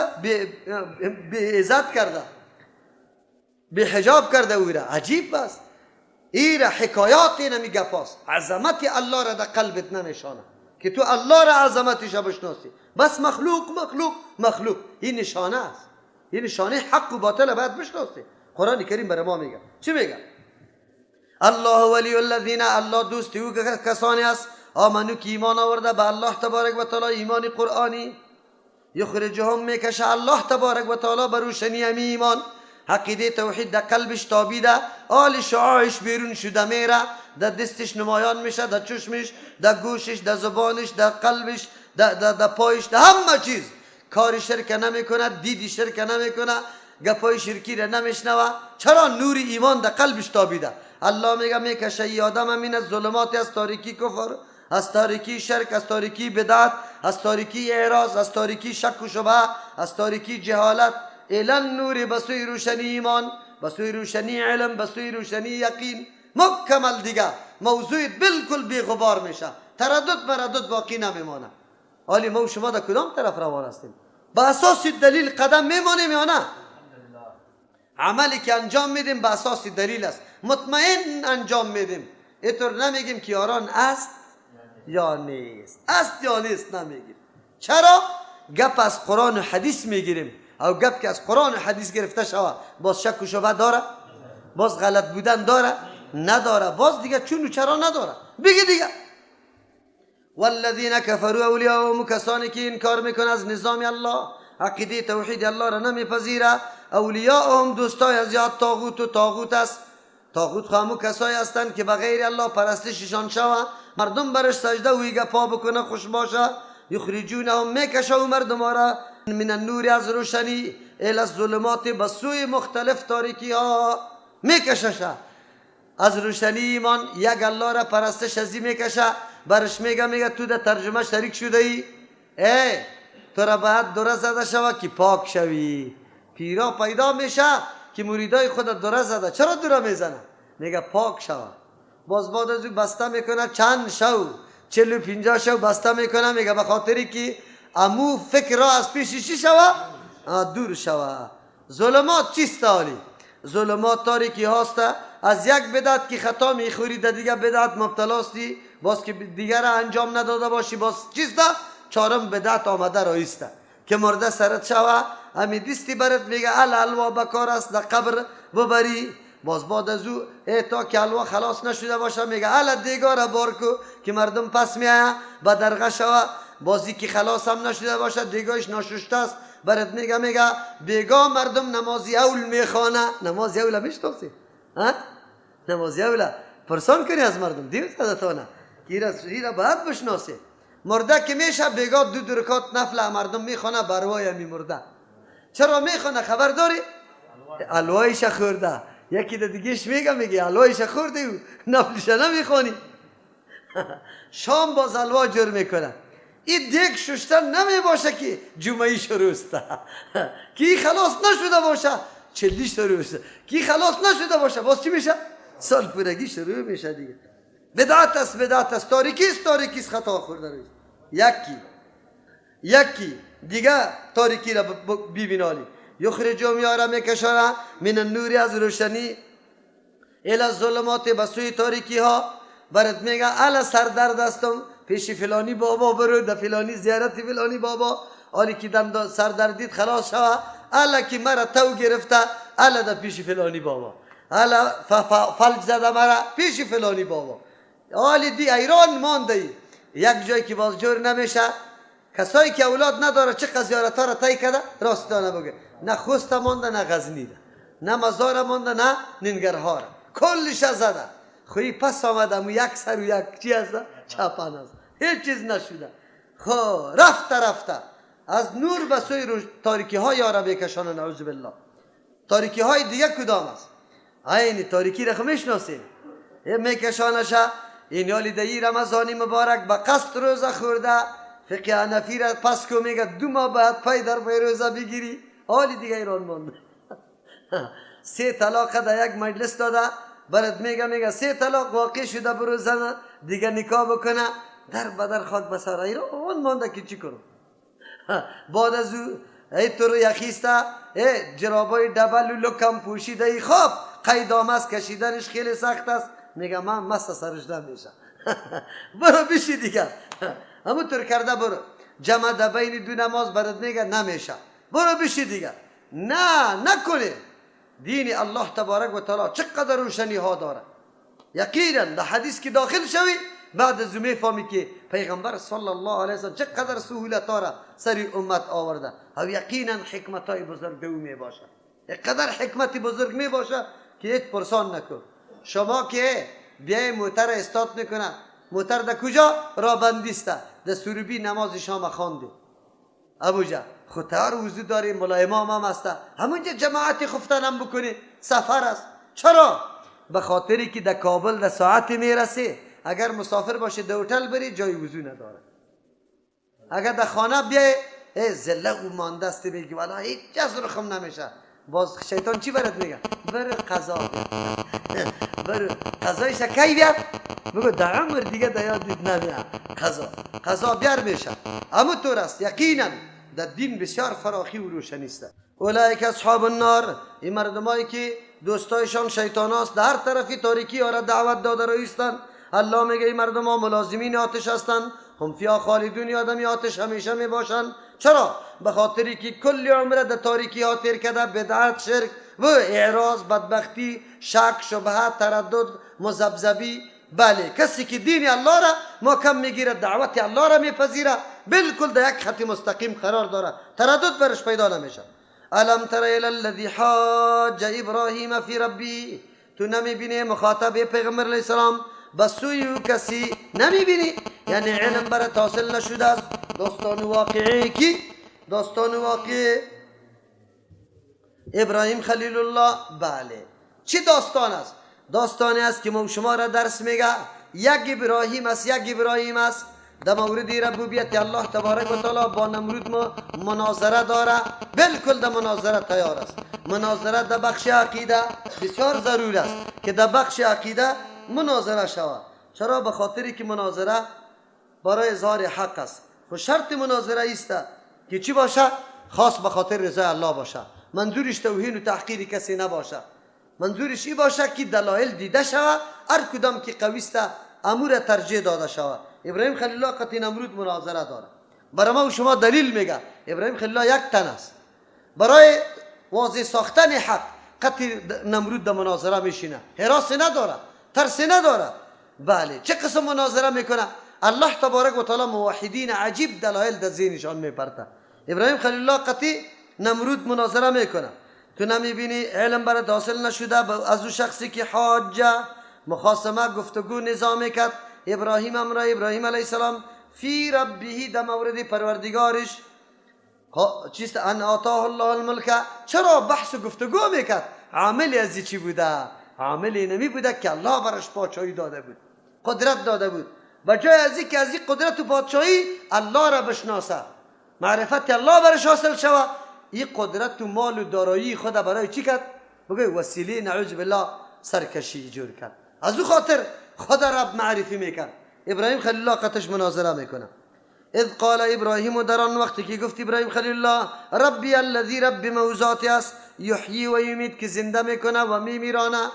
بی عزت کرده، بی حجاب کرده او را. عجیب است. ایره حکایات نمی گپاست. عظمت الله را در قلبت نمیشانه که تو الله را عظمتش بشناسی. بس مخلوق مخلوق مخلوق، این نشانه است. این نشانه حق و باطل باید بشناسی. قرآن کریم برای ما میگه چی میگه؟ الله ولی الذین، الله دوست او کسانی است آمنو که ایمان آورده به الله تبارک و تعالی، ایمان قرآنی. یخرجهم میکشه الله تبارک و تعالی بر روشنی همی ایمان، عقیده توحید در قلبش تابیده، آل شعاعش بیرون شده میره، در دستش نمایان میشه، در چشمش، در گوشش، در زبانش، در قلبش، در پایش، در همه چیز. کار شرک نمیکنه، دیدی شرک نمیکنه، گپای شرکی را نمیشنوه. چرا؟ نور ایمان در قلبش تابیده. الله میگه میکشه ای آدم همین از ظلمات، از تاریکی کفر، از تاریکی شرک، از تاریکی بدعت، از تاریکی اعراض، از تاریکی شک و شبهه، از تاریکی جهالت، الی النور، به سوی روشنی ایمان، به سوی روشنی علم، به سوی روشنی یقین. مکمل دیگه موضوع بالکل بی غبار میشه، تردد مردد باقی نمیمانه. حالی ما و شما در کدام طرف روان هستیم؟ به اساس دلیل قدم میمانیم یا نه؟ عملی که انجام میدیم به اساس دلیل است، مطمئن انجام میدیم. اینطور نمیگیم که یاران است یا نیست، است یا نیست نمیگیم. چرا؟ گپ از قرآن و حدیث میگیریم. او گپ که از قرآن و حدیث گرفته شوه باز شک و شبهه داره؟ باز غلط بودن داره؟ نداره. باز دیگه چون و چرا نداره. بگی دیگه والذین کفروا اولیاءهم، کسانی که انکار میکنه از نظام الله، عقیده توحید الله را نمیپذیره، اولیاءهم دوستای از یاد طاغوت و طاغوت است. طاغوت خامو کسایی هستند که بغیر الله پرستششان شوه، مردم برش سجده و گپا بکنه خوش باشه. یخرجونهم میکشه و مردم را من النور از روشنی الی الظلمات به سوی مختلف تاریکی ها میکشه. از روشنی ایمان یک الله را پرستش ازی میکشه، برش میگه میگه تو در ترجمه شریک شده ای، ای تو را باید دوره زده شوه که پاک شوی. پیرا پیدا میشه که مریدای خود دوره زده. چرا دوره میزنه؟ میگه پاک شوه. باز بعد از او بسته میکنه چند شو، 40 و 50 شو بسته میکنه، میگه به خاطری که امو فکر را از پیش چی شوه؟ دور شوه. ظلمات چیست حالی؟ ظلمات تاریکی هاست. از یک بدعت که خطا میخوری در دیگه بدعت مبتلاستی، باز که دیگر را انجام نداده باشی باز چیست؟ چهارم بدعت آمده رایسته که مرده سرت شوه، همی دیستی برت میگه ال الوا بکار است در قبر ببری. باز بعد از او تا که الوا خلاص نشده باشه میگه ال دیگاره بار کو که مردم پس میایه به درغه شوه. بازی که خلاص هم نشده باشه دیگاهش ناششته است، برات میگه میگه بیگاه مردم نمازی اول میخوانه. نمازی اول میشناسی؟ ها؟ نمازی اول پرسان کنی از مردم دیو زدتانه ایره باید بشناسی. مرده که میشه بیگاه 2 رکعت نفل مردم میخوانه بروای می مرده. چرا میخوانه خبر داری؟ الوایش خورده. یکی دیگهش میگه میگه الوایش خورده و نفلش نمیخوانی. شام باز الوا جور میکنه. این دیگ ششتن نمی باشه که جمعه شروع است، کی خلاص نشده باشه چلی شروع است، کی خلاص نشده باشه باز چی میشه؟ سال پورگی شروع میشه دیگه. بدعت است، بدعت است، تاریکی است، تاریکی است، خطا خورده رویست. یکی دیگه تاریکی را ببینالی. یخرجو میاره میکشانه من النور از روشنی الى الظلمات به سوی تاریکی ها. برات میگه الا سردرد هستم، پیش فلانی بابا برو، در فلانی زیارت فلانی بابا، آلی که دم سردردید خلاص شوه، الا که مرا تو گرفته، الا در پیش فلانی بابا، الا فلج زده مرا پیش فلانی بابا. آلی دی ایران مانده ای. یک جایی که باز جور نمیشه. کسایی که اولاد نداره چه زیارت ها را طی کرده راست دانه بگه، نه خوست مانده، نه غزنی، نه مزار مانده، نه ننگرهار، کلش زده. خوی پس آمدم یک سر و یک چی هست؟ چپان است، هیچ چیز نشده. خب رفته رفته از نور به سوی تاریکی های یاره بکشانه، نعوذ بالله. تاریکی های دیگه کدام است؟ عین تاریکی را میشناسیم، میکشانشه. این یالی دی رمضانی مبارک به قصد روزه خورده، فقه حنفی را پس کو میگه 2 ماه بعد پای در پای روزه بگیری، حالی دیگه ایران مانده. 3 طلاق در یک مجلس داده، برات میگه 3 طلاق واقع شده، برو زن دیگه نکاح بکنه، در بدر خاک بسر ایران مانده که چی کنم. بعد از او ای تو رو یخیسته، ای جرابای دبل و لکم پوشیده، ای خواب قیدام است، کشیدنش خیلی سخت است. میگه من مست سرش نمیشه. برو بشی دیگه، همونطور کرده برو جمع در بین 2 نماز، برات میگه نمیشه، برو بشی دیگه. نه نکنه. دین الله تبارک و تعالی چقدر روشنی ها داره. یقینا در حدیث که داخل شوی بعد از میفهمی که پیغمبر صلی الله علیه وسلم چقدر سهولت داره سری امت آورده. او یقینا حکمت های بزرگ او می باشه، قدر حکمت بزرگ می باشه که هیچ پرسان نکن. شما که بیای موتر استاد میکنه، موتر در کجا؟ رابندیسته، در سروبی نماز شام خوانده، ابوجا خود وضو داری، ملا امام هم هسته، همونجا جماعت خفتن هم بکنی، سفر است. چرا؟ به خاطری که در کابل در ساعت میرسه، اگر مسافر باشه در هتل بری جای وضو نداره، اگر در خانه بیای زله او مانده است، میگی والا هیچ چیز رخم نمیشه. باز شیطان چی برات میگه؟ برو قضا بیا، برو قضایش کی بیار؟ بگو در عمر دیگه در یادت نمیاد قضا، قضا بیار میشه. اما طور است یقینا در دین بسیار فراخی و روشنی است. اولئک اصحاب النار، این مردمایی که دوستایشان شیطان است، در هر طرفی تاریکی ها را دعوت داده رایستند. الله میگه این مردم ها ملازمین آتش هستند، هم فیها خالدون، آدمی آتش همیشه می باشند. چرا؟ به خاطری که کل عمر در تاریکی ها تیر کرده، بدعت، شرک و اعراض، بدبختی، شک، شبهه، تردد، مذبذبی. بله کسی که دین الله را محکم میگیره، دعوت الله را میپذیره، بالکل در یک خط مستقیم قرار داره، تردد برش پیدا نمیشه. الم تر الی الذی حاج ابراهیم فی ربی، تو نمیبینی مخاطب پیغمبر علیه السلام به سوی او کسی نمیبینی، یعنی علم برات حاصل نشده است. داستان واقعی کی؟ داستان واقعی ابراهیم خلیل الله. بله چی داستان است؟ داستانی است که ما شما را درس میگه. یک ابراهیم است، یک ابراهیم است در مورد ربوبیت الله تبارک و تعالی با نمرود ما مناظره داره، بالکل در مناظره تیار است. مناظره در بخش عقیده بسیار ضرور است که در بخش عقیده مناظره شود. چرا؟ به خاطری که مناظره برای اظهار حق است. خو شرط مناظره است که چی باشه؟ خاص به خاطر رضای الله باشه، منظورش توهین و تحقیر کسی نباشه، منظورش ای باشه که دلایل دیده شود، هر کدام که قوی است امور ترجیح داده شود. ابراهیم خلیل الله قطعی نمرود مناظره داره، برای ما و شما دلیل میگه. ابراهیم خلیل الله یک تن است، برای واضح ساختن حق قطعی نمرود در مناظره میشینه، هراس نداره، ترس نداره. بله چه قسم مناظره میکنه؟ الله تبارک و تعالی موحدین عجیب دلایل در ذهنشان میپرته. ابراهیم خلیل الله قطعی نمرود مناظره میکنه. تو نمیبینی علم برات حاصل نشده از او شخصی که حاجه مخاصمه گفتگو نظام کرد ابراهیم امرا ابراهیم علیه السلام فی ربه در مورد پروردگارش چیست؟ ان آتاه الله الملک. چرا بحث و گفتگو میکرد؟ عامل از چی بوده؟ عامل نمی بوده که الله برش پادشاهی داده بود، قدرت داده بود. و جای از که از این قدرت و پادشاهی الله را بشناسه، معرفت الله برش حاصل شوه، این قدرت و مال و دارایی خود برای چی کرد؟ بگوی وسیله نعوذ بالله سرکشی جور کرد. از او خاطر خدا رب معرفی میکرد. ابراهیم خلیل الله قطش مناظره میکنه. اذ قال ابراهیم، در آن وقتی که گفت ابراهیم خلیل الله ربی الذی، رب موزاتی است، یحیی و یمیت، که زنده میکنه و میمیرانه.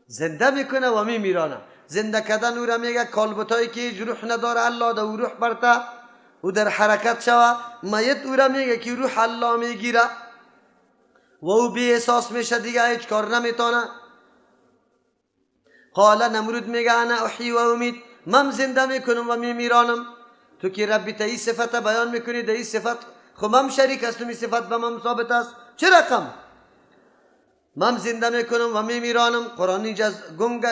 زنده میکنه و میمیرانه. زنده کردن او را میگه کالبوتایی که هیچ روح نداره الله در او روح برته او در حرکت شوه. میت او را میگه که روح الله میگیره و او بی احساس میشه، دیگه هیچ کار نمیتونه. قال نمرود میگه انا احیی و امیت، من زنده میکنم و میمیرانم. تو که ربی تا این صفت بیان میکنی، در این صفت خب من شریک هستم، این صفت به من ثابت است، چه رقم من زنده میکنم و میمیرانم؟ قرآن اینجا گنگ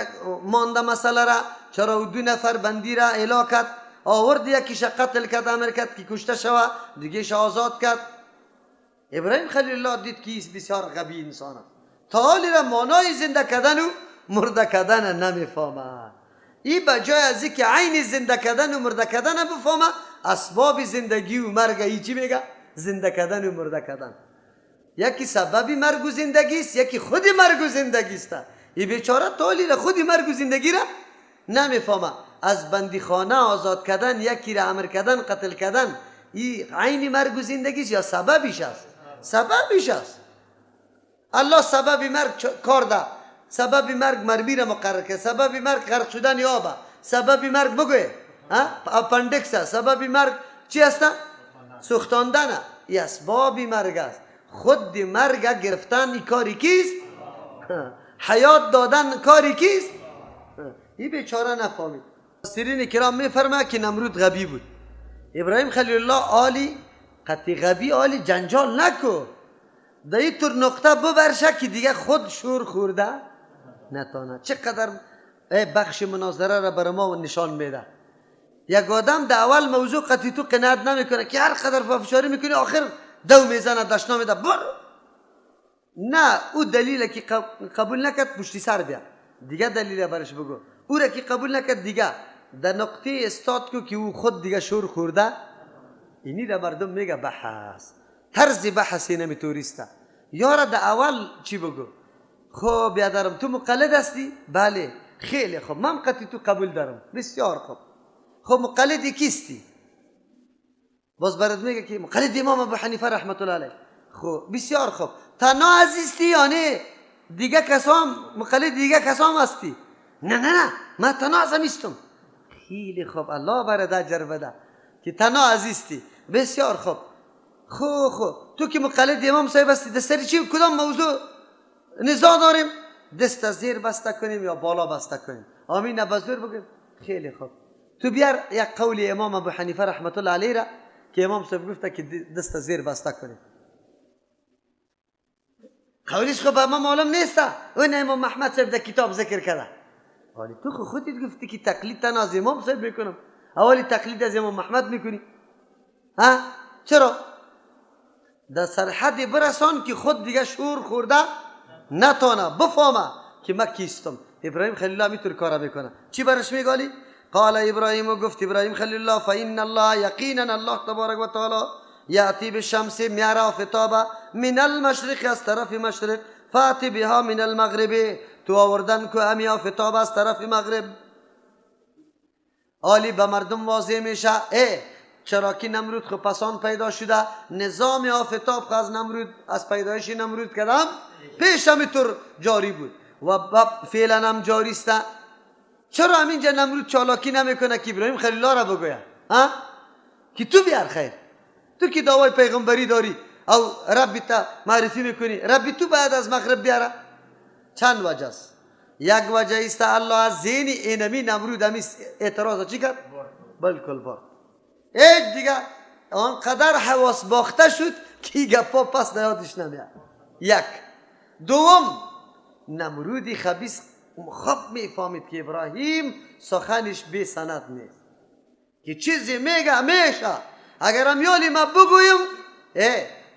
مانده مسئله را. چرا او دو نفر بندی را اعلا کرد، آورد یکیش قتل کرد، امر کرد که کشته شوه، دیگهش آزاد کرد. ابراهیم خلیل الله دید که بسیار غبی انسان است، تا حالی را معنای زنده کردن و مرده کردن نمیفهمه. ای بجای از اینکه عین زنده کردن و مرده کردن بفهمه، اسباب زندگی و مرگ ای چی میگه؟ زنده کردن و مرده کردن. یکی سبب مرگ و زندگی است، یکی خود مرگ و زندگی است. ای بیچاره تالی را خود مرگ و زندگی را نمیفهمه. از بندیخانه آزاد کردن، یکی را امر کردن، قتل کردن، ای عین مرگ و زندگی است یا سببش است؟ سببش است. الله سبب مرگ کار ده، سبب مرگ مرمی را مقرر کرد، سبب مرگ غرق شدن آب، سبب مرگ بگوی اپندکس، سبب مرگ چی است؟ سوختاندن. ای اسباب مرگ است. خود مرگ گرفتن ای کاری کیست؟ حیات دادن کاری کیست؟ ای بیچاره نفهمید. سرین کرام میفرما که نمرود غبی بود. ابراهیم خلیل الله عالی قطعی غبی عالی جنجال نکو، در این طور نقطه ببرشه که دیگه خود شور خورده نتانه. چقدر بخش مناظره را بر ما نشان میده. یک آدم در اول موضوع قطعی تو قناعت نمیکنه که هر قدر فشاری میکنی آخر دو میزنه دشنا میده بر نه، او دلیل که قبول نکرد پشتی سر بیا دیگه دلیل برش بگو. او را که قبول نکرد دیگه در نقطه استاد کو که او خود دیگه شور خورده. اینی را مردم میگه بحث، طرز بحث نمیتوریسته. یارا در اول چی بگو؟ خب بیادرم تو مقلد هستی؟ بله. خیلی خب من قطعی تو قبول دارم، بسیار خوب. خب مقلد کیستی؟ باز برات میگه که مقلد امام ابو حنیفه رحمت الله علیه. خب بسیار خوب، تنها عزیزتی یا نه دیگه کسام مقلد دیگه کسام هستی؟ نه نه نه من تنها ازم هستم. خیلی خوب، الله برات اجر بده که تنها عزیزتی. بسیار خوب. خو خو تو که مقلد امام صاحب هستی، در سر چی کدام موضوع نزاع داریم؟ دست زیر بسته کنیم یا بالا بسته کنیم؟ آمین نه بزور بگیم. خیلی خوب، تو بیار یک قول امام ابو حنیفه رحمت الله علیه را که امام صاحب گفته که دست زیر بسته کنیم. قولش خب ما معلوم نیست، اون امام محمد صاحب در کتاب ذکر کرده. ولی تو خو خودت گفتی که تقلید تنها از امام صاحب میکنم، اولی تقلید از امام محمد میکنی. ها چرا؟ در سرحد برسان که خود دیگه شور خورده نتانه بفهمه که من کیستم. ابراهیم خلیل الله میتونه کارا میکنه. چی برش میگالی؟ قال ابراهیم، گفت ابراهیم خلیل الله فإن الله یقینا الله تبارک و تعالی یأتی بالشمس میاره آفتابه من المشرق از طرف مشرق، فأتی بها من المغرب، تو آوردن که امی آفتاب از طرف مغرب. عالی به مردم واضح میشه ای چرا که نمرود خب پسان پیدا شده، نظام آفتاب از نمرود از پیدایش نمرود کردم پیش همینطور جاری بود و فعلا هم جاری است. چرا همینجا نمرود چالاکی نمیکنه که ابراهیم خلیل الله را بگوید ها که تو بیار خیر، تو که دعوای پیغمبری داری او ربی تا معرفی میکنی، ربی تو باید از مغرب بیاره. چند وجه است. یک وجه است الله از ذهن اینمی نمرود همی اعتراض چی کرد؟ بالکل بار هیچ دیگه آنقدر حواس باخته شد که گپا پس نیادش نمیاد. یک. دوم، نمرودی خبیث خوب میفهمید که ابراهیم سخنش بی سند نیست، که چیزی میگه میشه. اگر امیالی ما بگویم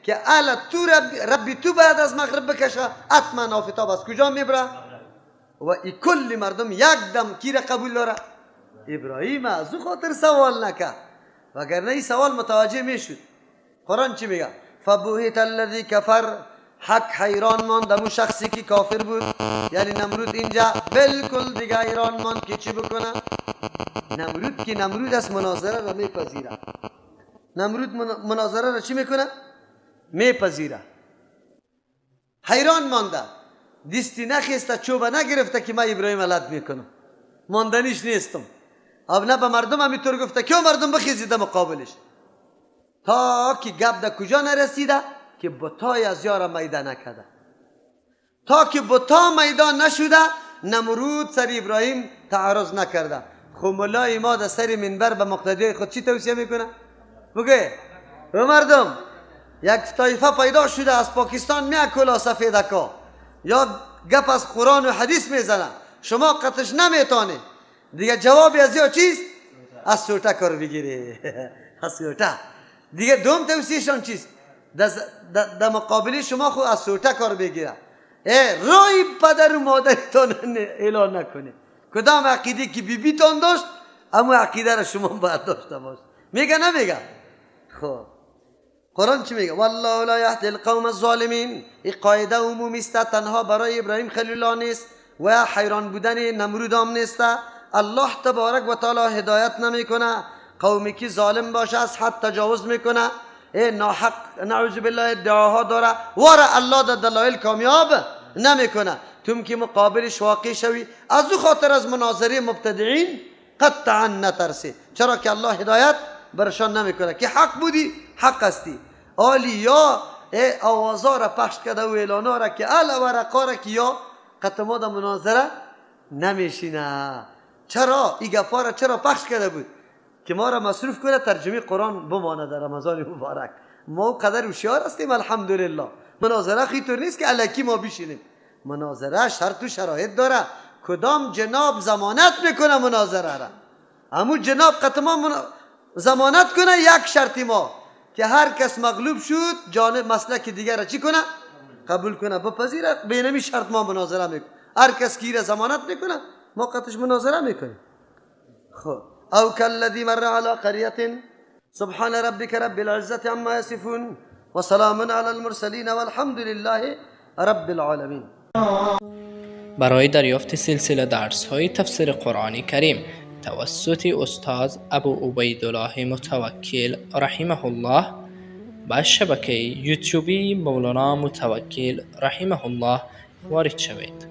که الا تو ربی تو باید از مغرب بکشه، حتما آفتاب از کجا میبره؟ و ای کل مردم یک دم کی را قبول داره؟ ابراهیم. از او خاطر سوال نکرد، وگرنه این سوال متوجه میشد. قرآن چی میگه؟ فبهت الذی کفر، حق حیران ماند امو شخصی که کافر بود، یعنی نمرود اینجا بالکل دیگه حیران ماند که چی بکنه. نمرود که نمرود از مناظره را میپذیره. نمرود مناظره را چی میکنه؟ میپذیره. حیران مانده، دستی نخیسته، چوبه نگرفته که من ابراهیم لد میکنم، ماندنیش نیستم. اب نه به مردم همینطور گفته که مردم بخیزیده مقابلش، تا که گپ در کجا نرسیده که بتای از یار میده نکرده. تا که بتا میدان نشده نمرود سر ابراهیم تعرض نکرده. خب ملای ما در سر منبر به مقتدی خود چی توصیه میکنه؟ بگه به مردم یک طایفه پیدا شده از پاکستان میاد کلا سفیدکا یا گپ از قرآن و حدیث میزنه، شما قطش نمیتونه دیگه. جواب از یا چیست؟ از سوته کار بگیری. از سوته دیگه. دوم توصیهشان چیست؟ در مقابل شما خود از سوته کار بگیره. رای پدر و مادرتان اعلان نکنه. کدام عقیده که بیبیتان داشت اما عقیده را شما باید داشته باش. میگه نمیگه؟ خب قرآن چی میگه؟ والله لا یهدی القوم الظالمین. این قاعده عمومی است، تنها برای ابراهیم خلیل الله نیست و حیران بودن نمرود هم نیست. الله تبارک و تعالی هدایت نمیکنه قومی که ظالم باشه، از حد تجاوز میکنه، ناحق نعوذ بالله ادعاها داره، واره الله در دلایل کامیاب نمیکنه. توم که مقابلش واقع شوی، از او خاطر از مناظره مبتدعین قطعا نترسی، چرا که الله هدایت برشان نمیکنه که حق بودی حق هستی. آلی یا آوازا را پخش کرده و اعلانا را که ال ورقا را که یا قطعا در مناظره نمیشینه. چرا این گپا را چرا پخش کرده بود؟ که ما را مصروف کنه ترجمه قرآن بمانه در رمضان مبارک. ما قدر هوشیار هستیم الحمدلله. مناظره خیطور نیست که الکی ما بشینیم. مناظره شرط و شرایط داره. کدام جناب ضمانت میکنه مناظره را؟ امو جناب قطعا ضمانت کنه یک شرطی ما که هر کس مغلوب شد جانب مسلک دیگر را چی کنه؟ قبول کنه، بپذیره. به شرط ما مناظره میکنه. هر کس کی را ضمانت میکنه ما قطعش مناظره میکنیم. خب او كالذي مر على قرية سبحان ربك رب العزة عما يصفون وسلام على المرسلين والحمد لله رب العالمين. برای دریافت سلسله درس های تفسیر قرآن کریم توسط استاد ابو عبیدالله متوکل رحمه الله به شبکه یوتیوبی مولانا متوکل رحمه الله وارد شوید.